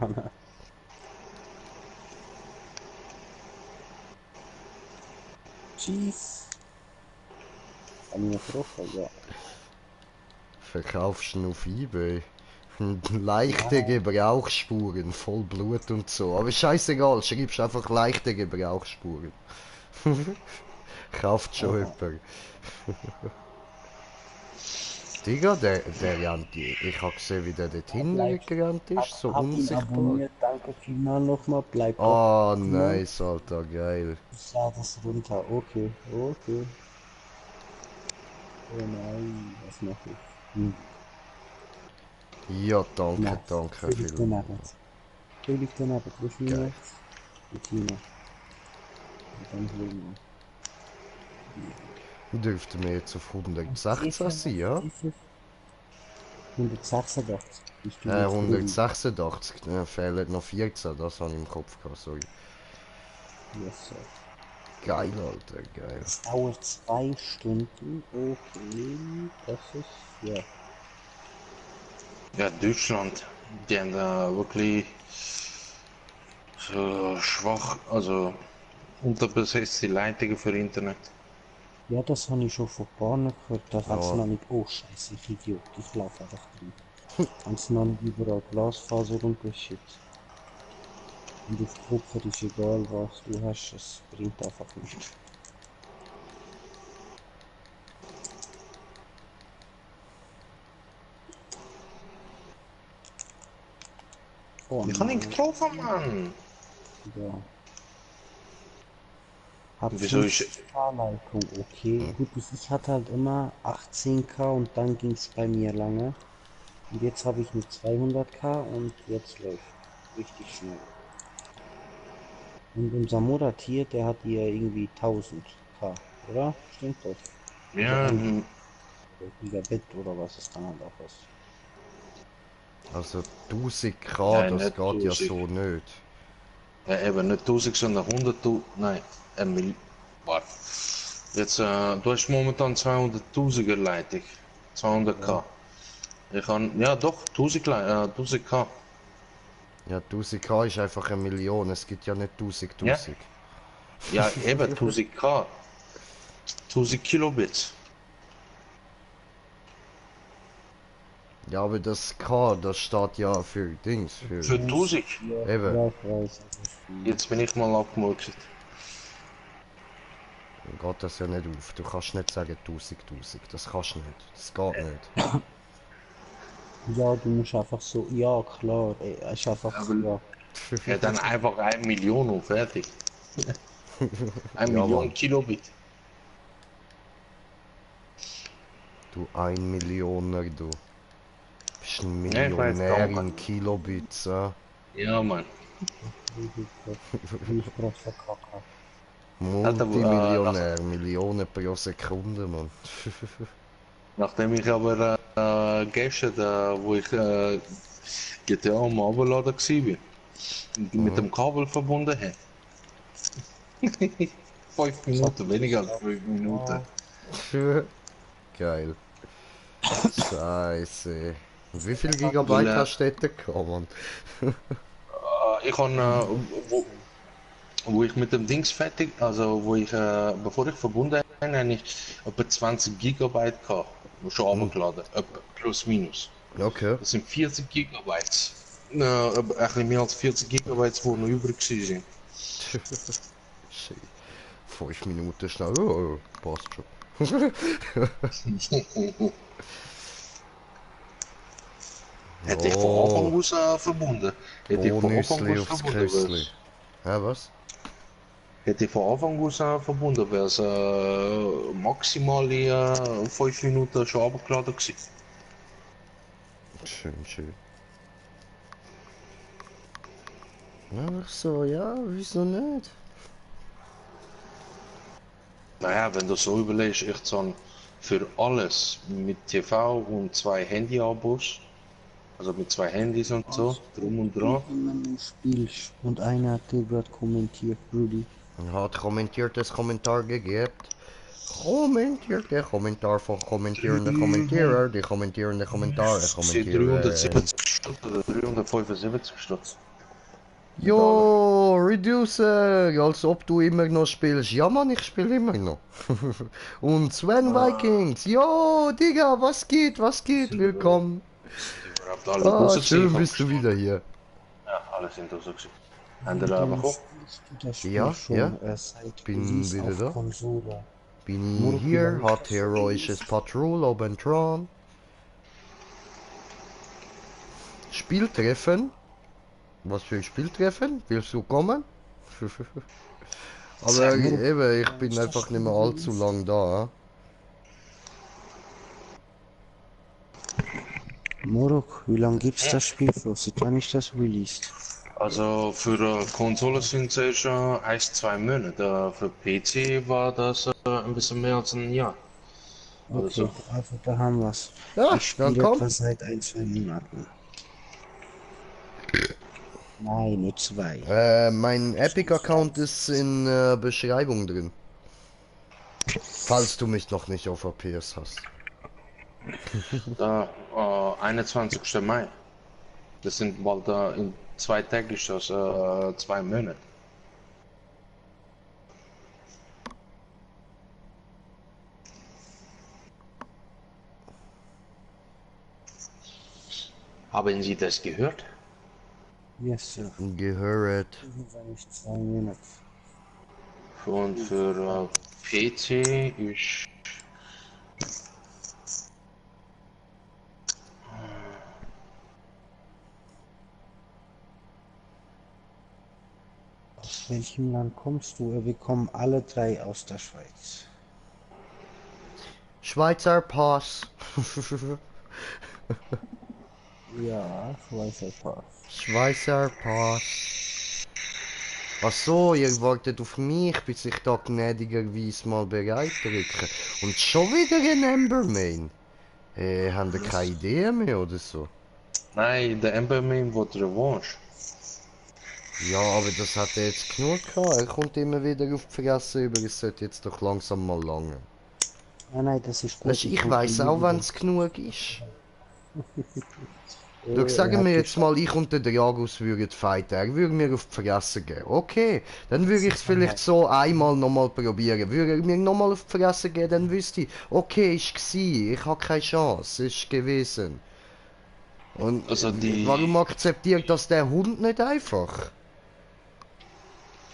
[SPEAKER 2] Tschüss. Habe ich ihn getroffen? Ja.
[SPEAKER 3] Verkaufst du ihn auf eBay? Leichte
[SPEAKER 2] Nein.
[SPEAKER 3] Gebrauchsspuren, voll Blut und so. Aber scheißegal, schreibst einfach leichte Gebrauchsspuren. Kauft schon
[SPEAKER 2] Aha.
[SPEAKER 3] jemand. Digga, der rennt, ich hab gesehen, wie der dort hinten
[SPEAKER 2] Bleib.
[SPEAKER 3] gerannt ist, so
[SPEAKER 2] Hab ihn
[SPEAKER 3] unsichtbar.
[SPEAKER 2] abonniert, danke vielmals nochmal, bleib dran.
[SPEAKER 3] Oh, nice, Alter, geil.
[SPEAKER 2] Ich lade das runter, okay, okay. Oh nein, was mache ich?
[SPEAKER 3] Ja, danke,
[SPEAKER 2] Nein,
[SPEAKER 3] danke
[SPEAKER 2] völlig daneben.
[SPEAKER 3] vielmals.
[SPEAKER 2] Völlig daneben, du hast mich
[SPEAKER 3] Geil.
[SPEAKER 2] jetzt. Routine. Und dann holen
[SPEAKER 3] Dürfte mir jetzt auf
[SPEAKER 2] wir.
[SPEAKER 3] 116 sein, ja?
[SPEAKER 2] Ziffer 186 bist du jetzt drin.
[SPEAKER 3] 186, fehlen noch 14, das habe ich im Kopf gehabt, sorry.
[SPEAKER 2] Yes, sir.
[SPEAKER 3] Geil, Alter, geil.
[SPEAKER 2] Es dauert 2 Stunden, okay, das ist, ja.
[SPEAKER 1] Ja, Deutschland, die haben da wirklich so schwach, also unterbesetzte Leitungen für Internet.
[SPEAKER 2] Ja, das habe ich schon von Bahnen gehört, da haben sie
[SPEAKER 3] Ja,
[SPEAKER 2] noch nicht, oh scheiße, ich Idiot, ich laufe einfach drin. Haben sie noch nicht überall Glasfaser und das Shit. Und auf Kupfer ist egal was du hast, es bringt einfach nichts. Oh
[SPEAKER 1] Ich kann ihn
[SPEAKER 2] nein,
[SPEAKER 1] getroffen, Mann!
[SPEAKER 2] ja. Hab
[SPEAKER 1] Wieso ist.
[SPEAKER 2] 50k Leitung, okay. Gut, ich hatte halt immer 18k und dann ging es bei mir lange. Und jetzt habe ich nur 200k und jetzt läuft richtig schnell. Und unser Murat hier, der hat hier irgendwie 1000k, oder? Stimmt das? Also
[SPEAKER 1] Ja,
[SPEAKER 2] Gigabit oder was es dann halt auch ist.
[SPEAKER 3] also 1000k,
[SPEAKER 1] nein,
[SPEAKER 3] das
[SPEAKER 1] nicht
[SPEAKER 3] geht ja
[SPEAKER 1] 1000.
[SPEAKER 3] so nicht.
[SPEAKER 1] Ja, eben nicht 1000, sondern 100.000. Nein, ein Mill. Warte. Jetzt, du hast momentan 200.000er Leitung. 200k.
[SPEAKER 2] Ja.
[SPEAKER 1] Ich kann, ja doch, 1000k.
[SPEAKER 3] Ja, 1000k ist einfach eine Million, es gibt ja nicht 1000
[SPEAKER 1] Ja,
[SPEAKER 3] 1000.
[SPEAKER 1] ja, eben 1000k. 1000 Kilobits.
[SPEAKER 3] Ja, aber das K, das steht ja für Dings, für...
[SPEAKER 1] Für 1000.
[SPEAKER 2] Ja,
[SPEAKER 3] Eben,
[SPEAKER 2] ja, ich weiß, das ist viel.
[SPEAKER 1] Jetzt bin ich mal abgemurkst.
[SPEAKER 3] dann geht das ja nicht auf. Du kannst nicht sagen 1000 1000, das kannst du nicht. Das geht nicht.
[SPEAKER 2] Ja, du musst einfach so, ja klar, ey, es ist einfach,
[SPEAKER 1] Aber
[SPEAKER 2] ja.
[SPEAKER 1] ja, dann einfach 1 Million und fertig. 1
[SPEAKER 3] Ja,
[SPEAKER 1] Million
[SPEAKER 3] Mann.
[SPEAKER 1] Kilobit.
[SPEAKER 3] Du 1 Millioner, du. Bist ein
[SPEAKER 1] Ja, ich weiß,
[SPEAKER 3] Millionär
[SPEAKER 1] darum
[SPEAKER 3] in
[SPEAKER 1] kann
[SPEAKER 3] Kilobits, ja?
[SPEAKER 1] ich. Ja, Mann.
[SPEAKER 2] Ich brauch verkacken.
[SPEAKER 3] Multimillionär, Millionen pro Sekunde, Mann.
[SPEAKER 1] Nachdem ich aber gestern, wo ich GTA am Abladen war, mit dem Kabel verbunden habe. 5 Minuten, weniger als 5 Minuten.
[SPEAKER 3] Geil. Scheiße. Wie viel Gigabyte hast du dort gehabt, Mann?
[SPEAKER 1] Ich habe, wo ich mit dem Dings fertig, also wo ich, bevor ich verbunden habe ich etwa 20 Gigabyte gehabt, schon runtergeladen, etwa plus minus.
[SPEAKER 3] Okay.
[SPEAKER 1] Das sind 40 Gigabyte. Ein bisschen mehr als 40 Gigabyte, die noch übrig sind.
[SPEAKER 3] Shit. 5 Minuten schnell. Oh, passt schon.
[SPEAKER 1] Hätte ich von Anfang aus verbunden. Hätte ich von Anfang
[SPEAKER 3] Bonusli
[SPEAKER 1] aus
[SPEAKER 3] aufs
[SPEAKER 1] verbunden.
[SPEAKER 3] Kessli. Hä, was?
[SPEAKER 1] Hätte ich von Anfang aus verbunden, wäre es maximale 5 Minuten schon abgeladen gewesen.
[SPEAKER 3] Schön, schön. Ach so, ja, wieso nicht?
[SPEAKER 1] Naja, wenn du so überlegst, ich zahle für alles mit TV und 2 Handy-Abos, also mit 2 Handys und so, drum und dran.
[SPEAKER 2] Wenn du spielst und einer hat dir gerade kommentiert, Rudy.
[SPEAKER 3] Hat kommentiert das Kommentar gegeben. Kommentiert der Kommentar von kommentierende Kommentierer, die kommentierende Kommentare
[SPEAKER 1] Sie
[SPEAKER 3] kommentieren.
[SPEAKER 1] 370 Stutz oder 375 Stutz.
[SPEAKER 3] Jo, Reducer, als ob du immer noch spielst. Ja, Mann, ich spiele immer noch. Und Sven Vikings, jo, Digga, was geht, willkommen.
[SPEAKER 1] Überhaupt alle
[SPEAKER 3] Ah,
[SPEAKER 1] rausgesehen
[SPEAKER 3] schön
[SPEAKER 1] vom
[SPEAKER 3] bist du wieder hier.
[SPEAKER 1] Ja, alle sind da so gewesen. Haben die da einfach auch?
[SPEAKER 2] Spielst du das Spiel
[SPEAKER 3] Ja,
[SPEAKER 2] schon
[SPEAKER 3] ja.
[SPEAKER 2] seit
[SPEAKER 3] Bin
[SPEAKER 2] Release
[SPEAKER 3] wieder
[SPEAKER 2] auf
[SPEAKER 3] da.
[SPEAKER 2] Konsole?
[SPEAKER 3] Bin ich hier, hat heroisches Patrol oben dran. Spieltreffen. Was für ein Spieltreffen? Willst du kommen? Aber eben, ich bin einfach nicht mehr allzu lang da.
[SPEAKER 2] Morok, wie lange gibt's das Spiel für? Seit wann ist das released?
[SPEAKER 1] Also für Konsole sind es schon 1-2 Monate. Für PC war das ein bisschen mehr als ein Jahr. Oder so.
[SPEAKER 2] Okay, also da haben wir's.
[SPEAKER 3] Ja,
[SPEAKER 2] Ich
[SPEAKER 3] dann
[SPEAKER 2] spiele
[SPEAKER 3] komm.
[SPEAKER 2] etwa seit 1-2 Monaten. Nein, nur 2.
[SPEAKER 3] Mein Epic-Account ist in Beschreibung drin. Falls du mich noch nicht auf APS hast.
[SPEAKER 1] Da, 21. Mai. Das sind bald in 2 Tagen ist das 2 Monate. Haben Sie das gehört?
[SPEAKER 2] Yes, sir.
[SPEAKER 3] Gehört.
[SPEAKER 2] Wenn ich 2 Monate.
[SPEAKER 1] Und für PC ist
[SPEAKER 2] Aus welchem Land kommst du? Wir kommen alle 3 aus der Schweiz.
[SPEAKER 3] Schweizer Pass.
[SPEAKER 2] Ja, Schweizer Pass.
[SPEAKER 3] Schweizer Pass. Ach so, ihr wartet auf mich, bis ich da gnädigerweise mal bereit drücke. Und schon wieder ein Embermain. Haben ihr keine Idee mehr oder so?
[SPEAKER 1] nein, der Emberman wird Revanche.
[SPEAKER 3] Ja, aber das hat er jetzt genug gehabt. Er kommt immer wieder auf die Fresse über. Es sollte jetzt doch langsam mal lange.
[SPEAKER 2] Nein, das ist gut.
[SPEAKER 3] Weißt, ich weiß auch, wenn es genug ist. Du
[SPEAKER 2] Er
[SPEAKER 3] sagen
[SPEAKER 2] hat
[SPEAKER 3] mir jetzt mal, ich und der Dragus würden fighten. Er würde mir auf die Fresse geben. Okay, dann würde ich es vielleicht so einmal nochmal probieren. Würde er mir nochmal auf die Fresse geben, dann wüsste ich, okay, ist gsi, ich habe keine Chance, ist gewesen. Und
[SPEAKER 1] Also
[SPEAKER 3] warum akzeptiert das der Hund nicht einfach?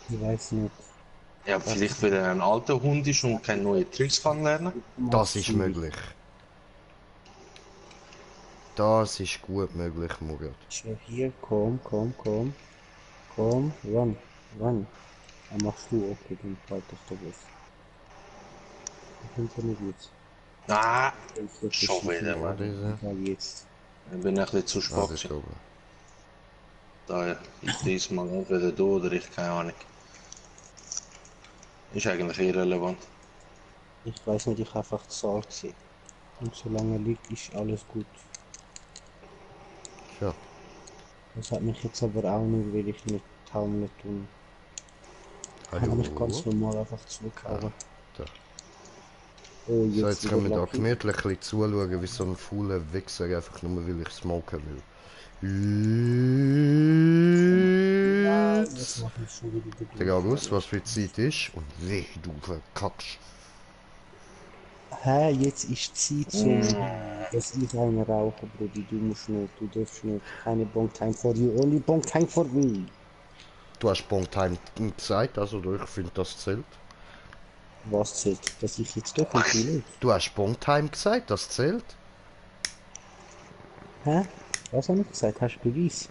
[SPEAKER 2] Ich weiß nicht.
[SPEAKER 1] Ja, vielleicht weil er ein alter Hund ist und keine neuen Tricks kann lernen.
[SPEAKER 3] Das ist möglich. Das ist gut möglich, Murat.
[SPEAKER 2] Schau hier, komm. Komm, run. Dann machst du, okay, dann faltest du das. Hinter mir geht's.
[SPEAKER 1] Ah,
[SPEAKER 2] Ich
[SPEAKER 1] schon wieder,
[SPEAKER 3] War
[SPEAKER 1] Mann.
[SPEAKER 3] diese?
[SPEAKER 2] Da geht's.
[SPEAKER 1] Ich bin ein bisschen zu
[SPEAKER 3] Ah,
[SPEAKER 1] spät.
[SPEAKER 3] das
[SPEAKER 1] gewesen.
[SPEAKER 3] oben.
[SPEAKER 1] Da ist diesmal entweder du oder ich, keine Ahnung. Ist eigentlich irrelevant.
[SPEAKER 2] Ich weiß nicht, ich einfach Zahl gesehen. Und solange er liegt, ist alles gut.
[SPEAKER 3] Ja.
[SPEAKER 2] Das hat mich jetzt aber auch nur, weil ich nicht taumle tun. Habe ich ganz
[SPEAKER 3] Hallo?
[SPEAKER 2] normal einfach zugehauen.
[SPEAKER 3] Da.
[SPEAKER 2] Oh,
[SPEAKER 3] So,
[SPEAKER 2] jetzt
[SPEAKER 3] jetzt
[SPEAKER 2] wieder
[SPEAKER 3] können wir da
[SPEAKER 2] Lucky.
[SPEAKER 3] gemütlich ein bisschen zuschauen, wie so ein fauler Wichser einfach nur weil ich smoken will.
[SPEAKER 2] Nein, jetzt
[SPEAKER 3] Jetzt.
[SPEAKER 2] mache ich schon wieder den
[SPEAKER 3] Der
[SPEAKER 2] gleichen
[SPEAKER 3] August,
[SPEAKER 2] Fehler.
[SPEAKER 3] was für Zeit ist und weh, du verkackst.
[SPEAKER 2] Hä, jetzt ist die Zeit so,
[SPEAKER 1] Mm.
[SPEAKER 2] dass ich einen rauche, Brudi. Du musst nicht, du darfst nicht. Keine Bong Time for you, only Bong Time for me.
[SPEAKER 3] Du hast Bongtime gesagt, also ich finde das zählt.
[SPEAKER 2] Was zählt? Dass ich jetzt doch nicht will.
[SPEAKER 3] Du hast Bongtime gesagt, das zählt.
[SPEAKER 2] Hä? Was habe ich gesagt? Hast du Beweis?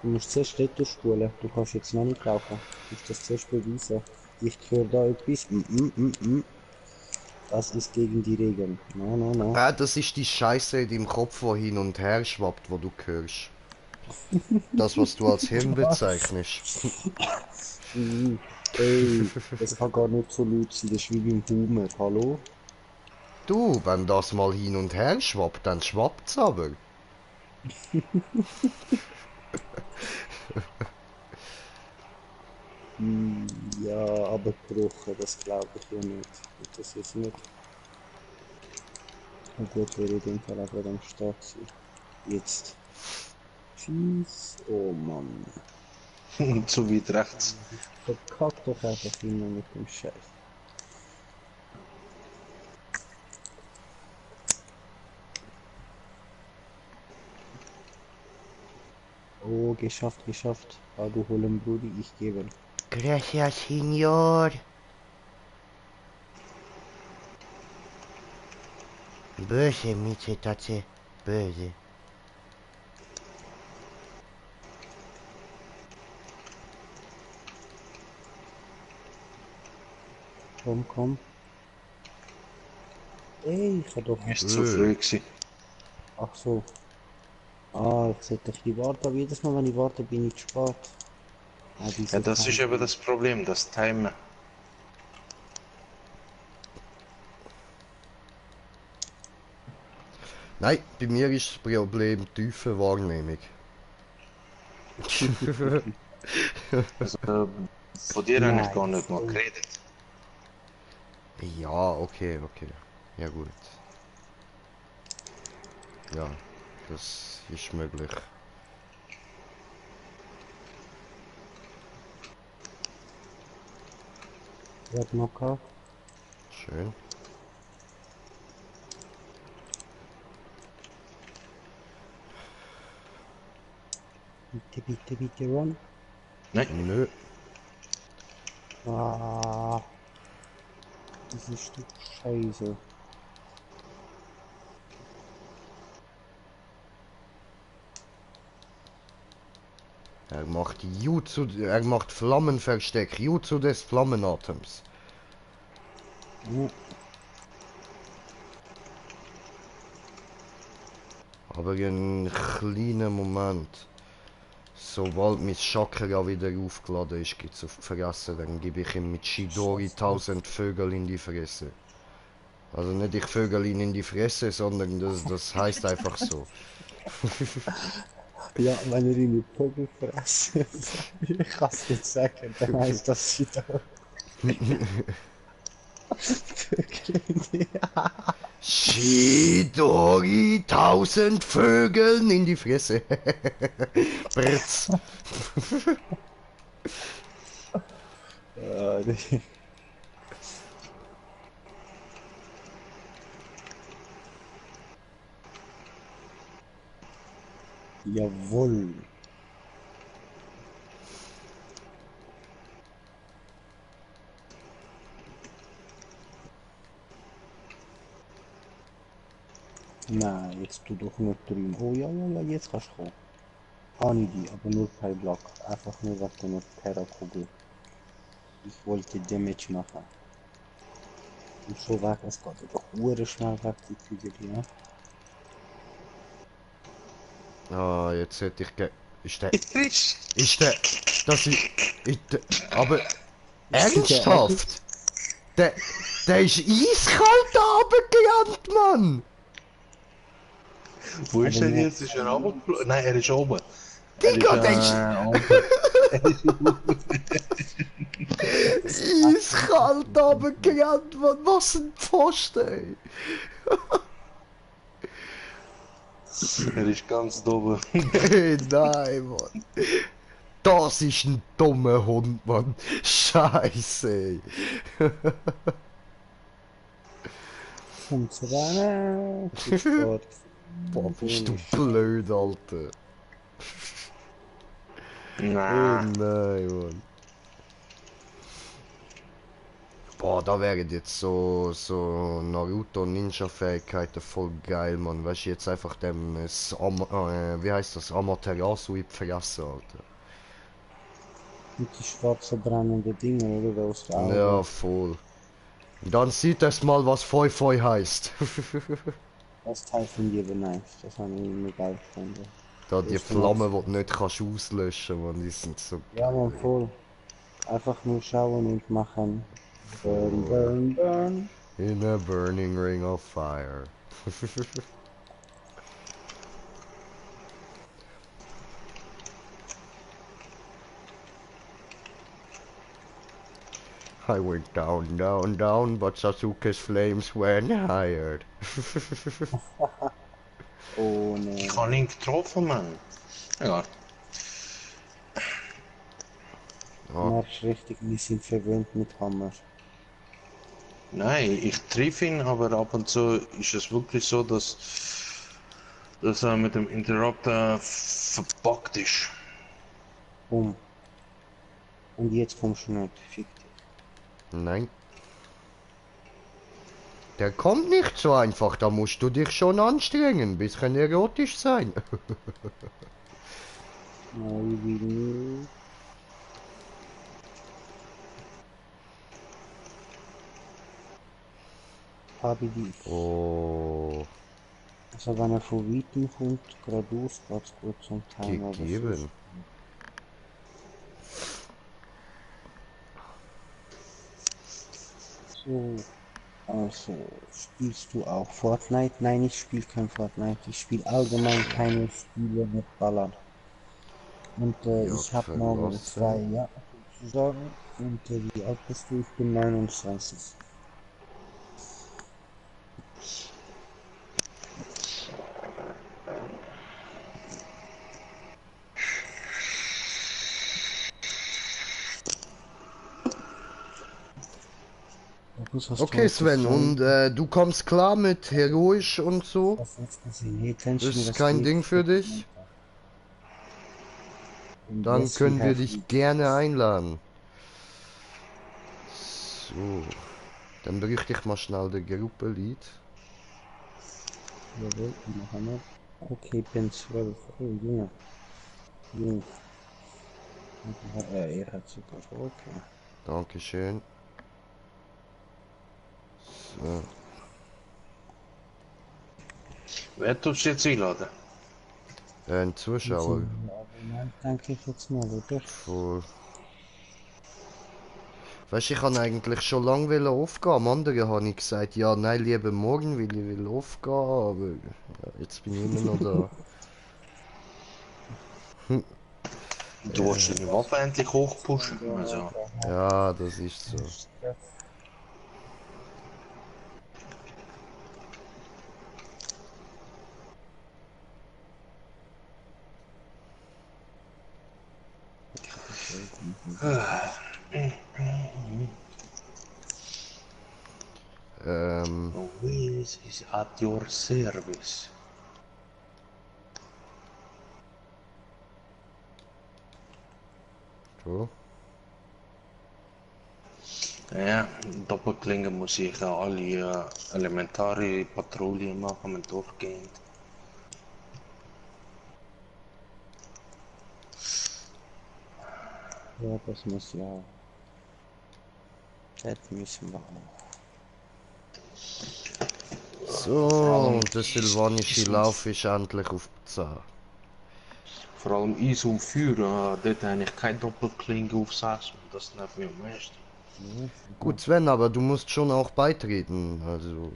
[SPEAKER 2] Du musst zuerst dort spulen. Du kannst jetzt noch nicht rauchen. Du musst das zuerst beweisen. Ich höre da etwas. Das ist gegen die Regeln. No, no, no.
[SPEAKER 3] Ah, das ist die Scheiße in deinem Kopf, wo hin und her schwappt, wo du hörst. Das, was du als Hirn bezeichnest.
[SPEAKER 2] Ey, das kann gar nicht so laut sein. Das ist wie beim Humor. Hallo?
[SPEAKER 3] Du, wenn das mal hin und her schwappt, dann schwappt's aber.
[SPEAKER 2] Ja, aber gebrochen, das glaube ich ja nicht. Das ist nicht. Und gut, wäre in dem Fall aber am Start gewesen. Jetzt. Tschüss. Oh Mann.
[SPEAKER 1] Zu weit rechts.
[SPEAKER 2] Verkack doch einfach immer mit dem Scheiß. Oh, geschafft, geschafft. Ah, du holen Brudi, ich gebe.
[SPEAKER 3] Gracias, Señor. Böse, Mietetatsche. Böse.
[SPEAKER 2] Komm, komm. Ey, ich hab doch.
[SPEAKER 1] Ist zu früh gewesen.
[SPEAKER 2] Ach so. Ah, ich sollte ein bisschen warten, aber jedes Mal, wenn ich warte, bin ich zu spät. Ah,
[SPEAKER 1] Ja,
[SPEAKER 2] diese
[SPEAKER 1] das ist eben das Problem, das Timen.
[SPEAKER 3] Nein, bei mir ist das Problem tiefe Wahrnehmung.
[SPEAKER 1] Also, von dir habe ich gar
[SPEAKER 2] Nein,
[SPEAKER 1] nicht mal geredet.
[SPEAKER 3] Ja, okay, okay. Ja gut. Ja, das ist möglich.
[SPEAKER 2] Red Knocker.
[SPEAKER 3] Schön.
[SPEAKER 2] Bitte, bitte, bitte, run.
[SPEAKER 1] Nein,
[SPEAKER 3] Nö.
[SPEAKER 2] Ah, dieses Stück Scheiße.
[SPEAKER 3] Er macht Flammenversteck, Jutsu des Flammenatems.
[SPEAKER 2] Ja,
[SPEAKER 3] Aber einen kleinen Moment. Sobald mein Chakra wieder aufgeladen ist, gibt's auf die Fresse, dann gebe ich ihm mit Chidori 1000 Vögel in die Fresse. Also nicht ich Vögel ihn in die Fresse, sondern das heißt einfach so.
[SPEAKER 2] ja, wenn er ihn mit Vögel fressen, ich kann es nicht sagen, dann heißt das sie da. Vögel in die...
[SPEAKER 3] Chidori 1000 Vögeln in die Fresse. Britz.
[SPEAKER 2] Nee. Jawohl. Nein, jetzt tu doch nicht drin. Oh ja, ja, ja, jetzt kannst du kommen. Habe ich die, aber nur per Block. Einfach nur wegen der Terrakugel. Ich wollte Damage machen. Und so weg, es geht doch hure schnell weg, die Kügel, ja.
[SPEAKER 3] Ah, jetzt hätte ich Ist der...
[SPEAKER 1] Frisch.
[SPEAKER 3] Ist der... Das ist... Aber... Ernsthaft? Der ist eiskalt runtergerannt, Mann!
[SPEAKER 1] Wo ist er jetzt? Ist er runtergeflogen? Nein, er ist oben.
[SPEAKER 3] Digga, der ist
[SPEAKER 1] oben.
[SPEAKER 3] eiskalt runtergerannt, Mann! Was ein Pfosten, ey!
[SPEAKER 1] Er ist ganz oben.
[SPEAKER 3] Hey, nein, Mann! Das ist ein dummer Hund, Mann! Scheiße, ey!
[SPEAKER 2] Kommt rein.
[SPEAKER 3] Boah, bist du blöd, Alter!
[SPEAKER 1] Na,
[SPEAKER 3] Nein, Mann. Boah, da wären jetzt so Naruto Ninja Fähigkeiten voll geil, Mann. Weißt du, jetzt einfach dem, wie heißt das, Amaterasu in die Fresse, Alter.
[SPEAKER 2] Mit die schwarzen brennenden Dinge, oder? Aus der Augen.
[SPEAKER 3] Ja, voll. Dann sieht es mal, was Foi Foi heißt.
[SPEAKER 2] Das Teil von dir beneißt. Das habe ich immer geil gefunden.
[SPEAKER 3] Da die
[SPEAKER 2] Ist
[SPEAKER 3] Flammen, die du nicht kannst auslöschen, Mann, die sind so...
[SPEAKER 2] Ja, man, voll. Einfach nur schauen und machen. Burn, burn, burn.
[SPEAKER 3] In a burning ring of fire. I went down, down, down, but Sasuke's flames went higher.
[SPEAKER 2] Oh ne.
[SPEAKER 1] ich habe ihn getroffen, Mann. Egal.
[SPEAKER 2] Du merkst richtig, wir sind verwöhnt mit Hammer.
[SPEAKER 1] Nein, ich treffe ihn, aber ab und zu ist es wirklich so, dass er mit dem Interrupter verbuggt ist.
[SPEAKER 2] Bumm. Und jetzt kommst du nicht. Fick dich.
[SPEAKER 3] Nein. Der kommt nicht so einfach, da musst du dich schon anstrengen, ein bisschen erotisch sein.
[SPEAKER 2] Nein, ich will nicht. Habe dich.
[SPEAKER 3] Oh,
[SPEAKER 2] Also wenn er von weitem kommt, geradeaus, geht's gut zum Teil. aber
[SPEAKER 3] gegeben.
[SPEAKER 2] So, also spielst du auch Fortnite? Nein, ich spiele kein Fortnite. Ich spiele allgemein keine Spiele mit Ballern. Und
[SPEAKER 3] Ja,
[SPEAKER 2] ich habe morgen
[SPEAKER 3] verlassen.
[SPEAKER 2] 2 Jahre sozusagen. Und wie alt bist du? Ich bin 29. Was hast du
[SPEAKER 3] Okay,
[SPEAKER 2] heute
[SPEAKER 3] Sven,
[SPEAKER 2] frei?
[SPEAKER 3] und du kommst klar mit heroisch und so?
[SPEAKER 2] Was hast du gesehen? Hey, Tension,
[SPEAKER 3] Ist
[SPEAKER 2] was
[SPEAKER 3] kein
[SPEAKER 2] geht?
[SPEAKER 3] Ding für dich?
[SPEAKER 2] Und
[SPEAKER 3] Dann
[SPEAKER 2] yes,
[SPEAKER 3] können
[SPEAKER 2] we
[SPEAKER 3] wir
[SPEAKER 2] have
[SPEAKER 3] dich
[SPEAKER 2] it.
[SPEAKER 3] gerne einladen. So, dann bräuchte ich mal schnell den Gruppenlied.
[SPEAKER 2] Jawohl, die machen wir. Okay, bin 12. Oh, Junge. Junge. Er hat sogar. Okay.
[SPEAKER 3] Dankeschön. So.
[SPEAKER 1] Wer tust du jetzt einladen?
[SPEAKER 3] Ein Zuschauer.
[SPEAKER 2] Abonnent, denke ich jetzt mal, oder?
[SPEAKER 3] Voll. Weißt du, ich wollte eigentlich schon lange aufgehen. Am anderen habe ich gesagt, ja, nein, lieber morgen, weil ich will aufgehen, aber ja, jetzt bin ich immer noch da.
[SPEAKER 1] Du willst deine Waffe endlich hochpushen. Also,
[SPEAKER 3] Ja, das ist so.
[SPEAKER 1] always is at your service.
[SPEAKER 3] So.
[SPEAKER 1] Ja, Doppelklinge muss ich alle elementare Patrouillen machen mit durchgehend.
[SPEAKER 2] Ja, das muss ja auch. Das müssen wir auch.
[SPEAKER 3] So, und der silvanische Lauf ist endlich auf die 10.
[SPEAKER 1] Vor allem Eis und Feuer, dort habe ich keine Doppelklinge auf 6, das nervt mich am meisten.
[SPEAKER 2] Ja,
[SPEAKER 3] Gut, Sven, aber du musst schon auch beitreten. Also.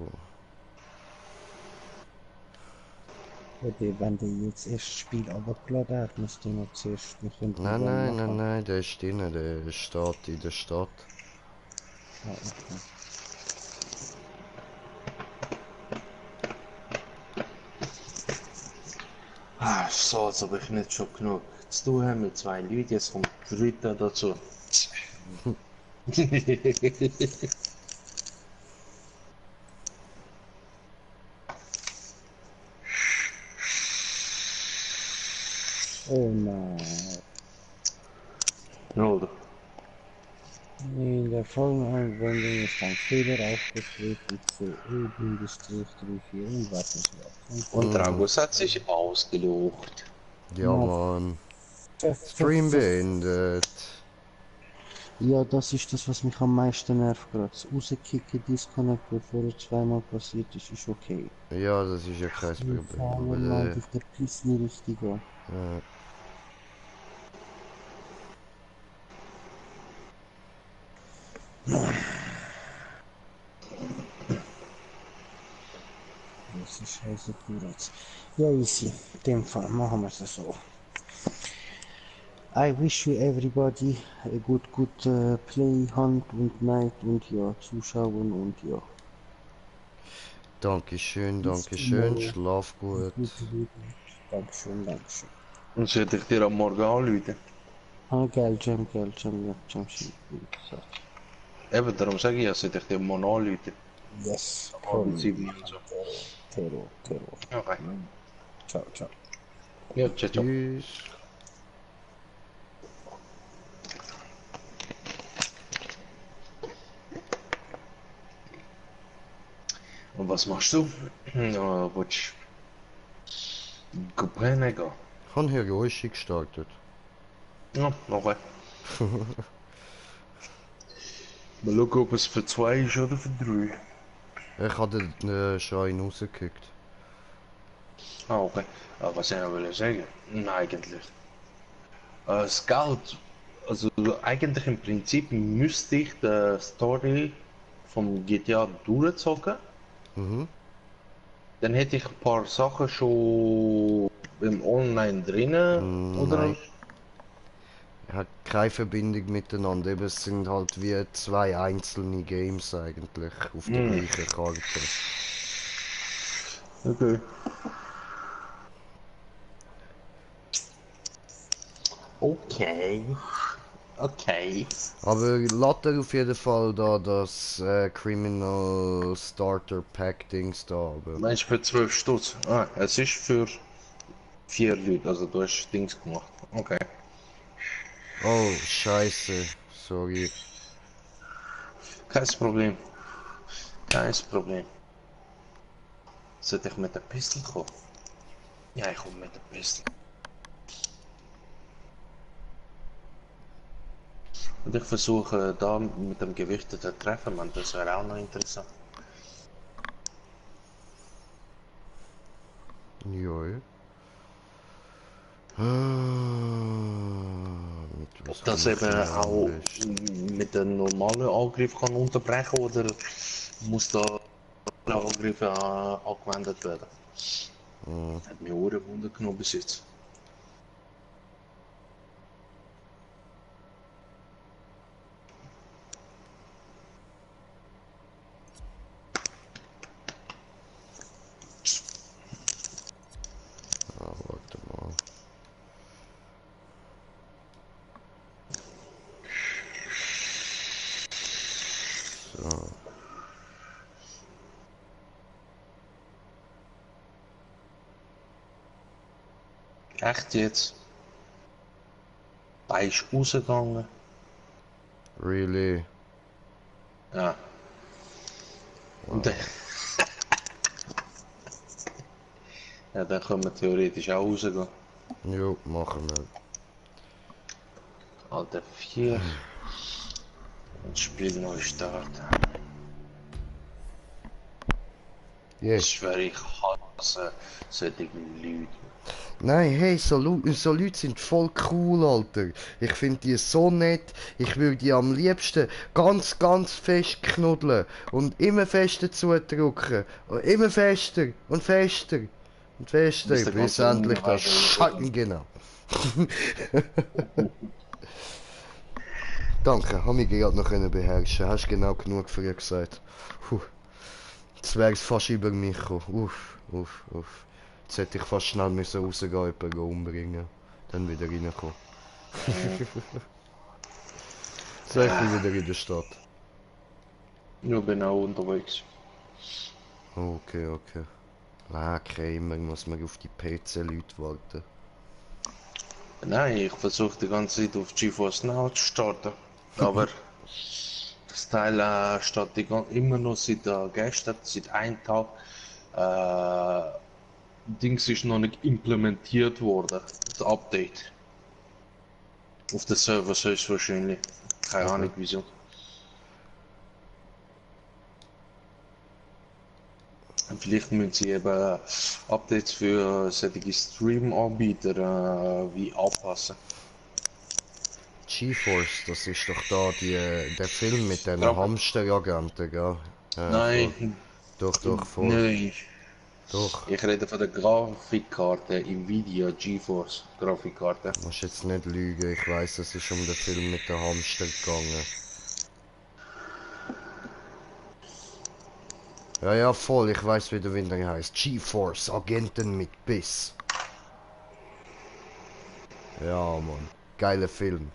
[SPEAKER 2] wenn der jetzt erst das Spiel runtergeladen hat, musst du noch zuerst noch einen
[SPEAKER 3] Nein,
[SPEAKER 2] Duell
[SPEAKER 3] nein, nein,
[SPEAKER 2] machen.
[SPEAKER 3] nein, der ist drin, der steht in der Stadt.
[SPEAKER 2] Ah, okay.
[SPEAKER 1] Ah, so, als ob ich nicht schon genug zu tun habe mit zwei Leuten, jetzt kommt der dritte dazu.
[SPEAKER 2] Oh nein.
[SPEAKER 1] Oder?
[SPEAKER 2] In der folgenden Anwendung ist ein Fehler aufgetreten. CE-34 und Wartungswerk.
[SPEAKER 1] Und Dragos hat sich ausgelucht.
[SPEAKER 3] Ja, Mann. Stream beendet.
[SPEAKER 2] Ja, das ist das, was mich am meisten nervt gerade. Das Rauskicken, Disconnect, bevor es zweimal passiert ist, ist okay.
[SPEAKER 3] Ja, das ist ja kein Problem.
[SPEAKER 2] Vor
[SPEAKER 3] Aber
[SPEAKER 2] allem, Mann, der pisst nie richtig an. Das ist scheiße Kuratz. Ja, easy. In dem Fall machen wir es so. I wish you everybody a good play, Hand und Night und ja, Zuschauen und ja.
[SPEAKER 3] Dankeschön,
[SPEAKER 2] Bis
[SPEAKER 3] Dankeschön.
[SPEAKER 2] tomorrow.
[SPEAKER 3] Schlaf gut.
[SPEAKER 2] Gute Nacht. Dankeschön, Dankeschön.
[SPEAKER 1] Und sollte ich dir am Morgen anrufen?
[SPEAKER 2] Ah, Geljam, ja, Jamshid. So.
[SPEAKER 1] Eben, darum sage ich ja, sollte ich dir morgen anrufen.
[SPEAKER 2] Yes,
[SPEAKER 1] Abend
[SPEAKER 2] komm.
[SPEAKER 1] 7 und so.
[SPEAKER 2] Terror.
[SPEAKER 1] Okay.
[SPEAKER 2] Ciao, ciao.
[SPEAKER 1] Ja, ciao, ciao.
[SPEAKER 3] Tschüss.
[SPEAKER 1] Und was machst du? Ja, willst du pennen gehen?
[SPEAKER 3] Ich habe Hiroshi gestartet.
[SPEAKER 1] Ja, okay. Mal schauen, ob es für 2 ist oder für 3.
[SPEAKER 3] Ich habe den Schein rausgekickt.
[SPEAKER 1] Ah, okay. Was ich noch will sagen? Eigentlich. Das Geld, also eigentlich im Prinzip müsste ich die Story vom GTA durchzocken.
[SPEAKER 3] Mhm.
[SPEAKER 1] Dann hätte ich ein paar Sachen schon im Online drinnen, oder?
[SPEAKER 3] Nein. Hat keine Verbindung miteinander. Eben, es sind halt wie zwei einzelne Games eigentlich auf der gleichen Karte.
[SPEAKER 1] Okay. Okay. Okay.
[SPEAKER 3] Aber lasst er auf jeden Fall da das Criminal Starter Pack Dings da haben.
[SPEAKER 1] Meinst du für 12 Stutz? Ah, es ist für 4 Leute, also du hast Dings gemacht. Okay.
[SPEAKER 3] Oh, scheiße. Sorry.
[SPEAKER 1] Kein Problem. Kein Problem. Sollte ich mit der Pistole kommen? Ja, ich komme mit der Pistole. Und ich versuche da mit dem Gewicht zu treffen, man, das wäre auch noch interessant.
[SPEAKER 3] Joi. Mit was
[SPEAKER 1] Ob das
[SPEAKER 3] kann ich
[SPEAKER 1] eben
[SPEAKER 3] denn am
[SPEAKER 1] auch
[SPEAKER 3] besten?
[SPEAKER 1] mit dem normalen Angriff kann unterbrechen oder muss da der Angriff angewendet werden? Hat mich auch Wunder genommen bis jetzt.
[SPEAKER 3] Ah, warte mal. So.
[SPEAKER 1] Echt jetzt? Da ist rausgegangen.
[SPEAKER 3] Really?
[SPEAKER 1] Ja. Und dann, ja, dann können wir theoretisch auch rausgehen.
[SPEAKER 3] Jo, machen wir.
[SPEAKER 1] Alter 4. Und Spiel neu starten. Ich
[SPEAKER 3] Yes.
[SPEAKER 1] schwöre, ich hasse hasse solche Leute.
[SPEAKER 3] Nein, hey, so Leute sind voll cool, Alter. Ich finde die so nett. Ich würde die am liebsten ganz, ganz fest knuddeln und immer fester zudrücken. Und immer fester und fester und fester,
[SPEAKER 1] Bis der
[SPEAKER 3] bis
[SPEAKER 1] ganze
[SPEAKER 3] endlich das
[SPEAKER 1] Unterweger
[SPEAKER 3] Schatten genau. Danke, hab mich gerade noch können beherrschen. Hast genau genug früher gesagt. Puh. Jetzt wär's fast über mich gekommen. Uff. Jetzt hätte ich fast schnell müssen rausgehen, jemanden umbringen. Dann wieder reinkommen. So, ich bin wieder in der Stadt.
[SPEAKER 1] Ich bin auch unterwegs.
[SPEAKER 3] Okay. Okay, immer muss man auf die PC-Leute warten.
[SPEAKER 1] Nein, ich versuche die ganze Zeit auf GeForce Now zu starten. Aber das Teil steht immer noch seit gestern, seit einem Tag. Dings ist noch nicht implementiert worden, das Update. Auf der Server höchstwahrscheinlich. Keine
[SPEAKER 3] Okay.
[SPEAKER 1] Ahnung wieso. Und vielleicht müssen sie eben Updates für solche Stream-Anbieter wie anpassen.
[SPEAKER 3] GeForce, das ist doch da der Film mit den
[SPEAKER 1] Ja.
[SPEAKER 3] Hamsteragenten, gell? Ja, voll.
[SPEAKER 1] Nein,
[SPEAKER 3] Doch, voll.
[SPEAKER 1] nein.
[SPEAKER 3] Doch.
[SPEAKER 1] Ich rede von der Grafikkarte Nvidia GeForce Grafikkarte.
[SPEAKER 3] Du musst jetzt nicht lügen, ich weiß, es ist um den Film mit den Hamster gegangen. Ja, voll, ich weiß, wie der Winter heißt. GeForce, Agenten mit Biss. Ja, Mann. Geiler Film.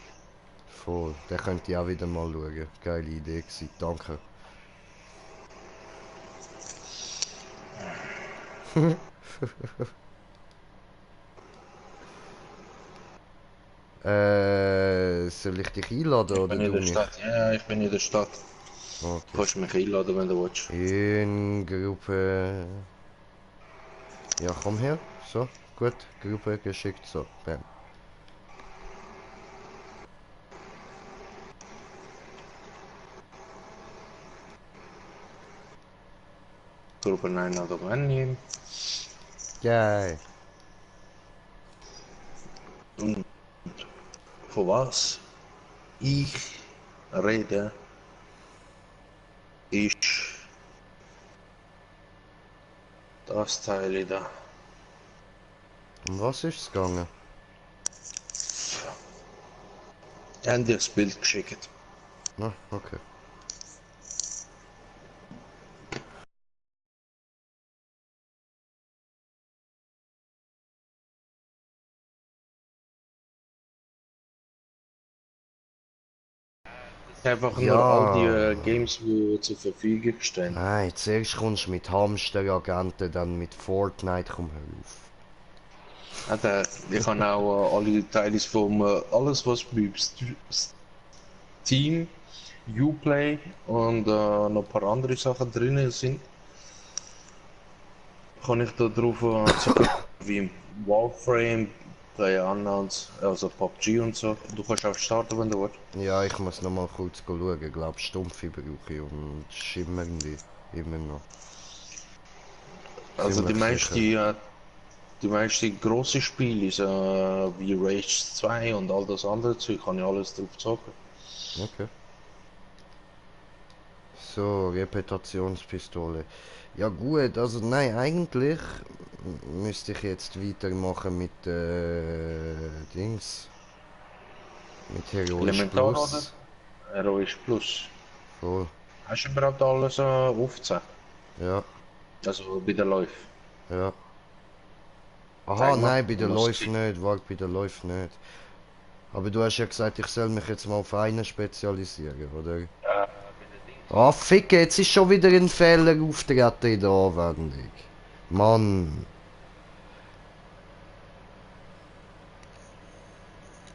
[SPEAKER 3] Voll, den könnt ihr auch wieder mal schauen. Geile Idee gewesen, danke. Soll ich dich einladen
[SPEAKER 1] Ich
[SPEAKER 3] oder
[SPEAKER 1] bin in
[SPEAKER 3] du
[SPEAKER 1] der
[SPEAKER 3] mich?
[SPEAKER 1] Stadt. Ja, ich bin in der Stadt.
[SPEAKER 3] Okay.
[SPEAKER 1] Kannst mich einladen, wenn du willst.
[SPEAKER 3] In Gruppe. Ja, komm her. So, gut. Gruppe geschickt. So, bam.
[SPEAKER 1] Gruppeneinladung annehmen.
[SPEAKER 3] Geil.
[SPEAKER 1] Und von was ich rede, ist das Teil da.
[SPEAKER 3] Um was ist es gegangen?
[SPEAKER 1] Ich habe dir das Bild geschickt.
[SPEAKER 3] Ah, okay.
[SPEAKER 1] Einfach
[SPEAKER 3] Ja.
[SPEAKER 1] nur all die Games, die zur Verfügung stehen.
[SPEAKER 3] Nein, zuerst kommst du mit Hamsteragenten, dann mit Fortnite, komm hör auf.
[SPEAKER 1] Ich habe auch alle Details von alles, was bei Steam, Uplay und noch ein paar andere Sachen drin sind, kann ich da drauf zugreifen, wie Warframe, PlayerUnknown's, also PUBG und so. Du kannst auch starten, wenn du willst.
[SPEAKER 3] Ja, ich muss noch mal kurz schauen. Ich glaube, Stumpfe brauche ich und schimmernde immer noch.
[SPEAKER 1] Also
[SPEAKER 3] Ziemlich
[SPEAKER 1] die meisten grosse Spiele, so, wie Rage 2 und all das andere Zeug, kann ich alles drauf zocken.
[SPEAKER 3] Okay. So, Reputationspistole. Ja gut, also nein, eigentlich müsste ich jetzt weitermachen mit Dings. Mit Heroisch
[SPEAKER 1] Elementar
[SPEAKER 3] Plus.
[SPEAKER 1] oder? Heroisch Plus.
[SPEAKER 3] Voll.
[SPEAKER 1] Hast du überhaupt alles aufgezeigt?
[SPEAKER 3] Ja,
[SPEAKER 1] Also bei der Läufe?
[SPEAKER 3] ja. Aha,
[SPEAKER 1] Zeig mal,
[SPEAKER 3] nein, bei der
[SPEAKER 1] was
[SPEAKER 3] Läuft
[SPEAKER 1] sieht.
[SPEAKER 3] nicht. Warte, bei der Läuft nicht. Aber du hast ja gesagt, ich soll mich jetzt mal auf einen spezialisieren, oder? Ah, Ficke, jetzt ist schon wieder ein Fehler auftreten in der Anwendung. Mann.